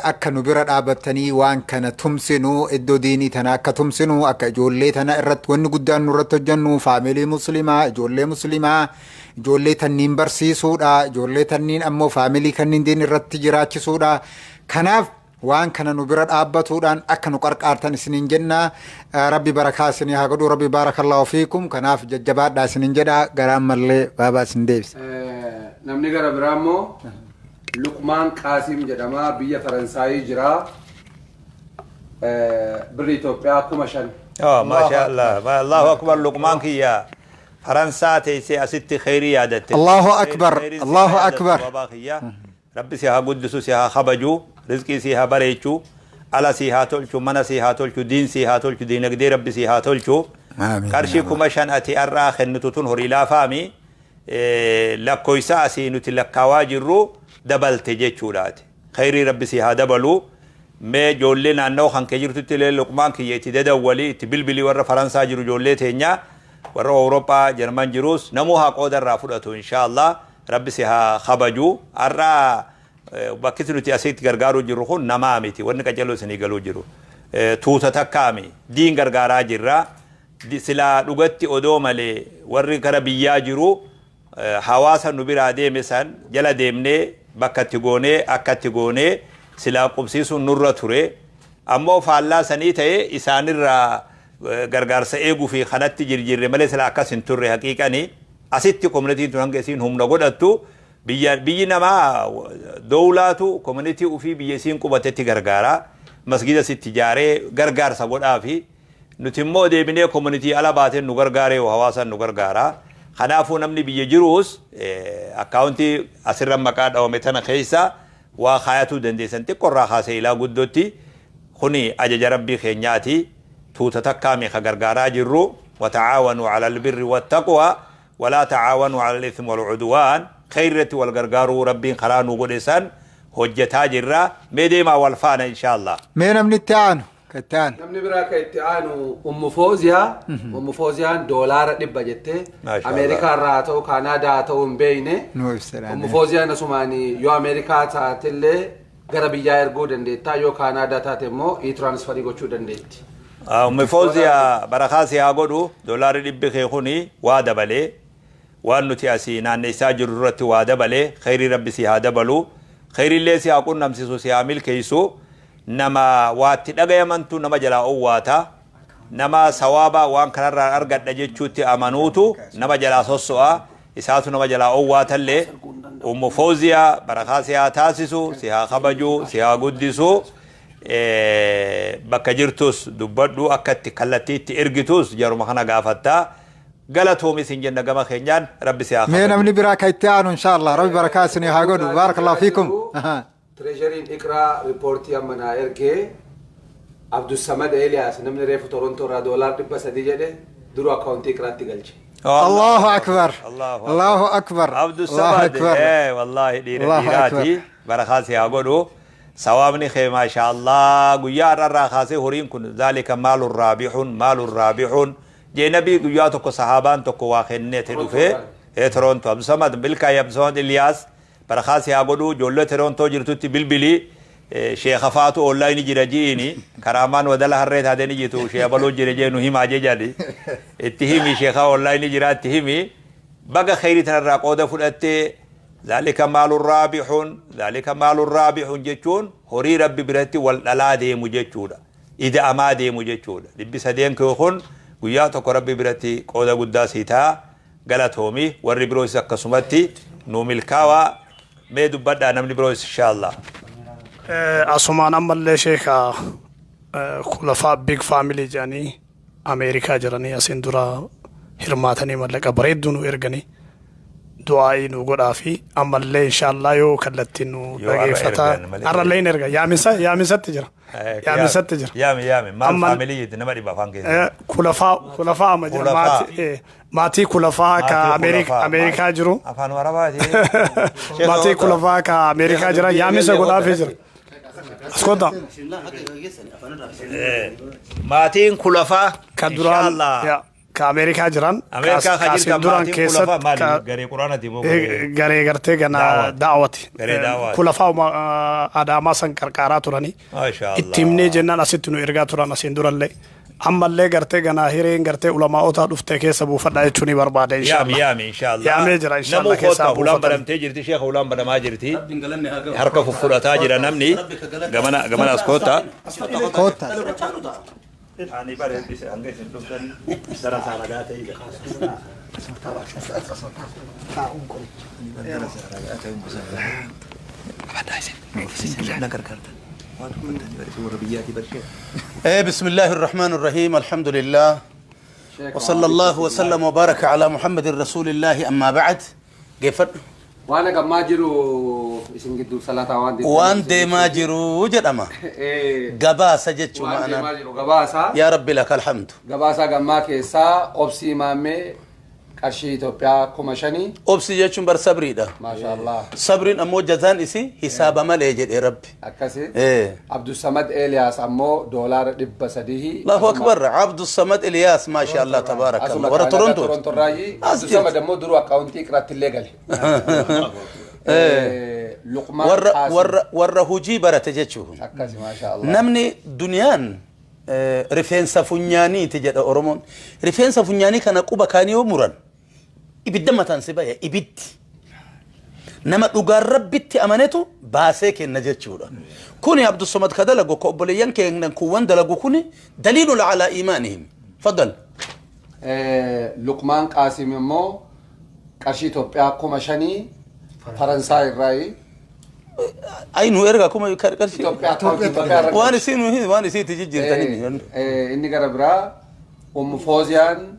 akka nu bira dhaabattanii waan kana tumsinu iddoo diinii tana akka tumsinu akka ijoollee tana irratti wanni guddaan nurratti hojjennu faamilii muslimaa ijoollee muslimaa ijoollee tanniin barsiisuudha ijoollee tanniin ammoo faamilii kanniin diin irratti jiraachisuudha kanaaf waan kana nu bira dhaabbatuudhaan akka nu qarqaartan isiniin jenna rabbi barakaa isinii haa godhu rabbi baarakallahu fiikum kanaaf jajjabaadhaa isiniin jedha garaan mallee baabaa isin deebisa. Namni gara biraa immoo Luqmaan Qaasim jedhama biyya Faransaayii jira. Birri Itoophiyaa 5,000. Maasha Allah. Allahu akbar Luqmaan kiyya Faransaa teessee asitti kheyrii yaadatte. Allahu akbar. Allahu akbar. Rabbi si haa guddisu si haa kabaju rizqii si haa bareechu ala si haa tolchu mana si haa tolchu diin si haa tolchu diinagdee rabbi si haa tolchu. Qarshii 5,000 ati har'aa kennitu tun horii laafaami lakkoysa asii nuti lakkaawaa jirru dabalte jechuudhaati. Kheyrii rabbi si haa dabalu. Mee ijoollee naannoo kan kee jirtutti illee Luqmaan kiyya itti dadawwali itti bilbili warra Faransaa jiru ijoollee teenya warra Awurooppaa Jarman jirus namuu haa qooda irraa fudhatu inshaallah rabbi si haa kabaju. Har'aa bakki nuti asitti gargaaruu jirru kun namaa miti wanni qaceloo isinii galuu jiru. Tuuta takkaami diin gargaaraa jirra. Silaa dhugatti odoo malee warri gara biyyaa jiru hawaasa nu biraa deeme san jala deemnee bakka itti goonee akka itti goonee Silaa qubsiisuun nurra ture. Ammoo faallaa sanii ta'e isaanirraa gargaarsa eeguu fi kanatti jirjiirre malee silaa akkas hin turre. Haqiiqani asitti communityn tun hanga isiin humna godhattu, biyya biyyi namaa dowlaatu community ufii biyya isiin qubatetti gargaara. Masgida sitti ijaaree gargaarsa godhaa fi nuti immoo deebinee community ala baateen nu gargaaree hawaasan nu gargaara. Kanaafuu namni biyya jiruus akkaawuntii asirra maqaa dhawame tana keessa waa kaayatuu dandeessan, xiqqoorraa kaasee ilaa guddootti. Kuni ajaja Rabbii keenyaati. Tuuta takkaami ka gargaaraa jirru. وتعاونوا على البر والتقوى ولا تعاونوا على الإثم والعدوان. Khayrratti wal gargaaruu Rabbiin karaa nu godhe san hojjetaa jirra. Mee deemaa wal faana, insha Allah. Mee namni itti aanu? Ka itti aanu. Namni biraa kan itti aanu Ummu Fooziyaa. Ummu Fooziyaan $100 jettee. Maasha Allah. Ameerikaa irraa haa ta'u, Kaanaadaa haa ta'u, hin beekne. Nuu ibsadhaan. Ummu Fooziyaan asumaan yoo Ameerikaa taatellee gara biyyaa erguu dandeettaa, yoo Kaanaadaa taate immoo e-transferii gochuu dandeetti. Ummi Fooziyaa, barakaa si haa godhu. $100 kee kuni waa dabalee, waan nuti asii naanneessaa jirru irratti waa dabalee. Khayrii Rabbi si haa dabalu, khayriillee si haa qunnamsisu, si haa milkeessu. Nama waatti dhagayamantu nama jalaa owwaata. Nama sawaaba waan kanarraa argadha jechuutti amanuutu nama jalaa sosso'a, isaatu nama jalaa owwaatallee. Ummu Fooziyaa, barakaa si haa taasisu, si haa kabaju, si haa guddisu. Bakka jirtus dubbadhu, akka itti kallattii itti ergitus jaruma kana gaafattaa. Galatoomi sin jenna gama keenyaan, Rabbi si haa Mee kabaju. namni biraa ka itti aanu, insha Allah. Rabbi barakaa isinii haa godhu. بارك الله فيكم. Treasuryn Iqraa riippoortii amma naa ergee, Abdussamad Eeliyaas namni reefu Torontoo irraa $300 jedhe duruu akkaawuntii Iqraatti galche. الله أكبر. الله الله أكبر. Abdus الله Samad أكبر. Wallahi dhiira الله dhiiraati. أكبر. Barakaa si haa godhu. Sawaabni kee maasha Allah. Guyyaa har'arraa kaasee horiin kun ذلك مال رابح مال رابح jee nabii. Guyyaa tokko sahaabaan tokko waa kenneete dhufee Toronto. Abdus Samad bilkaay, Abdus Samad Iliyaas, barakaa si haa godhu. Ijoollee Torontoo jirtutti bilbilii, sheekha faatu onlaayinii jira ji'ini, karaamaan wadala harree taatee ni jirtu, sheekha baluu jira jee nu himaa jee jedhi itti himi. Sheekha onlaayinii jira itti himi. Baga khayrii tanarraa qooda fudhattee. ذلك مال رابح ذلك مال رابح jechuun horii Rabbi biratti wal dhalaa deemu jechuudha, ida'amaa deemu jechuudha. 300n kee kun guyyaa tokko Rabbi biratti qooda guddaa sii ta'a. Galatoomi. Warri biroos akkasumatti nu milkaawaa. Mee dubbadhaa namni biroos, insha Allah. Asumaan ammallee sheeka Kulafaa big family jedhanii Ameerikaa jiranii asiin dura hirmaatanii mallaqa bareedduu nu erganii du'aa'ii nu godhaa fi ammallee inshallah yoo kallattiin nu Yoo har'a dhageeffataa ergan malee. Har'allee hin erga, yaaminsa yaaminsatti jira, yaaminsatti jira. Yaami, yaami. Maal Ammal family nama dhiba afaan keessa. Kulafaa, kulafaa amma jira. Kulafaa. Maatii kulafaa ka Maatii Ameerikaa kulafaa. Ameerikaa jiru. Afaan Arabaati. Maatii kulafaa ka Ameerikaa jira, yaaminsa godhaafii jira. As kottaa. Maatiin kulafaa Ka duraan inshallah. yaa, ka Ameerikaa jiran. Ameerikaa ka ka jirtan asiin duraan maatiin kulafaa keessatti maali, ka garee quraanati moo garee garee gartee gana Daawwaati. daawwati. Garee daawwaati. Kulafaa Adaamaa san qarqaaraa turanii. Maasha Allah. Itti himnee jennaan asitti nu ergaa turan asiin durallee. Ammallee gartee ganaa hireen gartee ulamaa'ota dhuftee keessa buufadhaa jechuun ni barbaada Yaami, inshallah. yaami, inshallah. Yaamee jira inshallah Namuu keessaa koottaa, ulaan buufatan. banamtee jirti, sheekha, ulaan banamaa jirti. Harka fuffudhataa jira namni. Gamana gamana as koottaa. Koottaa. Ani bare hanga isin dhuftan darasaa ragaa ta'e. إيه، بسم الله الرحمن الرحيم، الحمد لله وصلى الله وسلم وبارك على محمد رسول الله، أما بعد، كيف Waan gammaa jiru isin gidduu salaataa waan waan deemaa jiru jedhama. Gabaasa jechuu. Waan deemaa ma'anaan jiru gabaasaa. يا ربي لك الحمد. Gabaasaa gammaa keessaa Obsii Maammee qarshii Itoophiyaa 5,000. Obsi jechuun bar sabriidha. Maasha Allah. Sabriin ammoo jazaan isii hisaaba malee jedhe Rabbi. Akkasi. Eh. Abdussamad Eeliyaas ammoo $300. الله أكبر. عبد الصمد إلياس، ما شاء الله تبارك Asuma الله، ورا Kaanaadaa تورنتو. Toronto irraayi. As Abdussamad jirti. ammoo duruu akkaawuntii Iqraatti illee gale. Luqmaan Warra Qaasim. warra hujii barate jechuun. Akkasi, maasha Allah. Namni duniyaan rifeensa funyaaniiti jedha Oromoon. Rifeensa funyaanii kana quba kaanii yoo muran ibidda mataan si baya ibiddi. Nama dhugaan Rabbitti amanetu baasee kenna jechuudha. Kuni Abdussamad ka dalagu, ka obboleeyyan keenyan kuuwwan dalagu, kuni daliilul alaa iimaanihim. Faddal. Luqmaan Qaasim immoo qarshii Itoophiyaa 5000 Faransaay irraayi. Ay, nu erga kuma qarshii. Itoophiyaa, akkaawuntii Itoophiyaa irra. Waan isin waan isiitti jijjiirtanii. Inni gara biraa Ummu Fooziyaan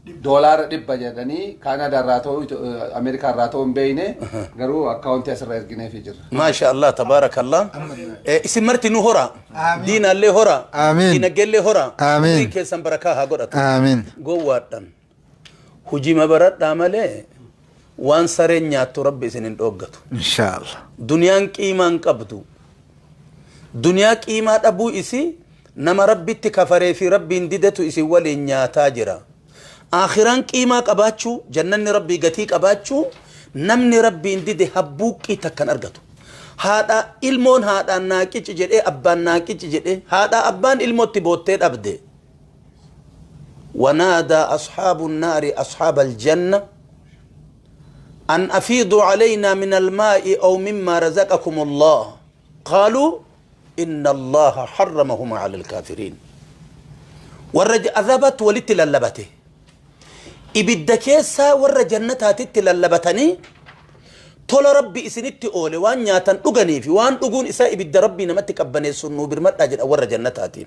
$100 jedhanii Kaanaadaa irraa ta'uu, Ameerikaa irraa ta'uu hin beekne, garuu akkaawuntii asirra ergineefii jirra. Maasha Allah, tabaarakallah. Isin marti nu hora. Diinaallee hora. Amiin. Dinaggeellee hora. Amiin. Umriin keessan barakaa haa godhatu. Amiin. Gowwaadhan. Hujima baradhaa malee waan sareen nyaattu Rabbi isin hin dhooggatu. Inshaallah. Duniyaan qiimaa hin qabdu. Duniyaa qiimaa dhabuu isii nama Rabbitti kafaree fi Rabbiin didetu isin waliin nyaataa jira. Aakhiraan qiimaa qabaachuu, jannanni Rabbii gatii qabaachuu, namni Rabbiin dide habbuuqqii takkan argatu. Haadha ilmoon haadhaan naa qici jedhee, abbaan naa qici jedhee, haadha abbaan ilmootti boottee dhabde. ونادى أصحاب النار أصحاب الجنة أن أفيضوا علينا من الماء أو مما رزقكم الله قالوا إن الله حرمهما على الكافرين. Warra azabat walitti lallabate, ibidda keessaa warra jannataatitti lallabatanii, tola Rabbi isinitti oole, waan nyaatan dhuganii fi waan dhuguun isaa ibidda Rabbii namatti qabbaneessuun nuu birmadhaa jedha warra jannataatiin.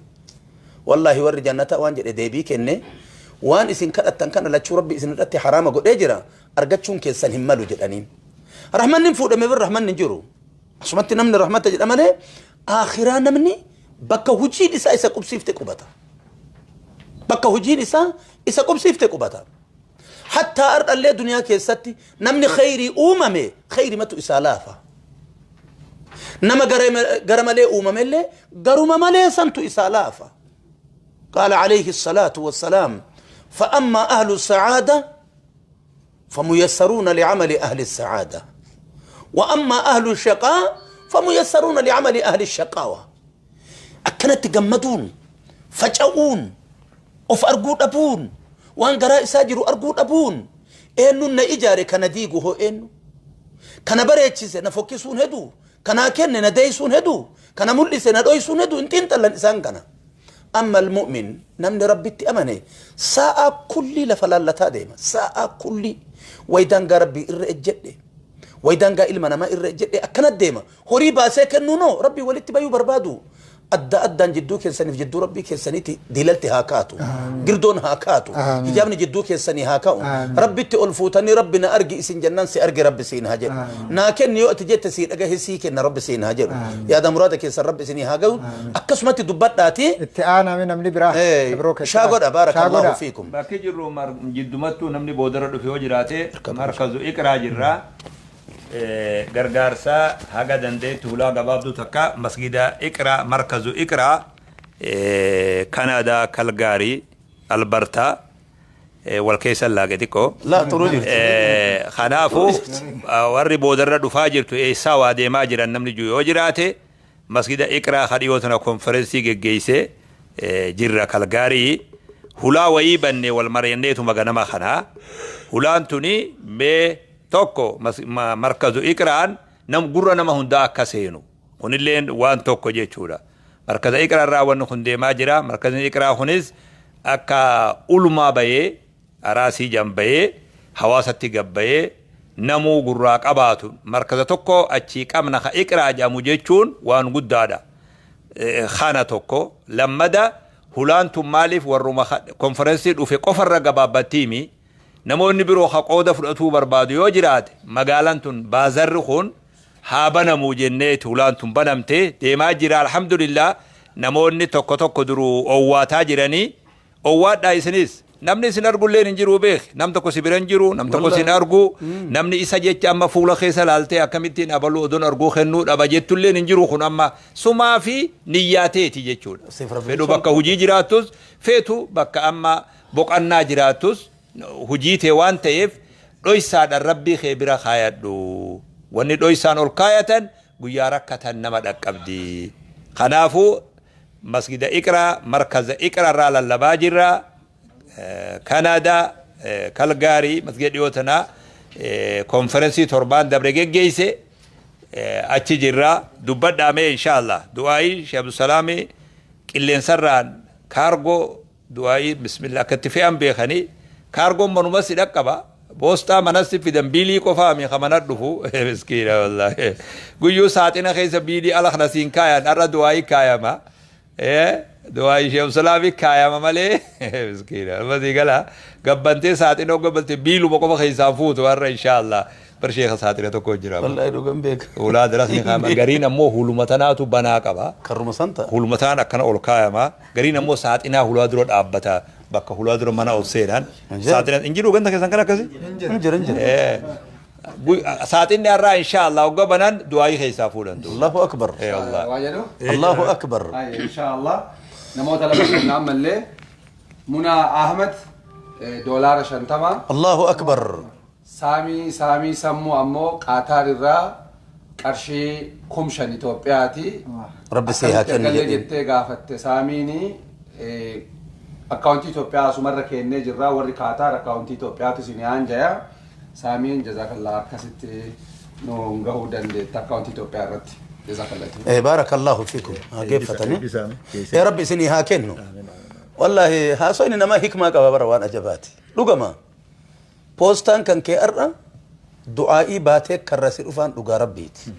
Wallaahi, warri jannataa waan jedhe deebii kenne: waan isin kadhattan kana lachuu Rabbi isin irratti haraama godhee jira, argachuun keessan hin malu jedhaniin. Rahmanni hin fuudhame bir, rahmanni hin jiru. Asumatti namni rahmata jedha malee, akhiraa namni bakka hojiin isaa isa qubsiifte qubata. Bakka hojiin isaa isa qubsiifte qubata. Hattaa ardhallee duniyaa keessatti namni khayrii uumame khayrimatu isaa laafa. Nama gara malee uumamellee garuma malee santu isaa laafa. قال عليه الصلاة والسلام: فأما أهل السعادة فميسرون لعمل أهل السعادة، وأما أهل الشقاء فميسرون لعمل أهل الشقاوة. Akkanatti gammaduun, faca'uun, of arguu dhabuun, waan garaa isaa jiru arguu dhabuun, eenyuun na ijaare kana diigu hoo, eenyu kana bareechise na fokkisuun hedu, kanaa kenne na deeysuun hedu, kana mul'ise na dhoysuun hedu, hin xiinxallan isaan kana. Amma almu'min, namni Rabbitti amane, sa'a kulli lafa laallataa deema. Sa'a kulli waydaangaa Rabbii irra ejjedhe, waydaangaa ilma namaa irra ejjedhe, akkana deema. Horii baasee kennuu Rabbii walitti bayuu barbaadu. Adda addaan jidduu keessaniif jidduu Rabbii keessaniitti diilalti haa kaatu, girdoon haa kaatu, hijaabni jidduu keessanii haa ka'u. Rabbitti ol fuutanii, Rabbi na argi isin jennaan, si argi Rabbi siin haa jedhu. Naa kenni yoo ati jette, sii dhagahe sii kenna Rabbi siin haa jedhu. Yaada muraada keessan Rabbi isinii haa gahu. Akkasumatti dubbadhaati. Itti aaname namni biraa. Biroo keessa. Shaa godha, baarakallahu Shaa godha. fiikum. Bakki jirru jiddumattuu namni boodara dhufe yoo jiraate, markazu Iqraa jirra. Gargaarsa haga dandeetti hulaa gabaabduu takka masgida Iqraa, markazu Iqraa, Kanaadaa, Kalgaarii, Albartaa, wal keessa laaqe xiqqoo. Laa turuu jirti. Kanaafuu warri boodarra dhufaa jirtu, eessaa waa deemaa jiran namni jiru yoo jiraate, masgida Iqraa kadhiyoo tana konferensii geggeessee jirra. Kalgaarii hulaa wayii banne, wal mari'anneetuma ganama kanaa. Hulaan tuni mee tokko markazu Iqraan nam gurra nama hundaa akka seenu, kunilleen waan tokko jechuudha. Markaza Iqraa irraa wanni kun deemaa jira. Markazni Iqraa kunis akka ulumaa bahee, araasii jambayee, hawaasatti gabbayee, namuu gurraa qabaatu, markaza tokko achii qabna ka Iqraa jedhamu jechuun waan guddaadha. Kana tokko. Lammada, hulaan tun maaliif warruma konferensii dhufe qofarra gabaabbattiimi? Namoonni biroo ka qooda fudhatuu barbaadu yoo jiraate, magaalaan tun baazarri kun haa banamuu jenneeti hulaan tun banamte. Deemaa jira, alhamdulillah. Namoonni tokko tokko duruu owwaataa jiranii. Owwaadhaa isinis, namni isin argulleen hin jiru beek. Nam tokko si bira hin jiru, nam tokko sin argu, namni isa jecha amma fuula keessa laaltee akkamittiin abaluu odoon arguu kennuu dhaba jettulleen hin jiru. Kun amma sumaa fi niyyaateeti jechuudha. Fedhu bakka hojii jiraattus, feetu bakka amma boqannaa jiraattus, hojii tee waan ta'eef dhoysaadhaan Rabbii kee bira kaayadhu. Wanni dhoysaan ol kaayatan guyyaa rakkatan nama dhaqqabdi. Kanaafuu masgida Iqraa, markaza Iqraa irraa lallabaa jirra. Kanaadaa, Kalgaarii, masgida dhiyoo tanaa Konferensii torbaan dabre geggeeyse achi jirra. Dubbadhaa mee insha Allah. Du'aayii Sheekh Abdusalaamii qilleensarraan kaargoo du'aayii bismillah akka itti fe'an beekanii kaargoon manuma si dhaqqaba. Boostaa manatti fidan, biilii qofaa mi ka mana dhufu. Miskiina wallaahi, guyyuu saaxina keessa biilii ala kana siin kaayan. Har'a du'aayii kaayama, du'aayii Sheekh Abdusalaamii kaayama malee. Miskiina, amma sii gala gabbantee saaxina gabbalte biiluma qofa keessaa fuutu. Har'a insha Allah bar sheeka saaxina tokko jira. Wallaahi dhugan beeka. Ulaa darasni kaayama, gariin ammoo huluma tanaatu banaa qaba. Karruma san ta'a. Huluma tanaan akkana ol kaayama, gariin ammoo saaxinaa hulaa dura dhaabbata, bakka hulaa dura mana ol seenan. Saaxina hin jiru ganda keessan kan akkasi? Hin jira, hin jira. Saaxinni har'aa insha Allah hogga banan du'aayii keessaa fuudhan. Allahu akbar. Allah. Waa jedhu? Allahu akbar. Ay, insha Allah. Namoota lama qabna ammallee. Muna Ahmed $50. Allahu akbar. Saamii Saamii Sammuu ammoo Qaataar irraa qarshii 5,000 Itoophiyaati. Rabbi si haa kennu Akkamtti jedheen. Jettee gaafatte Saamiini, akkaawuntii Itoophiyaa asumarra kennee jirra, warri Qaataar akkaawuntii Itoophiyaatu isin haan jaya. Saamiin, jazakallah, akkasitti nu gahuu dandeetta akkaawuntii Itoophiyaa irratti. Jazakallah. Baarakallahu fiikum. Haa geeffatanii. Yaa Rabbi isinii haa kennu. Wallaahi haasoo nama hikmaa qaba bara, waan ajabaati. Dhugama. Poostaan kan kee har'a du'aa'ii baatee karra si dhufaan dhugaa Rabbiiti.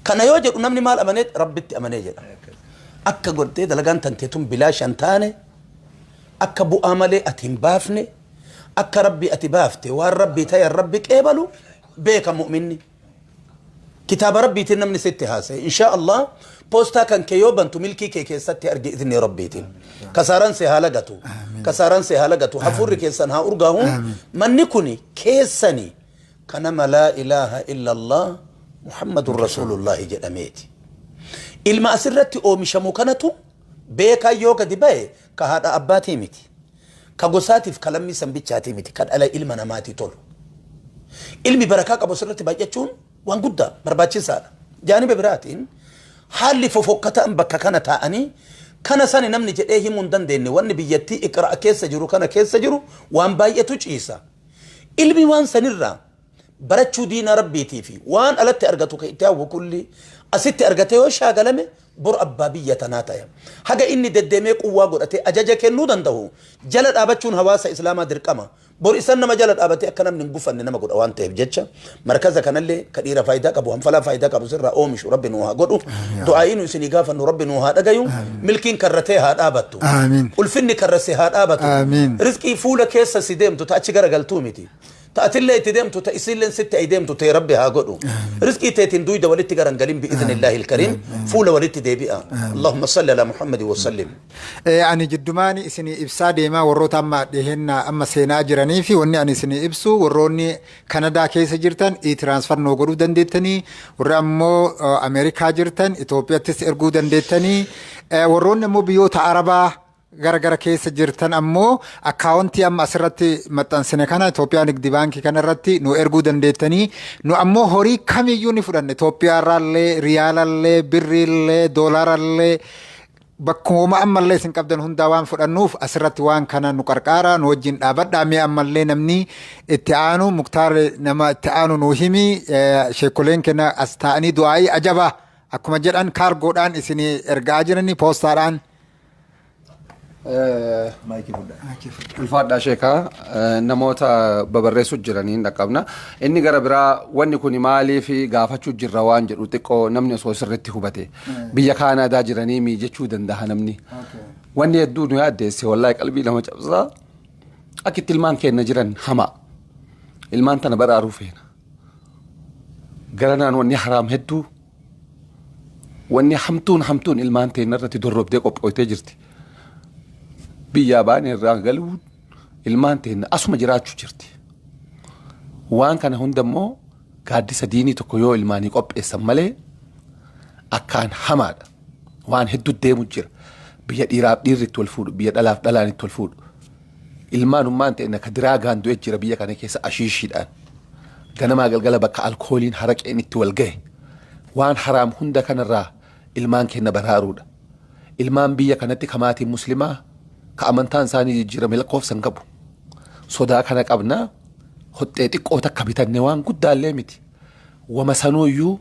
Kana yoo jedhu namni maal amanee? Rabbitti amanee jedha. Akka godhtee dalagaan tanteetun bilaashan taane, akka bu'aa malee ati hin baafne, akka Rabbi ati baafte waan Rabbi ta'e Rabbi qeebalu beeka mu'minni. Kitaaba Rabbiitiin namni sitti haasa'e, insha Allah poostaa kan kee yoo bantu milkii kee keessatti argi idni Rabbiitiin. Kasaaraan si haa lagatu. Kasaaraan si haa lagatu. Hafuurri keessan haa urgaahu. Manni kuni keessani kanama laa ilaaha illa Allah Muhammadun Rasuulullahi jedhameeti. Ilma asirratti oomishamu kanatu beekaa yoo gadi ba'e ka haadha abbaatii miti. Ka gosaatiif ka lammii sanbichaatii miti, ka dhala ilma namaatii tolu. Ilmi barakaa qabu asirratti baay'achuun waan guddaa barbaachisaadha. Jaaniba biraatiin haalli fofokkataan bakka kana taa'anii kana sani namni jedhee himuu hin dandeenye, wanni biyyattii iqra keessa jiru kana keessa jiru waan baay'eetu ciisa. Ilmi waan sanirraa barachuu diina Rabbiitii fi waan alatti argatu ka itti hawwu kulli asitti argate yoo shaagalame bor abbaa biyya tanaa ta'e. Haga inni deddeemee quwwaa godhatee ajaja kennuu danda'u jala dhaabachuun hawaasa Islaamaa dirqama. Bor isan nama jala dhaabatee akka namni hin gufanne nama godha waan ta'eef jecha markaza kanallee ka dhiira faayidaa qabu, hanfalaa faayidaa qabu sirraa oomishu Rabbi nuu haa godhu. Du'aa'ii nu isinii gaafannu Rabbi nuu haa dhagayu. Milkiin karratee haa dhaabattu. Amiin. Ulfinni karrase haa dhaabatu. Amiin. Rizqii fuula keessa si deemtu ta achi garagaltuu miti. Ta atillee itti deemtu, ta isiilleen sitti ay deemtu ta'e Rabbi haa godhu. Rizqii teetiin duyda walitti garangalin bi'idhnillaahi ilkariim fuula walitti deebi'a. Allahumma salli ala Muhammadi wa sallim. Ani jiddumaani isinii ibsaa deemaa, warroota amma dhiheenna amma seenaa jiranii fi wanni ani isinii ibsu, warroonni Kanadaa keessa jirtan e-transfer nuu godhuu dandeettanii, warri ammoo Ameerikaa jirtan Itoophiyaattis erguu dandeettanii, warroonni ammoo biyyoota Arabaa gara gara keessa jirtan ammoo akkaawuntii amma asirratti maxxansine kana, Itoophiyaa Nigdi Baankii kana irratti nu erguu dandeettanii. Nu ammoo horii kamiyyuu ni fudhanna, Itoophiyaa irraallee, riyaalallee, birriillee, doolaarallee, bakkuma ammallee isin qabdan hundaa waan fudhannuuf asirratti waan kana nu qarqaara, nu wajjin dhaabadhaa. Mee ammallee namni itti aanu, Muktaar, nama itti aanu nu himi. Sheekoleen kenna as taa'anii du'aa'ii ajaba akkuma jedhan kaargoodhaan isin ergaa jiranii poostaadhaan. Ulfaadhaa sheekaa, namoota babarreessuu jiraniin dhaqqabna. Inni gara biraa wanni kun maaliif gaafachuu jirra waan jedhu xiqqoo namni osoo sirriitti hubate. Biyya Kaanaadaa jiranii miijechuu danda'a namni. Wanni hedduu nu yaaddeesse, wallaahi qalbii nama cabsaa. Akka itti ilmaan keenya jiran hamaa. Ilmaan tana baraaruu feena. Garanaan wanni haraam hedduu, wanni hamtuun hamtuun ilmaan teenya irratti dorrobdee qophooytee jirti. Biyyaa baane irraa galuun ilmaan teenya asuma jiraachuu jirti. Waan kana hunda immoo gaaddisa diinii tokko yoo ilmaanii qopheessan malee akkaan hamaadha. Waan hedduu deemu jira. Biyya dhiiraaf dhiirri itti wal fuudhu, biyya dhalaaf dhalaan itti wal fuudhu. Ilmaanummaan ta'e ka diraagaan du'e jira biyya kana keessa ashiishiidhaan. Ganamaa galgala bakka alkooliin haraqeen itti wal gahe. Waan haraam hunda kanarraa ilmaan keenya baraaruudha. Ilmaan biyya kanatti kamaatiin Muslimaa ka amantaan isaanii jijjiirame lakkoofsa hin qabu. Sodaa kana qabna. Hoxxee xiqqoo takka bitanne waan guddaallee miti. Wama sanuuyyuu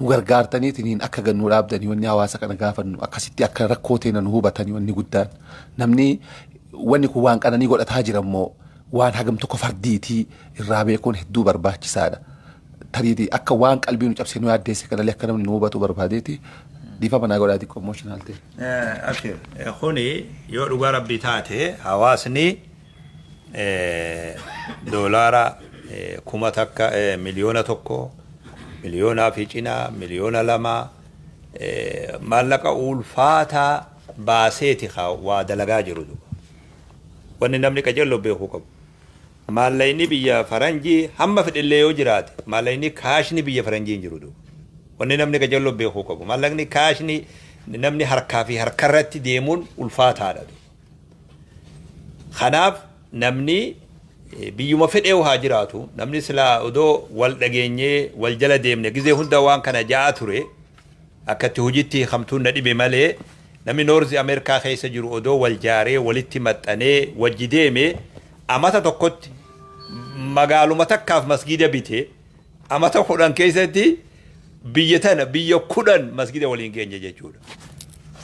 nu gargaartaniitiin akka gannuu dhaabdanii wanni hawaasa kana gaafannu akkasitti akka rakkoo teena nu hubatanii wanni guddaan. Namni wanni kun waan qananii godhataa jira immoo waan hagam tokko fardiitii irraa beekuun hedduu barbaachisaadha. Tariitii akka waan qalbii nu cabsee nu yaaddeesse kanallee akka namni nu hubatu barbaadeeti dhiifama naa godhaa xiqqoo emotional ta'e. Abshir, kuni yoo dhugaa Rabbii taate hawaasni doolaara 1000, 1,000,000, miliyoonaa fi cinaa, 2,000,000 maallaqa ulfaataa baaseeti waa dalagaa jiru. Wanni namni qajeello beekuu qabu. Maallaqni biyya faranjii hamma fedhillee yoo jiraate maallaqni kaashni biyya faranjii hin jiru. Wanni namni qajeello beekuu qabu. Maallaqni kaashni namni harkaa fi harkarratti deemuun ulfaataadha. Kanaaf namni biyyuma fedhee haa jiraatu, namni silaa odoo wal dhageenyee wal jala deemne gizee hunda waan kana ja'a ture akkatti hojiitti hamtuun na dhibe malee namni North Ameerikaa keessa jiru odoo wal jaaree walitti maxxanee wajji deeme amata tokkotti magaaluma takkaaf masgiida bite amata 10 keessatti biyya tana biyya 10 masgiida waliin geenye jechuudha.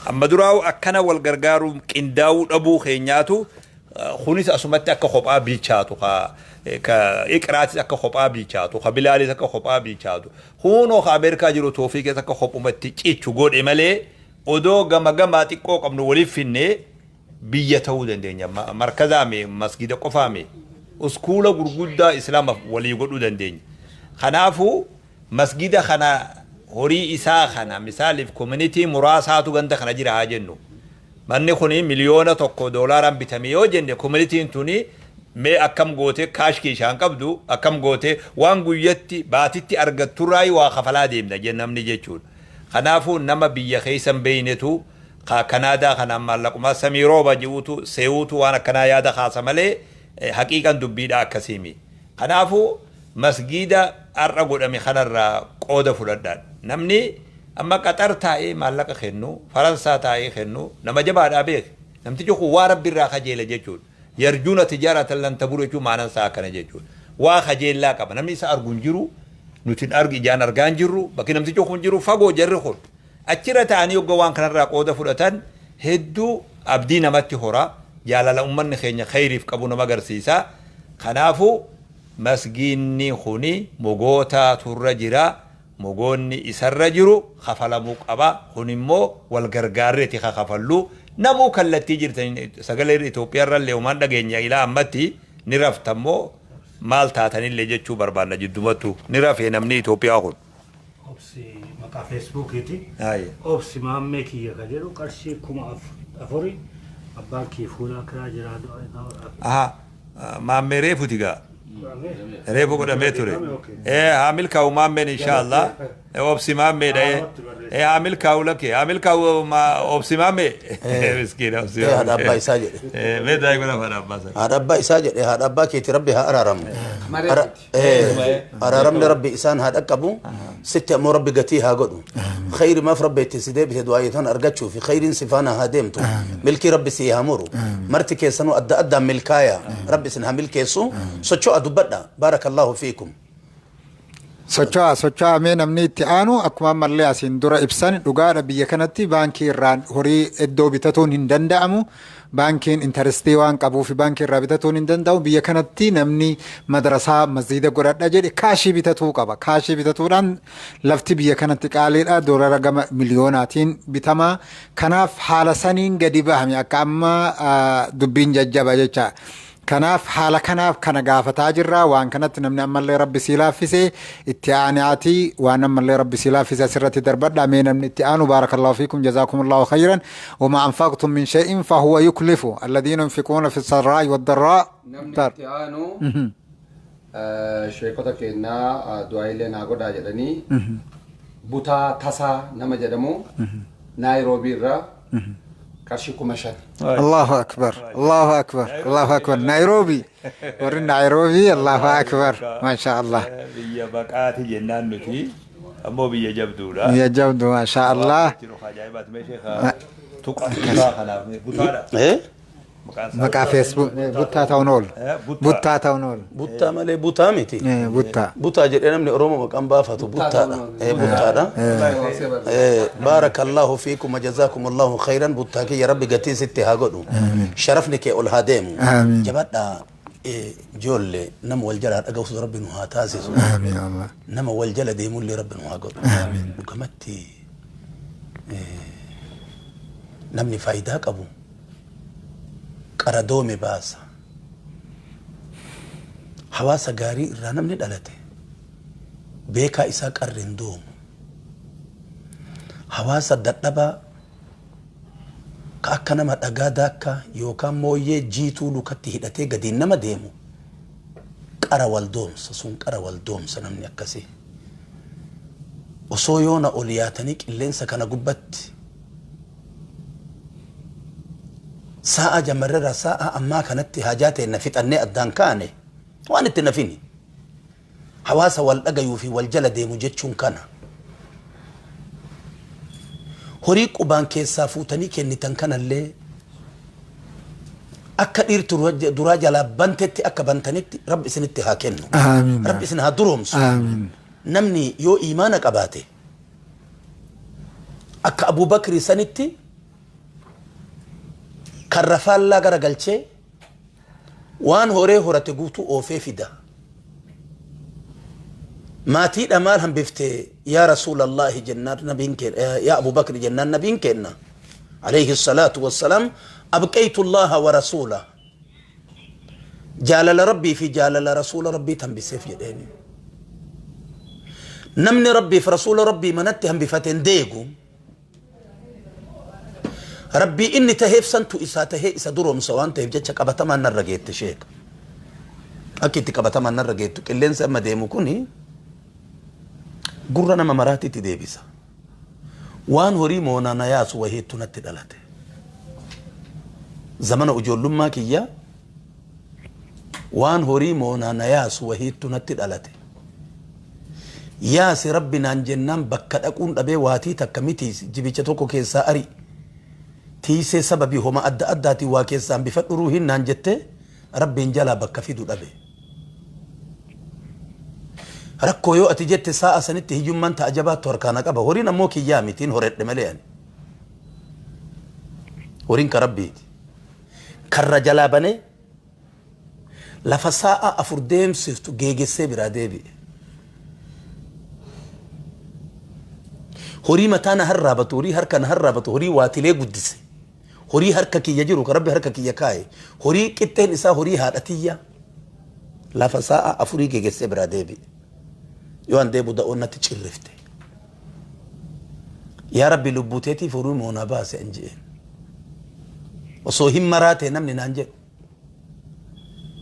Amma duraa'u akkana wal gargaaruu qindaa'uu dhabuu keenyaatu kunis asumatti akka kophaa bilchaatu, ka Iqraatis akka kophaa bilchaatu, ka Bilaalis akka kophaa bilchaatu, hunoo ka Ameerikaa jiru Toofiiqis akka kophumatti cichu godhe malee odoo gama gamaa xiqqoo qabnu waliif finnee biyya ta'uu dandeenya. Markazaame masgida qofaame uskuula gurguddaa islaamaaf walii godhuu dandeenya. Kanaafuu masgida kana horii isaa kana misaaliif community muraasaatu ganda kana jira haa jennu. Manni kuni 1,000,000 doolaaraan bitame yoo jenne communityn tuni mee akkam goote cash kiishaan qabdu akkam goote waan guyyatti baatitti argatturraa waa kafalaa deemna jennamni jechuudha. Kanaafuu nama biyya keessan beeynetu ka Kanaadaa kanaan maallaquma samii rooba ji'uutu seewuutu waan akkanaa yaada kaasa malee haqiiqan dubbiidha akkasiimi. Kanaafuu masgiida har'a godhame kanarraa qooda fudhadhaan. Namni amma Qaxar taa'ee maallaqa kennu, Faransaa taa'ee kennu nama jabaadhaa beek. Namtichi kun waa Rabbi irraa kajeela jechuudha. Yarjuuna tijaaratan lan tabur jechuun maanaan isaa akkana jechuudha. Waa kajeellaa qaba. Namni isa argu hin jiru. Nuti ijaan argaa hin jirru. Bakki namtichi kun jiru fagoo jarri kun. Achirra taa'anii yogga waan kanarraa qooda fudhatan hedduu abdii namatti hora. Jaalala uummanni keenya khayriif qabu nama agarsiisa. Kanaafuu masgiinni kuni mogoota turra jira. Mogoonni isarra jiru kafalamuu qaba. Kun immoo wal gargaarreeti kafallu. Namuu kallattii jirtan sagalee Itoophiyaarra illee homaan dhageenya ilaa ammatti ni raftammoo maal taatanillee jechuu barbaanna jiddumattu ni rafee namni Itoophiyaa kun. Obsi maqaa Feesbuukiiti. Obsi maammee kiyya ka jedhu qarshii 4,000 abbaan kiyya fuula kiraa jira. Aha, maammee reefuti gaa. Reefu godhamee ture. Haa milkaa'u maammeen inshaallah. Obsi maammee dha'ee. Haa milkaa'u lakke. Haa milkaa'u obsi maammee. Miskiina obsi maammee. Haadha abbaa isaa jedhe. Mee daa'ima godha haadha abbaa isaa. Haadha abbaa isaa jedhe. Haadha abbaa keeti Rabbi haa araaramu. Araaramni Rabbi isaan haa dhaqqabu. Sitti ammoo Rabbi gatii haa godhu. Khayri maaf Rabbi itti si deebise du'aayitan argachuu fi khayriin si faana haa deemtu. Milkii Rabbi si haa muru. Marti keessanuu adda addaan milkaaya. Rabbi isin haa milkeessu. Socho'a dubbadha. Baarakallahu fiikum. Socho'aa mee namni itti aanu akkuma ammallee asiin dura ibsan dhugaadha biyya kanatti baankii irraan horii iddoo bitatuun hin danda'amu. Baankiin interestii waan qabuuf baankii irraa bitatuun hin danda'amu. Biyya kanatti namni madrasaa masjiida godhadha jedhe kaashii bitatuu qaba. Kaashii bitatuudhaan lafti biyya kanatti qaaliidha. Doolara gama miliyoonaatiin bitama. Kanaaf haala saniin gadi bahame akka amma dubbiin jajjaba jecha. Kanaaf haala kanaaf kana gaafataa jirra. Waan kanatti namni ammallee Rabbi sii laaffise itti aanaati. Waan ammallee Rabbi sii laaffise asirratti darbadha. Mee namni itti aanu baarakallahu fiikum jazaakumullahu khayran. Wamaa anfaqtum min shay'in fahuwa yuklifu. Alladhiina yunfiquuna fi sarraa'i waddarraa. Namni itti aanu sheekota keenyaa du'aayilee naa godhaa jedhanii butaa tasaa nama jedhamu Naayiroobii irraa qarshii 5,000. Allahu akbar, Allahu akbar, Allahu akbar. Nairobi, warri Nairobi, Allahu akbar, masha Allah. Biyya baqaati jennaan nuti ammoo biyya jabduudha. Biyya jabdu, masha Allah. Jiru ajaa'ibaati mee sheekha tuqa tuqaa kanaaf butaadha. Maqaan isaa? Maqaa Facebook buttaa ta'uun oolu. Buttaa. Buttaa ta'uun oolu. Buttaa malee butaa miti. Buttaa. Butaa jedhee namni Oromoo maqaan baafatu buttaadha. Buttaadha. Baarakallahu fiikum jazaakumullahu khayran buttaa kiyya rabbi gatii sitti haa godhu. Sharafni kee ol haa deemu. Amiin. Jabadhaa ijoollee nama wal jalaa dhaga'us rabbi nu haa taasisu. Amiin Allah. Nama wal jala deemullee rabbi nu haa godhu. Dhugamatti namni faayidaa qabu qaradoome baasa. Hawaasa gaarii irraa namni dhalate beekaa isaa qarri hin doomu. Hawaasa dadhabaa ka akka nama dhagaa daakkaa yookaan mooyyee jiituu lukatti hidhatee gadiin nama deemu qara wal doomsa sun qara wal doomsa namni akkasii. Osoo yoona ol yaatanii qilleensa kana gubbatti sa'a jamarrera sa'a ammaa kanatti hajaa ta'e na fixannee addaan kaane waan itti nafini. Hawaasa wal dhagayuu fi wal jala deemu jechuun kana. Horii qubaan keessaa fuutanii kennitan kanallee akka dhiirtu duraa jalaa bantetti akka bantanitti rabbi isinitti haa kennu. Amiin. Rabbi isin haa duroomsu. Amiin. Namni yoo imaana qabaate akka Abubakri sanitti karra faallaa gara galchee waan horee horate guutuu oofee fida. Maatiidha maal hambifte yaa Rasuulallahi jennaan nabiin kenna yaa Abubakri jennaan nabiin kenna alayhi salaatu wassalaam abqaytu Allaha wa rasuula jaalala rabbii fi jaalala rasuula rabbii hambiseef jedheeni. Namni rabbii fi rasuula rabbii manatti hambifate hin deegu. Rabbii inni taheef santu isaa tahee isa duroomsa waan ta'eef jecha qabatamaan narra geette sheeka. Akka itti qabatamaan narra geettu qilleensa amma deemu kuni gurra nama maraatitti deebisa. Waan horii moonaa na yaasu wahiittu natti dhalate. Zamana ijoollummaa kiyya waan horii moonaa na yaasu wahiittu natti dhalate. Yaasi rabbi naan jennaan bakka dhaquun dhabee waatii takka miti jibicha tokko keessaa ari. Tiisee sababii homa adda addaatiin waa keessaan bifadhu ruuhiin naan jettee rabbiin jalaa bakka fidu dhabe. Rakkoo yoo ati jette sa'a sanitti hiyyummaan ta'a jabaattu harkaa na qaba. Horiin ammoo kiyyaa mitiin horedhe malee ani. Horiin ka rabbiiti. Karra jalaa banee lafa sa'a afur deemsiftu geegessee biraa deebi'e. Horii mataa na harraabatu, horii harka na harraabatu, horii waatilee guddise. Horii harka kiyya jiru, ka rabbi harka kiyya kaa'e. Horii qixxeen isaa horii haadha tiyya. Lafa sa'a afurii geegessee biraa deebi'e. Yoo an deebu da'oon natti cirrifte. Yaa rabbi lubbuu teetiif horii moonaa baase an je'een. Osoo hin maraate namni naan jedhu.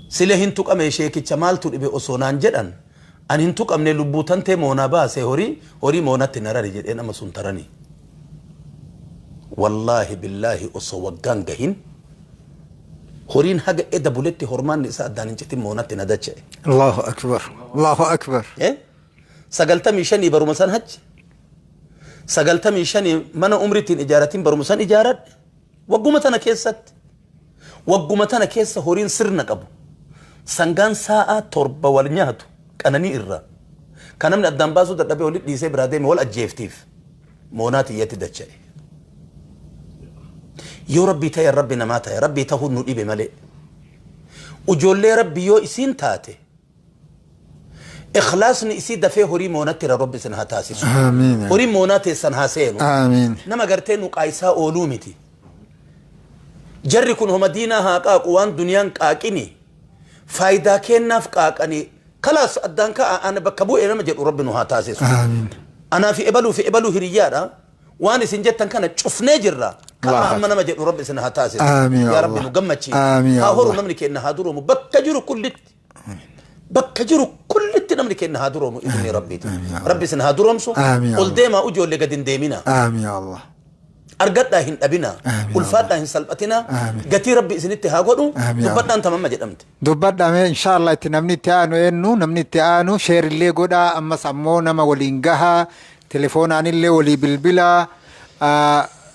Sile hin tuqame sheekicha maaltu dhibe osoo naan jedhan. An hin tuqamne lubbuu tantee moonaa baase horii horii moonatti narari jedhee nama sun taranii. Wallaahi billaahi osoo waggaan gahin horiin haga eda buletti hormaanni isaa addaan hin citin moonatti na dacha'e. Allahu akbar. Allahu akbar. 95 baruma san hajji. 95 mana umriitiin ijaaratiin baruma san ijaaradhe. Wagguma tana keessatti. Wagguma tana keessa horiin sirna qabu. Sangaan sa'a 7 wal nyaatu qananii irraa. Kan namni addaan baasuu dadhabee walitti dhiisee biraa deeme wal ajjeeftiif moonaa tiyyatti dacha'e. Yoo rabbii ta'e rabbi namaa ta'e rabbii ta'uun nu dhibe malee. Ijoollee rabbi yoo isiin taate ikhlaasni isii dafee horii moonatti irra rabbi isin haa taasisu. Amiin. Horii moonaa teessan haa seenu. Amiin. Nama gartee nu qaayisaa ooluu miti. Jarri kun homa diinaa haa qaaqu waan duniyaan qaaqini. Faayidaa kennaaf qaaqanii kalaas addaan ka'a ana bakka bu'ee nama jedhu rabbi nu haa taasisu. Amiin. Anaa fi ebaluu fi ebaluu hiriyyaadha. Waan isin jettan kana cufnee jirra. Ka'a amma nama jedhu rabbi isin haa taasisu. Amiin Yaa rabbi Allah. nu gammachiisi. Amiin Haa horu Allah. namni kenna haa duroomu bakka jiru kullitti. Bakka jiru kullitti namni kenna haa duroomu idni rabbiiti. Rabbi isin haa duroomsu. Amiin Ol deemaa ijoollee gadi hin deeminaa. Amiin Allah. Argadhaa hin dhabinaa. Amiin Ulfaadhaa hin salphatinaa. Amiin. Gatii rabbi isinitti haa godhu. Amiin Dubbadhaan tamamma jedhamte. Dubbadhame inshallah itti namni itti aanu eenyu namni itti aanu sheerillee godhaa ammas ammoo nama waliin gahaa telefoonaan illee walii bilbilaa.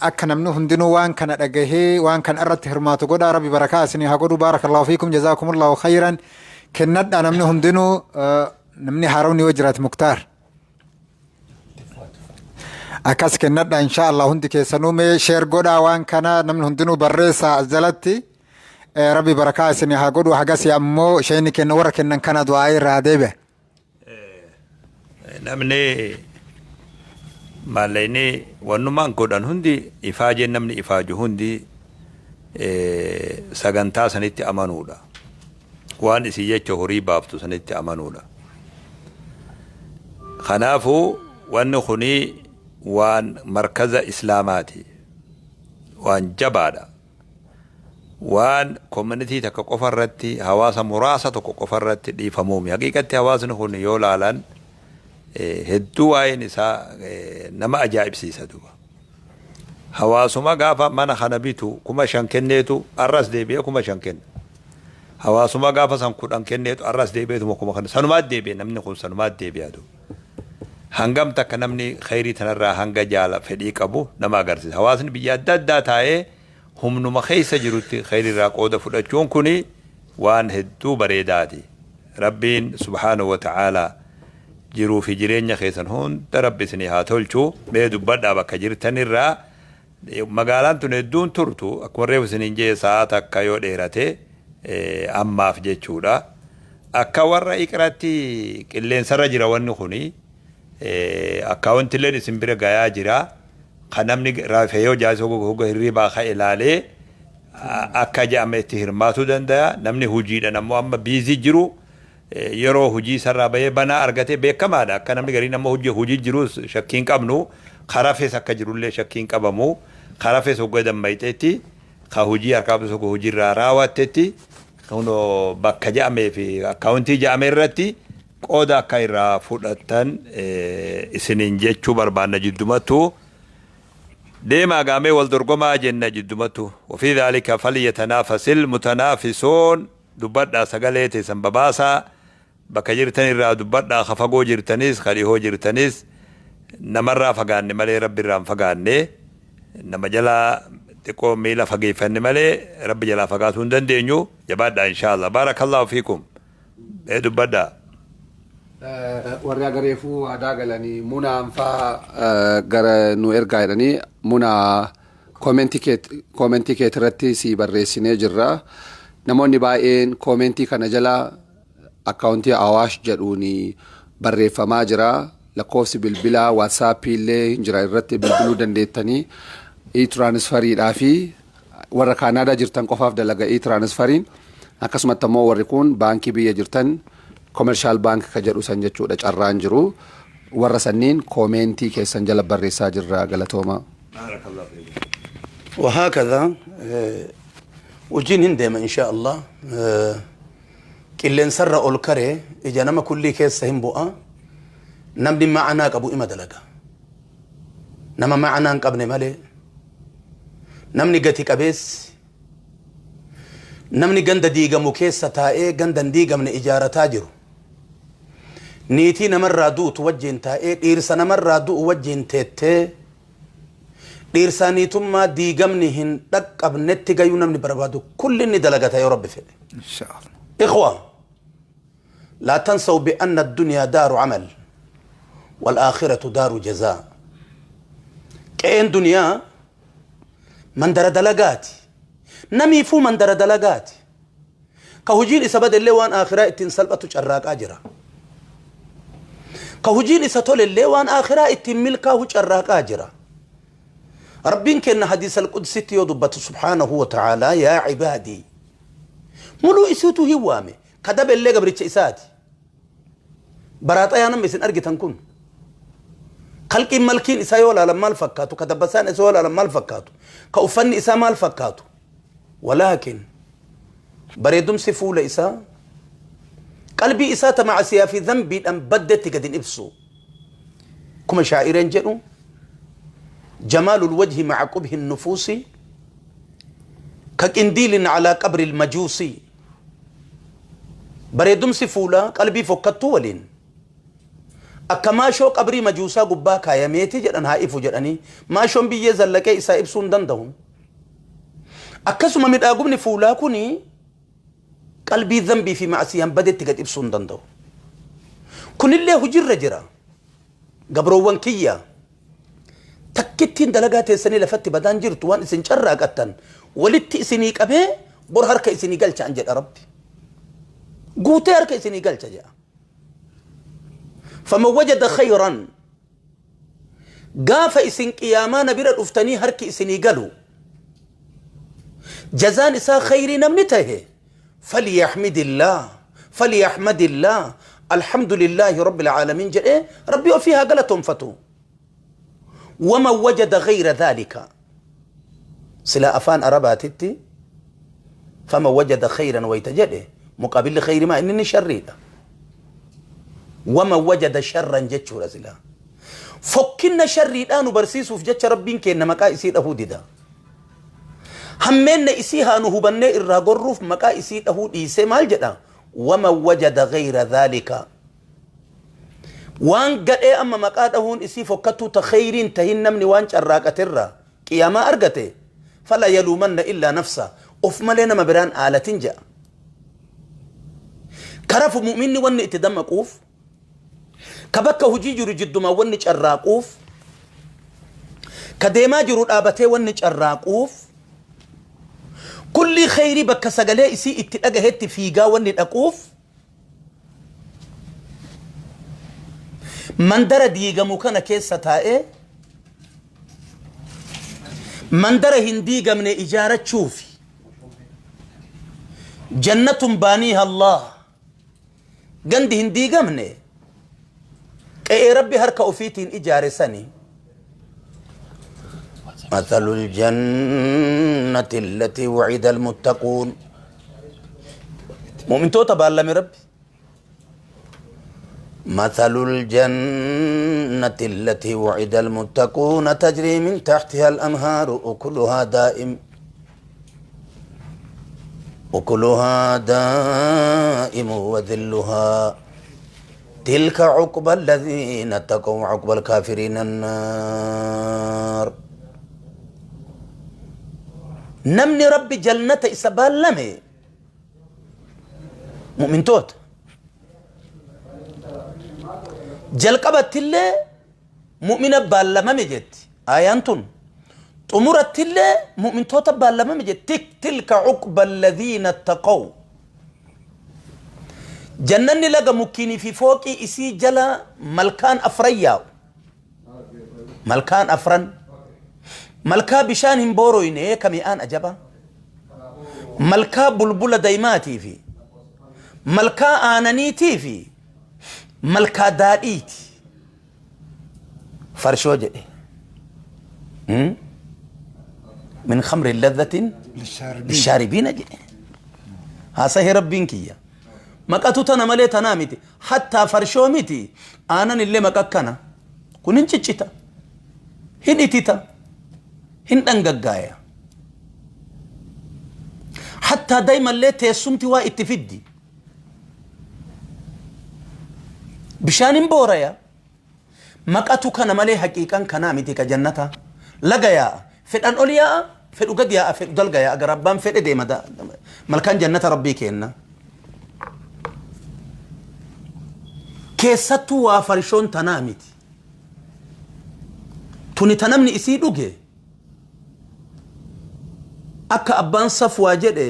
Akka namni hundinuu waan kana dhagahee waan kana irratti hirmaatu godhaa. Rabbi barakaa isinii haa godhu. Baarakallahu fiikum, jazaakumullahu khayran. Kennadhaa namni hundinuu. Namni haarawni yoo jiraate, Muktaar. Akkas kennadha, insha Allah. Hundi keessanuu mee share godhaa waan kana. Namni hundinuu barreessaa as jalatti. Rabbi barakaa isinii haa godhu. Hagasii ammoo isheen kenna warra kennan kana du'aa irraa deebi'a. Namni maallaqni wannumaan godhan hundi, ifaajeen namni ifaaju hundi sagantaa sanitti amanuudha. Waan isii jecha horii baaftu sanitti amanuudha. Kanaafuu wanni kuni waan markaza islaamaati. Waan jabaadha. Waan community takka qofa irratti, hawaasa muraasa tokko qofa irratti dhiifamuumi. Haqiiqatti hawaasni kun yoo laalan hedduu waa'een isaa nama ajaa'ibsiisa duba. Hawaasuma gaafa mana kana bitu 5,000 kenneetu arras deebi'ee 5,000 kenna. Hawaasuma gaafa san 10 kenneetu arras deebi'eetuma kuma kana sanumaat deebi'e, namni kun sanumaat deebi'a duba. Hangam takka namni khayrii tanarraa hanga jaala fedhii qabu nama agarsiisa. Hawaasni biyya adda addaa taa'ee humnuma keessa jirutti khayrii irraa qooda fudhachuun kuni waan hedduu bareedaati. Rabbiin subhaanahu wa ta'aalaa jiruu fi jireenya keessan hunda Rabbi isinii haa tolchu. Mee dubbadhaa bakka jirtanirraa. Magaalaan tun hedduun turtu, akkuma reefu isiniin jee, sa'a takka yoo dheerate ammaaf jechuudha. Akka warra iqratti qilleensarra jira wanni kuni. Akkaawwantilleen isin bira gayaa jira. Kan namni rafee yoo jaasoo hoga hirribaa ka'e ilaalee akka jedhame itti hirmaatuu danda'a. Namni hojiidhaan ammoo amma busy jiru yeroo hojii isarraa bahee banaa argatee beekamaadha. Akka namni gariin amma hojii hojii jirus shakkii hin qabnu. Karafees akka jirullee shakkii hin qabamu. Karafees hogga dammayxeetti ka hojii harkaa tokko hojiirraa raawwattetti kunoo bakka jedhamee fi akkaawuntii jedhame irratti qooda akka irraa fudhattan isiniin jechuu barbaanna jiddumattuu. Deemaa gaamee wal dorgomaa jenna jiddumattu. وفي ذلك فليتنافس المتنافسون. Dubbadhaa, sagalee teessan babaasaa, bakka jirtan irraa dubbadhaa. Ka fagoo jirtanis, ka dhihoo jirtanis, namarraa fagaanne malee Rabbi irraa hin fagaanne. Nama jalaa xiqqoo miila fageeffanne malee Rabbi jalaa fagaatuu hin dandeenyu. Jabaadhaa, insha Allah. بارك الله فيكم. Ee, dubbadhaa. Warri agareefuu aadaa galanii munaan faa gara nu ergaa jedhanii, munaa comment keet irratti si barreessinee jirra. Namoonni baay'een comment kana jala akkaawuntii Awaash jedhuun barreeffamaa jira. Lakkoofsi bilbilaa WhatsApp illee hin jira, irratti bilbiluu dandeettanii. E-transferiidhaa fi warra Kaanaadaa jirtan qofaaf dalaga e-transferiin. Akkasumatti ammoo warri kun baankii biyya jirtan, Commercial Bank ka jedhu san jechuudha carraan jiru. Warra sanniin comment keessan jala barreessaa jirra, galatooma. وهكذا hojiin hin deema, إن شاء الله. Qilleensarra ol karee ija nama kullii keessa hin bu'a. Namni ma'anaa qabu ima dalaga. Nama ma'anaa hin qabne malee, namni gati qabeessi, namni ganda diigamu keessa taa'ee ganda hin diigamne ijaarataa jiru, niitii namarraa duutu wajjin taa'ee, dhiirsa namarraa du'u wajjin teettee, dhiirsaa niitummaa diigamni hin dhaqqabnetti gayuu namni barbaadu kulli inni dalagata yoo Rabbi fedhe. إن شاء الله. إخوة، لا تنسوا بأن الدنيا دار عمل والآخرة دار جزاء. Qe'een duniyaa mandara dalagaati. Namiifuu mandara dalagaati. Ka hojiin isa badellee waan aakhiraa ittiin salphatu carraaqaa jira. Ka hojiin isa tolellee waan aakhiraa ittiin milkaa'u carraaqaa jira. Rabbiin kenna hadiisa alqudsitti yoo dubbatu, سبحانه وتعالى، يا عبادي, muluu isiitu hin waame. Ka dabellee gabricha isaati. Baraaxayaa nama isin argitan kun, kalqiin malkiin isaa yoo laalan maal fakkaatu? Ka dabbasaan isaa yoo laalan maal fakkaatu? Ka uffanni isaa maal fakkaatu? ولكن bareedumsi fuula isaa qalbii isaa ta macasiyaa fi dhanbiidhaan baddetti gad hin ibsu. Kuma shaa'ireen jedhu, جمال الوجه مع قبح النفوس كقنديل على قبر المجوس. Bareedumsi fuulaa qalbii fokkattuu waliin Akka maashoo qabrii majuusaa gubbaa kaayameeti jedhan haa ifu jedhanii maashoon biyyee zallaqee isaa ibsuu hin danda'u. Akkasuma midhaagumni fuulaa kuni qalbii zambii fi ma'asiyaan badetti gad ibsuu hin danda'u. Kunillee hujirra jira. Gabroowwan kiyya takkittiin dalagaa teessanii lafatti badaan jirtu waan isin carraaqattan walitti isinii qabee bor harka isinii galcha an jedha Rabbi. Guutee harka isinii galcha jedha. Faman wajada khayran gaafa isin qiyaamaa na bira dhuftanii harki isinii galu jazaan isaa khayrii namni tahe falyahmidillah falyahmadillah alhamdulillahi rabbil aalamiin jedhee rabbi ofii haa galatoonfatu. Waman wajada ghayra dhalika sila afaan arabaatitti faman wajada khayran wayta jedhe muqaabilli khayri maa inni ni sharriidha. Waman wajada sharran jechuudha sila. Fokkinna sharriidhaa nu barsiisuuf jecha rabbiin kenna maqaa isii dhahuu dida. Hammeenna isii haa nu hubannee irraa gorruuf maqaa isii dhahuu dhiisee maal jedha? Waman wajada ghayra dhalika. Waan gadhee amma maqaa dhahuun isii fokkattuu ta khayriin tahin namni waan carraaqaterraa qiyaamaa argate fala yaluumanna illaa nafsa of malee nama biraan aalatin jedha. Karafu mu'minni wanni itti dammaquuf ka bakka hojii jiru jiddumaan wanni carraaquuf ka deemaa jiru dhaabatee wanni carraaquuf kulli khayrii bakka sagalee isii itti dhagahetti fiigaa wanni dhaquuf mandara diigamu kana keessa taa'ee mandara hin diigamne ijaarachuufi jannatun baaniiha Allah gandi hin diigamne qe'ee rabbi harka ofiitiin ijaare sani مثل الجنة التي وعد المتقون مؤمن توتا بالله ربي مثل الجنة التي وعد المتقون تجري من تحتها الأنهار أكلها دائم أكلها دائم وذلها تلك عقبى الذين اتقوا عقبى الكافرين النار. نمني ربي جنة إسبال لمي مؤمن توت jalqabatti illee mu'mina baallamame jetti aayaan tun xumuratti illee mu'mintoota baallamame jetti tilka uqba alladhiina ittaqaw jannanni laga mukkiinii fi fooqii isii jala malkaan afran yaa'u malkaan afran malkaa bishaan hin booroyne ka mi'aan ajaba malkaa bulbula daymaatii fi malkaa aananiitii fi malkaa daadhiiti farshoo jedhe min khamri ladhatin lishaaribiina jedhe haasahe rabbiin kiyya maqatu tana malee tanaa miti hattaa farshoo miti aanan illee maqa akkana kun hin ciccita hin itita hin dhangaggaaya hattaa daymallee teessumti waa itti fiddi bishaan hin booraya maqatu kana malee haqiiqan kanaa miti ka jannata laga yaa'a fedhan ol yaa'a fedhu gad yaa'a fedhu dalga yaa'a gara abbaan fedhe deema malkaan jannata rabbii kenna keessattuu waa farshoon tanaa miti tuni ta namni isii dhuge akka abbaan safwaa jedhe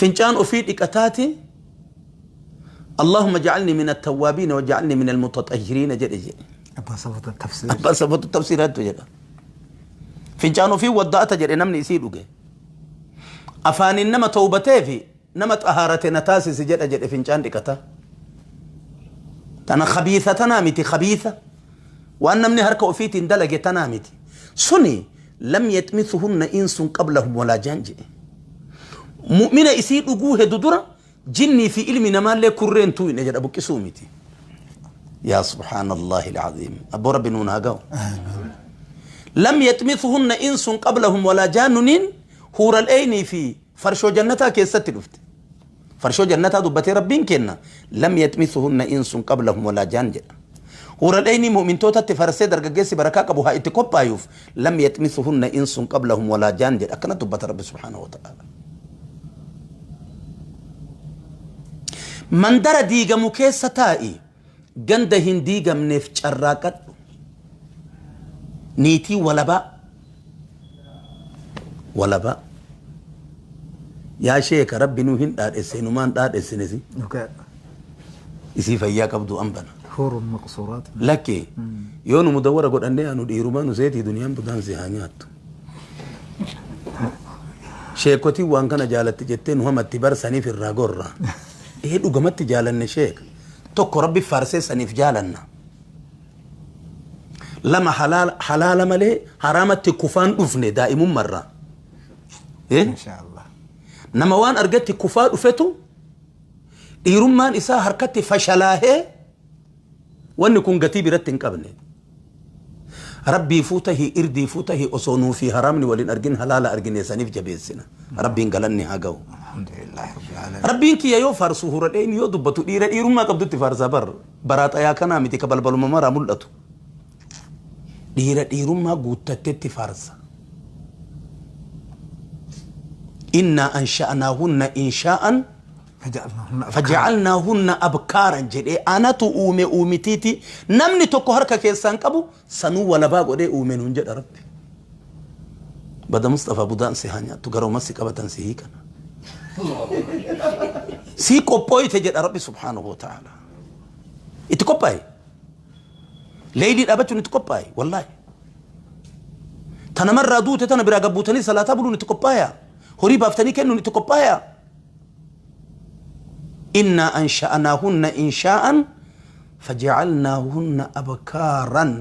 fincaan ofii dhiqataati اللهم اجعلني من التوابين واجعلني من المتطهرين جل جل. أبا صفوة التفسير. أبا صفوة التفسير هاتو جل. فنجانو في وداءة جل نمني يسيدوك. أفاني نما توبتي في نما طهارتي نتاسي سجل جل فنجان دكتا. تنا خبيثة تنامتي خبيثة. وأن نمني هركو فيتي اندلق تنامتي. سني لم يتمثهن إنس قبلهم ولا جان جل. مؤمنة يسيدوه دودرة جني في علم نمال لي كرين توين اجد ابو كسومتي يا سبحان الله العظيم ابو ربي نون هاغو لم يتمثهن انس قبلهم ولا جان هور العين في فرشو جنتا كيست دفت Farshoo jannataa dubbatee Rabbiin kenna. Lam yaxmisuhunna insun qablahum walaa jaan jedha. Huural'eeyni mu'mintootatti farsee dargaggeessi barakaa qabu haa itti qophaayuuf lam yaxmisuhunna insun qablahum walaa jaan jedha. Akkana dubbata Rabbi subhaanahu wa ta'ala. Mandara diigamu keessa taa'i ganda hin diigamneef carraaqadhu. Niitii walabaa. Walabaa. Yaa sheeka Rabbi nuu hin dhaadhesse inumaan dhaadhessinesi. Isii fayyaa qabdu ambana. Huurun maqsuuraat. Lakki yoo nu mudawwara godhannee anu dhiirumaa nu seetii duniyaan budaan si haa nyaattu. Sheekotiin waan kana jaalatti jettee nu hamatti bar saniif irraa gorra. Ee dhugamatti jaalanne sheeka. Tokko Rabbi faarsee saniif jaalanna. Lama halaala malee haraamatti kufaan dhufne daa'imummarraa. Inshaallah. Nama waan argatti kufaa dhufetu dhiirummaan isaa harkatti fashalaahee wanni kun gatii biratti hin qabne. Rabbiifuu tahi irdiifuu tahi osoo nuu fi haraamni waliin argin halaala argine saniif jabeessina. Rabbiin galanni haa ga'u. Alhamdulillahi rabbil alamin. Rabbiin kiyya yoo faarsu huradheen yoo dubbatu dhiira dhiirummaa qabdutti faarsaa bar baraaxayaa kanaa miti ka balbaluma maraa mul'atu. Dhiira dhiirummaa guuttattetti faarsa. Innaa ansha'naahunna inshaa'an faja'alnaahunna abkaaran jedhee anatu uume uumitiiti namni tokko harka keessaan qabu sanuu walabaa godhee uume nuun jedha Rabbi. Bada Mustafaa budaan si haa nyaattu garuma si qabatan si hiikana. Sii qophooyte jedha Rabbi subhaanahu wa ta'ala. Itti qophaa'e. Leeylii dhaabachuun itti qophaa'e wallaahi. Tanamarraa duute tana biraa gabbuutanii salaataa buluun itti qophaa'e. Horii baaftanii kennuun itti qophaa'e. Innaa ansha'naahunna inshaa'an faja'alnaahunna abkaaran.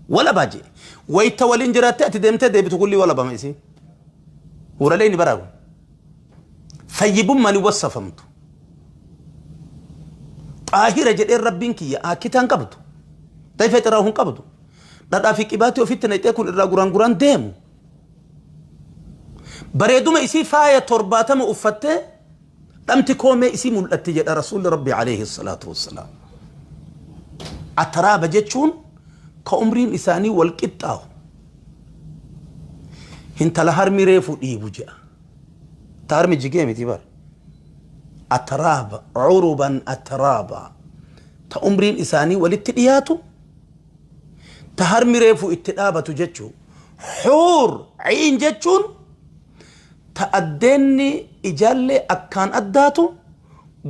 Walabaa jee. Wayita waliin jiraattee ati deemtee deebitu kulli walabama isii. Huuralee ni baraaru. Fayyibummaan hin wassafamtu. Xaahira jedheen Rabbiin kiyya akkitaan qabdu. Dayfa xiraa hin qabdu. Dhadhaa fi qibaatii ofitti naqxee kun irraa guraan guraan deemu. Bareeduma isii faaya 70 uffattee dhamti koomee isii mul'atti jedha Rasuulli Rabbi alayhi salaatu wassalaam. Ataraaba jechuun ka umriin isaanii wal qixxaahu. Hintala harmi reefu dhiibu jedha. Ta harmi jigee miti bar. Ataraaba uruban ataraaba. Ta umriin isaanii walitti dhiyaatu ta harmi reefu itti dhaabatu jechuu. Xuur ciin jechuun ta addeenni ijaallee akkaan addaatu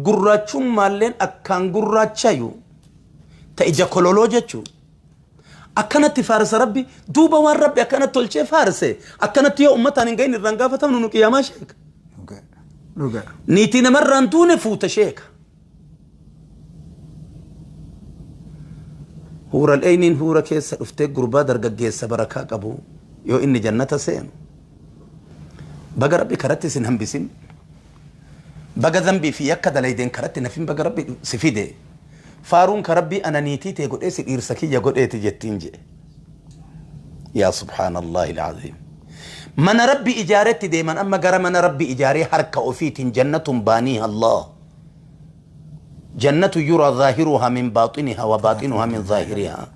gurraachummaalleen akkaan gurraachayu ta ija kololoo jechuu. Akkanatti faarsa Rabbi duuba waan Rabbi akkanatti tolchee faarse akkanatti yoo ummataan hin gahin irraan gaafatamnu nu qiyaamaa sheeka. Dhugaa. Niitii namarraan duune fuuta sheeka. Huural eyniin huura keessa dhuftee gurbaa dargaggeessa barakaa qabu yoo inni jannata seenu. Baga Rabbi karatti isin hambisin. Baga zambii fi yakka dalaydeen karatti nafin baga Rabbi si fide. Faaruun ka Rabbii ana niitii tee godhee si dhiirsa kiyya godheeti jettiin jedhe. Yaa subhaanallahi alazim. Mana Rabbi ijaaretti deeman amma gara mana Rabbi ijaaree harka ofiitiin jannatun baaniiha Allah. Jannatu yuraa zaahiruhaa min baaxinihaa wa baaxinuhaa min zaahirihaa.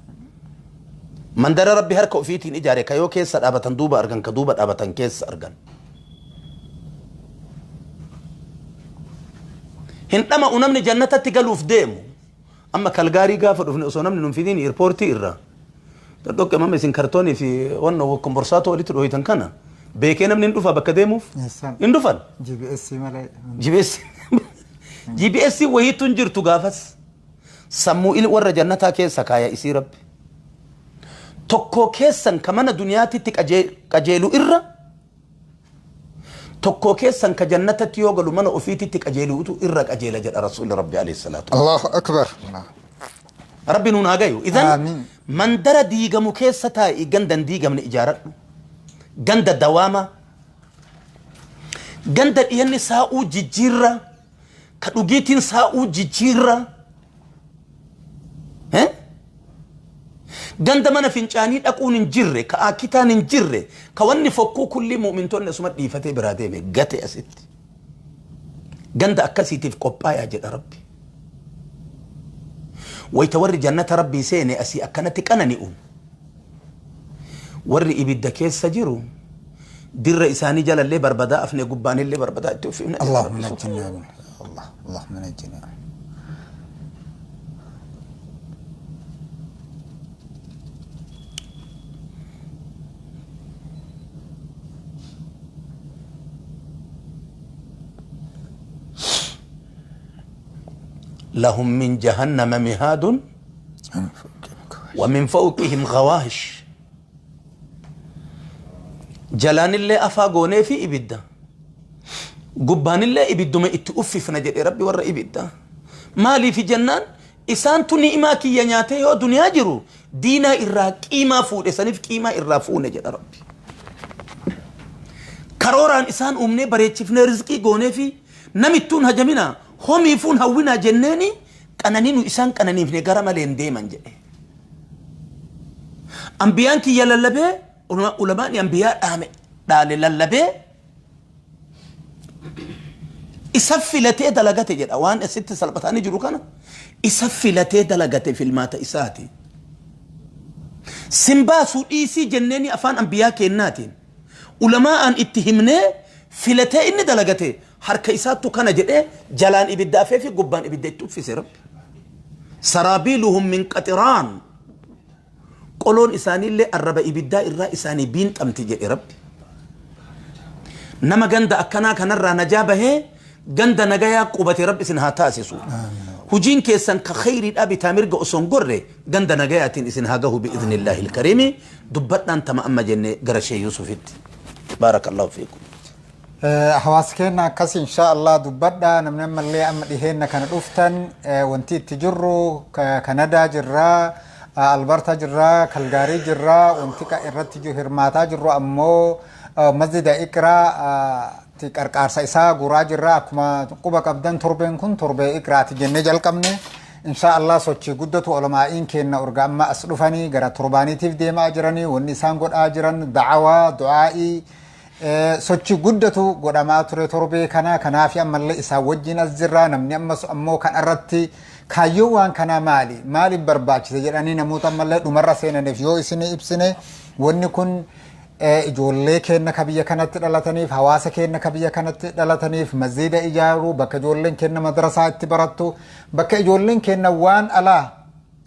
Mandara Rabbi harka ofiitiin ijaare ka yoo keessa dhaabatan duuba argan ka duuba dhaabatan keessa argan. Hin dhama'u namni jannatatti galuuf deemu. Amma Kalgaarii gaafa dhufne osoo namni nun fidiin eerpoortii irraa. Dhodhoqqe mamma isin kartoonii fi wanno komborsaatoo walitti dhooytan kana beekee namni hin dhufa bakka deemuuf hin dhufan. GPS malee. GPS GPS wayiitu hin jirtu gaafas. Sammuu il warra jannataa keessa kaaya isii Rabbi. Tokkoo keessan ka mana duniyaatitti qajeelu irra tokkoo keessan ka jannatatti yoo galu mana ofiititti qajeeluutu irra qajeela jedha Rasuulli Rabbi alayhi salaatu. Allahu akbar. Rabbi nuun haa gayu. Idan Amiin. mandara diigamu keessa taa'i ganda hin diigamne ijaaradhu. Ganda dawaama. Ganda dhiyanni saa'uu jijjiirra. Ka dhugiitiin saa'uu jijjiirra. Ganda mana fincaanii dhaquun hin jirre, ka akkitaan hin jirre, ka wanni fokkuu kulli mu'mintoonni asuma dhiifatee biraa deeme gate asitti. Ganda akkasiitiif qophaayaa jedha Rabbi. Wayta warri jannata Rabbii seene asii akkanatti qanani'u, warri ibidda keessa jiru dirra isaanii jalallee barbadaa afne, gubbaanillee barbadaa itti uffifne jedha اللهم Rabbi. نجنا منه يا الله، اللهم نجنا. لهم من جهنم مهاد ومن فوقهم غواش. Jalaanillee afaa goonee fi ibidda, gubbaanillee ibidduma itti uffifna jedhe Rabbi warra ibidda. Maaliif jennaan, isaantu ni'imaa kiyya nyaatee yoo duniyaa jiru diinaa irraa qiimaa fuudhe, saniif qiimaa irraa fuune jedha Rabbi. Karooraan isaan uumnee bareechifnee rizqii goonee fi namittuun hajamina homiifuun hawwinaa jenneeni qananii nu isaan qananiifne gara malee hin deeman jedhe. Ambiyaan kiyya lallabee, ulamaan ambiyaa dhaame dhaale lallabee, isa filatee dalagate jedha. Waan asitti salphatanii jiru kana isa filatee dalagate, filmaata isaati. Simbaasuu dhiisii jenneeni afaan ambiyaa kennaatiin ulamaa'aan itti himnee filatee inni dalagate, harka isaattu kana jedhee jalaan ibidda afee fi gubbaan ibidda itti uffise Rabbi. Saraabiiluhum min qaxiraan, qoloon isaaniillee arraba ibiddaa irraa isaanii biinxamti jedhe Rabbi. Nama ganda akkanaa kanarraa najaa bahee ganda nagayaa qubate Rabbi isin haa taasisu. Hujiin keessan ka khayriidhaa bitaa mirga osoo hin gorre ganda nagayaatiin isin haa gahu bi'iznillaahi ilkariimi. Dubbadhaan tama amma jenne gara Shee Yuusufitti. Baarakallahu fiikum. Hawaasa keenya akkas insha Allah dubbadha. Namni ammallee amma dhiheenna kana dhuftan, wanti itti jirru Kanadaa jirraa, Alberta jirraa, Kalgaarii jirraa. Wanti irratti hirmaataa jirru ammoo masjida Iqraa ti qarqaarsa isaa guuraa jirra. Akkuma quba qabdan, torbeen kun torbee Iqraati jennee jalqabne. Insha Allah sochii guddatu ulamaa'iin keenya urga amma as dhufanii gara torbaaniitiif deemaa jiranii, wanni isaan godhaa jiran da'awaa, du'aa'ii, sochii guddatu godhamaa ture torbee kana. Kanaaf ammallee isaan wajjin as jirra. Namni ammas ammoo kan irratti kaayyoon waan kanaa maali, maaliif barbaachise jedhanii namoota ammallee dhumarra seenaniif yoo isin ibsine, wanni kun ijoollee keenya ka biyya kanatti dhalataniif, hawaasa keenya ka biyya kanatti dhalataniif, masjiida ijaaruu, bakka ijoolleen keenya madrasaa itti barattu, bakka ijoolleen keenya waan alaa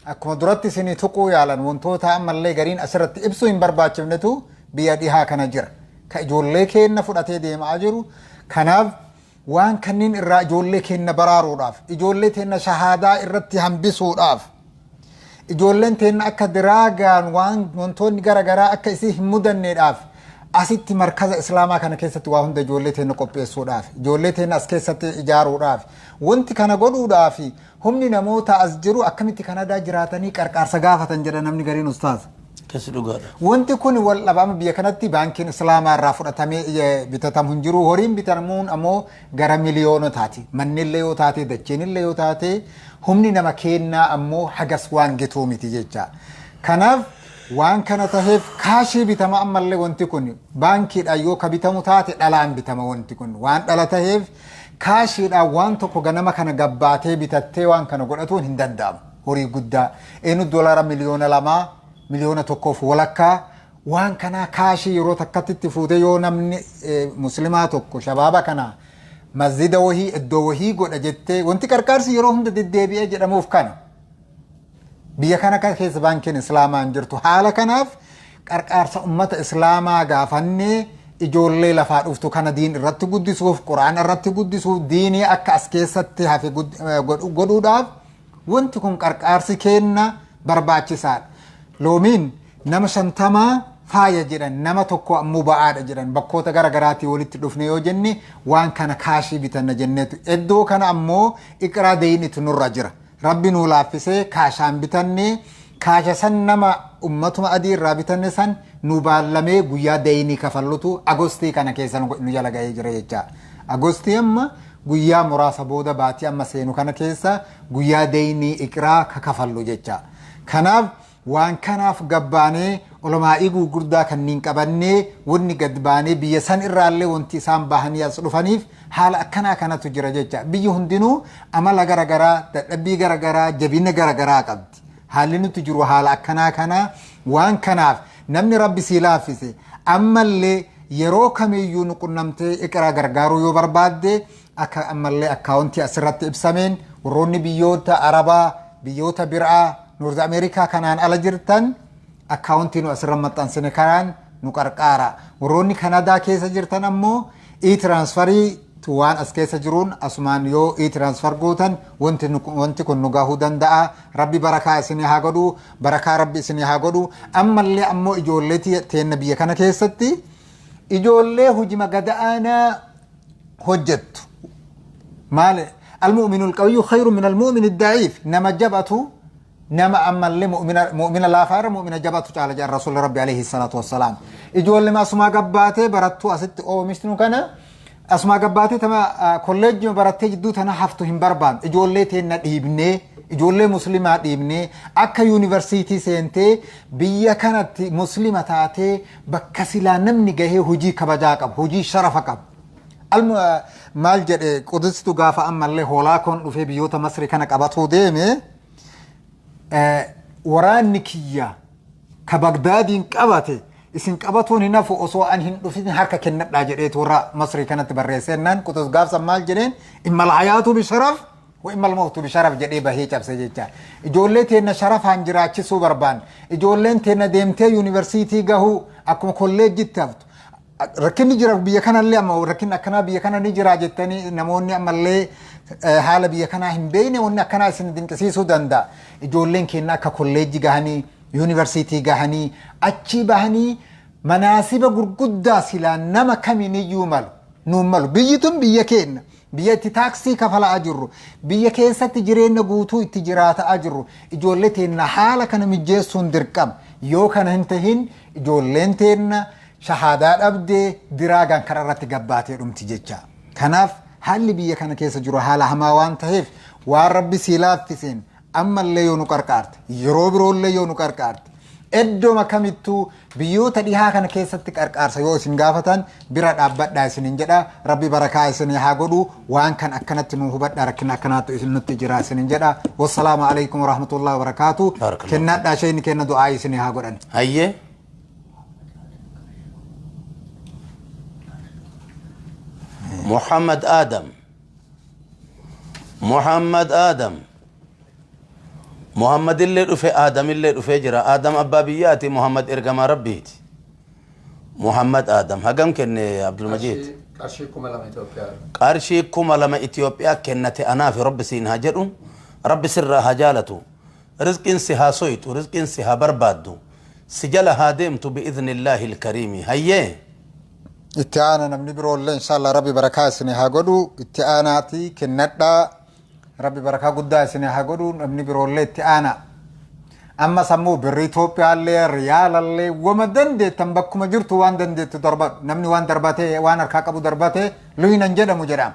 akkuma duratti isinii tuquu yaalan, wantoota ammallee gariin asirratti ibsuu hin barbaachifnetu biyya dhihaa kana jira. Ka ijoollee keenya fudhatee deemaa jiru. Kanaaf waan kanneen irraa ijoollee keenya baraaruudhaaf, ijoollee teenya shahaadaa irratti hambisuudhaaf, ijoolleen teenya akka diraagaan waan wantoonni gara garaa akka isii hin mudanneedhaaf, asitti markaza islaamaa kana keessatti waa hunda ijoollee teenya qopheessuudhaaf, ijoollee teenya as keessatti ijaaruudhaaf, wanti kana godhuudhaaf humni namoota as jiru akkamitti Kanadaa jiraatanii qarqaarsa gaafatan jedha namni gariin, ustaaz. Keessi dhugaadha. Wanti kun wal dhabama. Biyya kanatti baankiin islaamaa irraa fudhatamee bitatamu hin jiru. Horiin bitatamuun ammoo gara miliyoonotaati. Mannillee yoo taate, dacheenillee yoo taate, humni nama kennaa ammoo hagas waan gituu miti jecha. Kanaaf waan kana taheef kaashii bitama. Ammallee wanti kun baankiidhaan yoo ka bitamu taate dhalaan bitama. Wanti kun waan dhala taheef kaashiidhaan waan tokko ganama kana gabbaatee bitattee waan kana godhatuun hin danda'amu. Horii guddaa eenyu doolaara 2 miliyoona, 1.5 miliyoona waan kanaa kaashii yeroo takkatti itti fuute yoo namni muslimaa tokko shabaaba kana masjida wahii iddoo wahii godha jettee, wanti qarqaarsi yeroo hunda deddeebi'ee jedhamuuf kana. Biyya kana keessa baankiin islaamaa hin jirtu. Haala kanaaf qarqaarsa ummata islaamaa gaafannee ijoollee lafaa dhuftu kana diin irratti guddisuuf, quraana irratti guddisuuf, diinii akka as keessatti hafe godhuudhaaf wanti kun qarqaarsi kenna barbaachisaadha. Loomiin nama 50 faaya jedhan, nama tokko ammoo ba'aadha jedhan. Bakkoota gara garaatii walitti dhufne yoo jenne waan kana kaashii bitanna jenneetu, iddoo kana ammoo Iqraa deeyinitu nurra jira. Rabbi nuu laaffisee kaashaan bitanne. Kaasha san nama ummatuma adii irraa bitanne san nu baallamee guyyaa deeyinii kafallutu Agostii kana keessa nu jala gahee jira jecha. Agostii amma guyyaa muraasa booda, baatii amma seenu kana keessa guyyaa deeyinii Iqraa ka kafallu jecha. Kanaaf Waan kanaaf gabbaanee ulamaa'ii gurguddaa kanneen qabannee wanni gad baanee biyya san irraallee wanti isaan bahanii as dhufaniif haala akkanaa kanatu jira jecha. Biyyi hundinuu amala garagaraa, dadhabbii garagaraa, jabina garagaraa qabdi. Haalli nuti jiru haala akkanaa kana. Waan kanaaf namni Rabbi sii laaffise ammallee yeroo kamiyyuu nu qunnamtee Iqraa gargaaruu yoo barbaadde, akka ammallee akkaawuntii asirratti ibsameen warroonni biyyoota Arabaa, biyyoota biraa, Noorz Ameerikaa kanaan ala jirtan akkaawuntii nu asirra maxxansine karaan nu qarqaara. Warroonni Kanadaa keessa jirtan ammoo e-transferii waan as keessa jiruun asumaan yoo e-transfer gootan wanti kun nu gahuu danda'a. Rabbi barakaa isinii haa godhu, barakaa Rabbi isinii haa godhu. Ammallee ammoo ijoollee teenna biyya kana keessatti ijoollee hujima gada'aanaa hojjettu. Maali? Al-mu'minu al-qawiyyu khayru min al-mu'mini ad-da'iif. Nama jabatu nama ammallee mu'mina laafaa irra mu'mina jabatu caala jedhan Rasuulli Rabbi alayhi salaatu wassalaam. Ijoollee asumaa gabbaatee barattuu asitti oomishnu kana asumaa gabbaatee tama kolleejjii barattee jidduu tana haftu hin barbaannu. Ijoollee teenna dhiibnee, ijoollee muslimaa dhiibnee akka yuunivarsiitii seentee biyya kanatti muslima taatee bakka silaa namni gahee hojii kabajaa qabu, hojii sharafa qabu. Maal jedhe Qudusitu gaafa ammallee hoolaa koon dhufee biyyoota Masrii kana qabatuu deeme, waraanni kiyya ka Bagdaadiin qabate isin qabatuun hin hafu, osoo an hin dhufin harka kennadhaa jedheetu warra Masrii kanatti barreessennaan, Qudus gaafsan maal jedheen? Imma al-hayaatu bisharaf wa imma al-mawtu bisharaf jedhee bahee cabse jecha. Ijoollee teenna sharafaan jiraachisuu barbaan. Ijoolleen teenna deemtee yuunivarsiitii gahuu akkuma kolleejjitti haftu. Rakkinni jira biyya kanallee, amma rakkinni akkanaa biyya kana ni jira jettanii namoonni ammallee haala biyya kanaa hin beekne wanni akkanaa isin dinqisiisuu danda'a. Ijoolleen keenya akka kolleejji gahanii, yuunivarsiitii gahanii, achii bahanii manaasiba gurguddaa silaa nama kamiiniyyuu malu nuun malu. Biyyi tun biyya keenya. Biyya itti taaksii kafalaa jirru, biyya keessatti jireenya guutuu itti jiraataa jirru, ijoollee teenna haala kana mijeessuun dirqama. Yoo kana hin tahin ijoolleen teenna shahaadaa dhabdee diraagaan karaa irratti gabbaatee dhumti jecha. Kanaaf haalli biyya kana keessa jiru haala hamaa waan ta'eef, waan Rabbi sii laaffiseen ammallee yoo nu qarqaarte, yeroo biroollee yoo nu qarqaarte, iddooma kamittuu biyyoota dhihaa kana keessatti qarqaarsa yoo isin gaafatan bira dhaabbadhaa isinin jedha. Rabbi barakaa isinii haa godhu. Waan kan akkanatti nu hubadhaa, rakkina akkanaatu isin nutti jira isinin jedha. Wassalaamu alaikum warahmatullahi wabarakaatu. Barakallahu. Kennaadhaa, isheen kenna du'aa isinii haa godhan. Hayyee. Muhammad Adam. Muhammad Adam. Muhammad illee dhufe, Adam illee dhufee jira. Adam abbaa biyyaati, Muhammad ergamaa Rabbiiti. Muhammad Adam hagam kenne, Abdulmajiid? Qarshii 2000 Itoophiyaa. Qarshii 2000 Itoophiyaa kennate. Anaaf Rabbi siin haa jedhu, Rabbi sirraa haa jaalatu, rizqiin si haa soytu, rizqiin si haa barbaaddu, si jala haa deemtu bi'izni illaahi ilkariimi. Hayyee. Itti aana namni biroollee, inshallah Rabbi barakaa isinii haa godhu. Itti aanaati kennadhaa. Rabbi barakaa guddaa isinii haa godhu. Namni biroollee itti aana. Amma sammuu birrii Itoophiyaallee, riyaalallee, wama dandeettan bakkuma jirtu waan dandeettu darbadhu. Namni waan darbatee, waan harkaa qabu darbatee luynan jedhamu jedhama.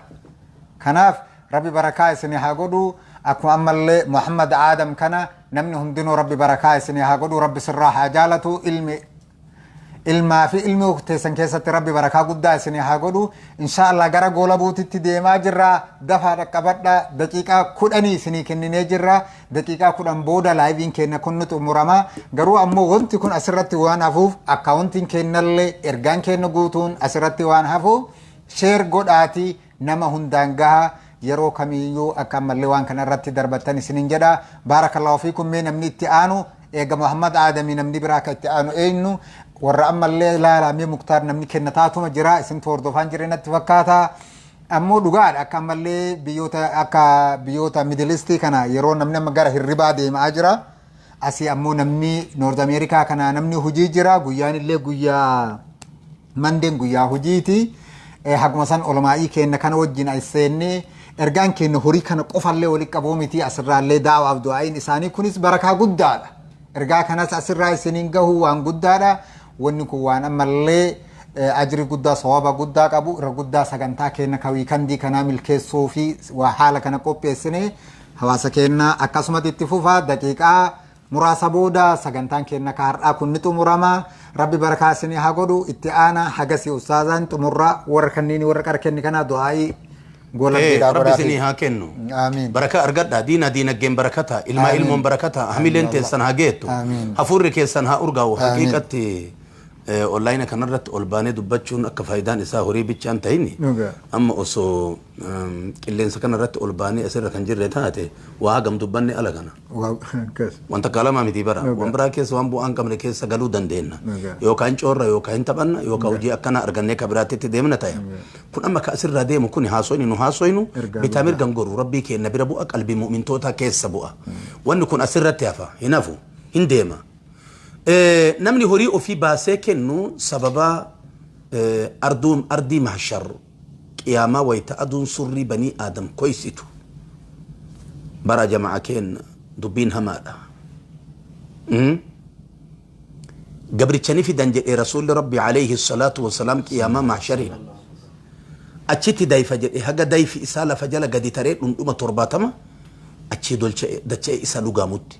Kanaaf Rabbi barakaa isinii haa godhu. Akkuma ammallee Muhammad Aadam kana namni hundinuu Rabbi barakaa isinii haa godhu. Rabbi sirraa haa jaalatu. Ilmi ilmaa fi ilmi teessan keessatti Rabbi barakaa guddaa isinii haa godhu. Inshaallah gara goola buutitti deemaa jirra. Dafaa dhaqqabadha. Daqiiqaa 10 isinii kenninee jirra. Daqiiqaa 10 booda liveiin keenya kun nu xumurama. Garuu ammoo wanti kun asirratti waan hafuuf, akkaawuntiin keenyallee ergaan keenya guutuun asirratti waan hafuuf, share godhaatii nama hundaan gaha. Yeroo kamiyyuu akka ammallee waan kana irratti darbattan isinin jedha. Baarakallahu fiikum. Mee namni itti aanu, eega Muhammad Aadamii namni biraa akka itti aanu eenyu? Warra ammallee ilaalaa mee. Muktaar, namni kenna taatuma jira, isintu hordofaan jira natti fakkaata. Ammoo dhugaadha, akka ammallee biyyoota akka biyyoota Middle Eastii kana yeroo namni amma gara hirribaa deemaa jira. Asii ammoo namni North America kana namni hojii jira, guyyaan illee guyyaa Monday'n guyyaa hojiiti. Haguma san olmaa'ii keenya kana wajjin as seennee ergaan keenya horii kana qofallee walitti qabuu miti, asirraallee daa'aaf du'aa'iin isaanii kunis barakaa guddaadha. Ergaa kanas asirraa isiniin gahu waan guddaadha. Wanni kun waan ammallee ajri guddaa, sawaba guddaa qabu. Irra guddaa sagantaa keenya ka weekendii kanaa milkeessuu fi waa haala kana qopheessine hawaasa keenya akkasumatti itti fufa daqiiqaa Muraasa booda sagantaan keenya ka har'aa kun ni xumurama. Rabbi barakaa isinii haa godhu. Itti aanaa hagasii ustaazaan xumurraa warra kanneen warra qara kenni kanaa du'aa'ii goolabbiidhaa Rabbi godhaa isinii haa kennu. Amiin. Baraka argadhaa diina diinaggeen barakataa ilmaa Amiin. ilmoon barakataa hamileen teessan haa geettu Amiin. hafuurri keessan haa urgaa'u Amiin. haqiiqatti onlaayina kanarratti ol baanee dubbachuun akka faayidaan isaa horii bichaan ta'ini Dhugaa. amma osoo qilleensa kanarratti ol baanee asirra kan jirre taate waa hagam dubbanne ala kana. Akkas. Wanta kalama miti bara Dhugaa. waan biraa keessa waan bu'aa hin qabne keessa galuu dandeenya Dhugaa. yookaan coorra yookaan hin taphanna yookaan hojii akkana argannee ka biraatti deemna ta'e kun amma ka asirraa deemu kun haasoyni nu haasoynu Ergaa bitaa guddaa. mirgan goru rabbii keenya bira bu'a qalbii mu'mintootaa keessa bu'a wanni kun asirratti hafa hin hafu hin deema Namni horii ofii baasee kennu sababa arduun ardii mahshar qiyaamaa wayita aduun surrii banii aadam koysitu bara jama'a kenna dubbiin hamaadha. Gabricha ni fidan jedhe rasuulli rabbi alayhi salaatu wasalaam qiyaamaa mahshariin achitti dayfa jedhe haga dayfi isaa lafa jala gadi taree dhundhuma 70 achii dolcha'e dacha'e isa dhugaamutti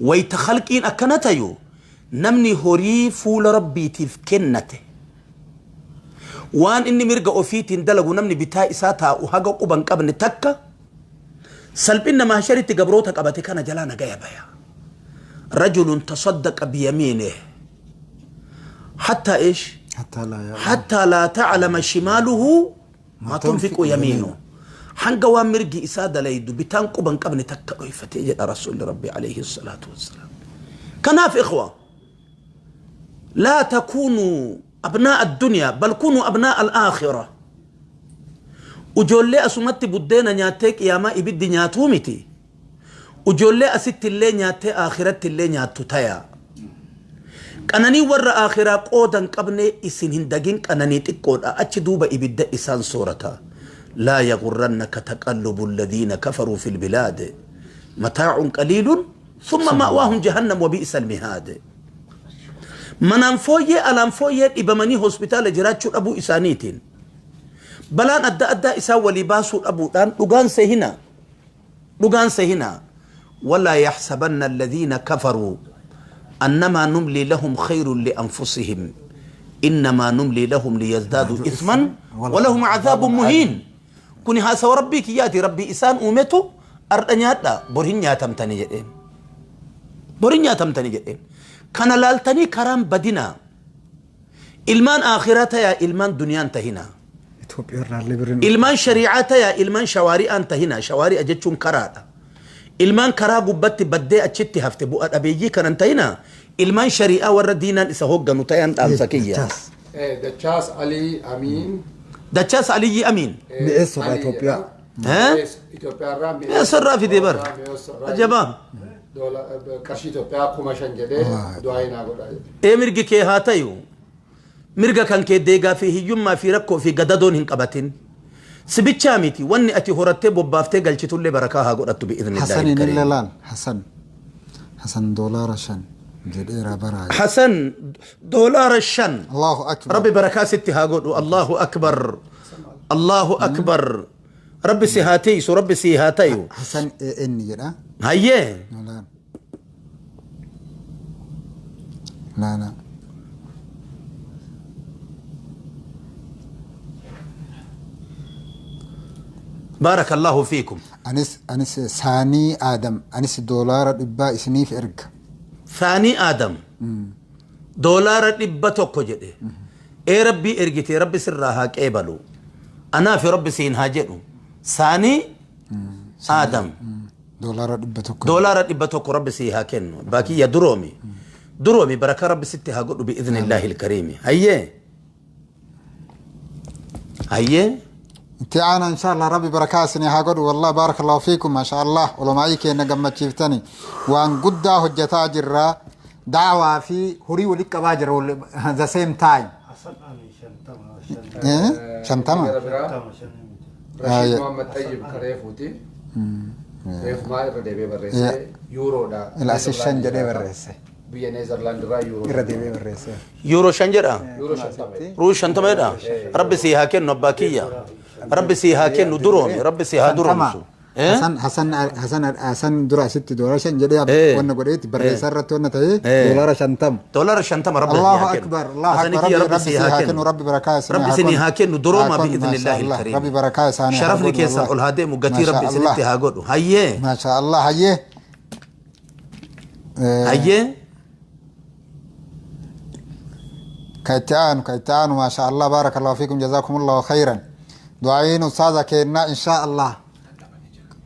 wayta khalqiin akkana tayu namni horii fuula rabbiitiif kennate waan inni mirga ofiitiin dalagu namni bitaa isaa taa'u haga quban qabne takka salphinna mahsharitti gabroota qabate kana jalaa nagaya baya rajulun tasaddaqa biyamiinih hatta ish Hattaa laa yaa. حتى لا تعلم شماله ما تنفق يمينه hanga waan mirgi isaa dalaydu bitaan quban qabne takka dhoyfatee jedha rasuulli rabbi alayhi salaatu wassalaam. Kanaaf ikhwa laa takuunuu abnaa'a addunyaa bal kunuu abnaa'a alaakhira. Ujoollee asumatti buddeena nyaattee qiyaamaa ibiddi nyaatuu miti. Ujoollee asitti illee nyaattee aakhiratti illee nyaattu tayaa. Qananii warra aakhiraa qooda hin qabne isin hin dagin qananii xiqqoodha achi duuba ibidda isaan soorata. Laa yagurrannaka taqallubu alladhiina kafaruu fil bilaad mataa'un qaliilun thumma ma'waahum jahannam wa bi'sal mihaad. Manaan fooyyee alaan fooyyee dhibamanii hospitaala jiraachuu dhabuu isaaniitiin balaan adda addaa isaan walii baasuu dhabuudhaan dhugaan sehinaa dhugaan sehinaa walaa yaxsabanna alladhiina kafaruu annamaa numlii lahum khayrun lianfusihim innamaa numlii lahum liyazdaaduu ithman walahum cadhaabun muhiin. Kuni haasawa rabbii kiyyaati rabbii isaan uumetu ardha nyaadha bor hin nyaatamtani jedheen bor hin nyaatamtani jedheen kana laaltanii karaan badinaa ilmaan aakhiraa tayaa ilmaan duniyaan tahinaa Itoophiyaa irraallee birriin. Ilmaan shari'aa tayaa ilmaan shawaari'aan tahinaa shawaari'a jechuun karaadha ilmaan karaa gubbatti baddee achitti hafte bu'a dhabeeyyii kanan tahinaa ilmaan shari'aa warra diinaan isa hoogganu tayaan dhaamsa kiyya. Dachaas. Dachaas Alii Amiin. Dachaas Aliyyi Amiin. Mi'eessurraa Alii Itoophiyaa. jedha. Eh? Itoophiyaa irraa Mi'eessurraa fide bara. Ajabaa. Qarshii Itoophiyaa 5,000 jedhee du'aa naa godhaa jedhe. Ee mirgi kee haa tayu mirga kan kee deegaa fi hiyyummaa fi rakkoo fi gadadoon hin qabatin. Si bichaa miti wanni ati horattee bobbaaftee galchitullee barakaa haa godhattu bi'idhnillaahi Hasaniin kariim. illee laal Hasan. Hasan $5 jedheera baraa. Hasan $5. Allahu akbar. Rabbi barakaa sitti haa godhu. Allahu akbar. Allahu akbar. Rabbi si haa tiisu rabbi si haa tayu. Hasan AN jedha. Hayyee. Laal. Laala. بارك الله فيكم. Anis Saanii Aadam anis $100 isiniif erga. Saanii Aadam $100 jedhe. Ee rabbii ergite rabbi sirraa haa qeebalu. Anaa fi rabbi siin haa jedhu. Saanii Aadam $100. $100 rabbi sii haa kennu. Baakiyya duroomi. Duroomi barakaa rabbi sitti haa godhu bi'idhnillaahi ilkariimi. Hayyee. Hayyee. Itti aanaa inshallah rabbi barakaa isinii haa godhu wallah barakallahu fiikum masha Allah olomaa'ii keenya gammachiiftani waan guddaa hojjetaa jirra daawaa fi horii walitti qabaa jira the same time. Hasan Amin 50 50. Gara biraa 50 miti. Rashiid Muhammad Tayyib kareefuuti. Reefumaa irra deebi'ee barreesse yuuroodha. Ila asi 5 jedhee barreesse. Biyya Neezerlaand irraa yuuroo. Irra deebi'ee barreesse. Yuuroo 5 jedha. Yuuroo 50. Ruu 50 jedha. Rabbi sii haa kennu abbaa kiyya. Rabbi sii haa kennu duroomi. Rabbi sii haa duroomsu. Hasan Hasan Hasan Hasan dura asitti doolara 5 jedhee wanna godheetti barreessaa irratti wanna ta'ee doolara 50. Doolara 50 rabbi Allahu akbar Allahu akbar rabbi rabbi sii haa kennu rabbi barakaa isinii rabbi isinii haa kennu durooma bi'idhnillaahi alkariim. Rabbi barakaa isaanii haa Sharafni godhu keessan wallahi. ol haa deemu gatii Maasha rabbi isinitti Allah. haa godhu. Hayyee. Maasha Allah hayyee. Hayyee. Ka itti aanu ka itti aanu maasha Allah baarakallahu fiikum jazakumullahu khayran. Du'aa'iin ustaaza keennaa insha Allah.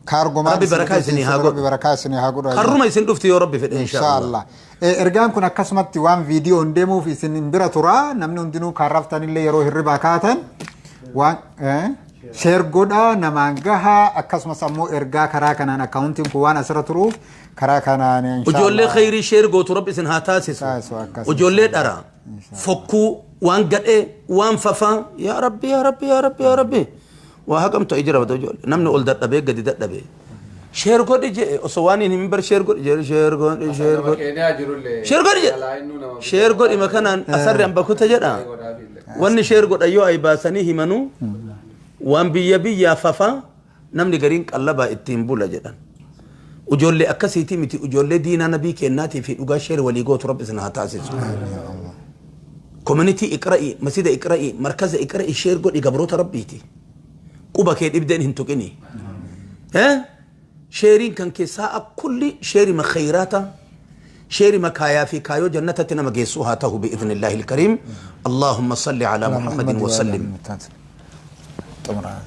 Kaargomaan Rabbi barakaa isinii haa godhu. Rabbi barakaa isinii haa godhu. Karruma isin dhufti yoo rabbi fedhe insha Insha Allah. Allah. Ergaan kun akkasumatti waan viidiyoon deemuuf isin hin bira tura namni hundinuu kan raftanillee yeroo hirribaa kaatan waan share godhaa namaan gahaa akkasumas ammoo ergaa karaa kanaan akkaawuntiin kun waan asirra turuuf karaa kanaan insha Ijoollee Allah. khayrii share gootu rabbi isin haa taasisu. Taasisu akkas. Ijoollee dhara fokkuu waan gadhee waan fafaa yaa rabbi yaa rabbi yaa rabbi yaa rabbi waa haqamtu ijira bata ijoollee namni ol dadhabee gadi dadhabee. Share godhi jedhe osoo waan hin bar share godhi jedhe share godhi share Nama godhi. Keeniyaa jirullee. Share godhi jedhe. Alaa innuu nama Share godhi makanaan asarri an bakuta jedha. godhaafillee. Wanni share godha yoo ay baasanii himanuu waan biyya biyyaa fafaa namni gariin qallabaa ittiin bula jedhan. Ijoollee akkasiitii miti ijoollee diinaa nabii kennaatii fi dhugaa share walii gootu rabbi isin haa taasisu. Community iqra'i, masjida iqra'i, markaza iqra'i share godhi gabroota rabbiiti. Quba kee dhibdeen hin tuqini. Sheeriin kan keessaa kulli sheerima khayraata sheerima kaayaa fi kaayoo jannatatti nama geessu haa ta'u bi'idhnillaahi alkariim. Allahumma salli ala Muhammadin wa sallim. Xumuraa.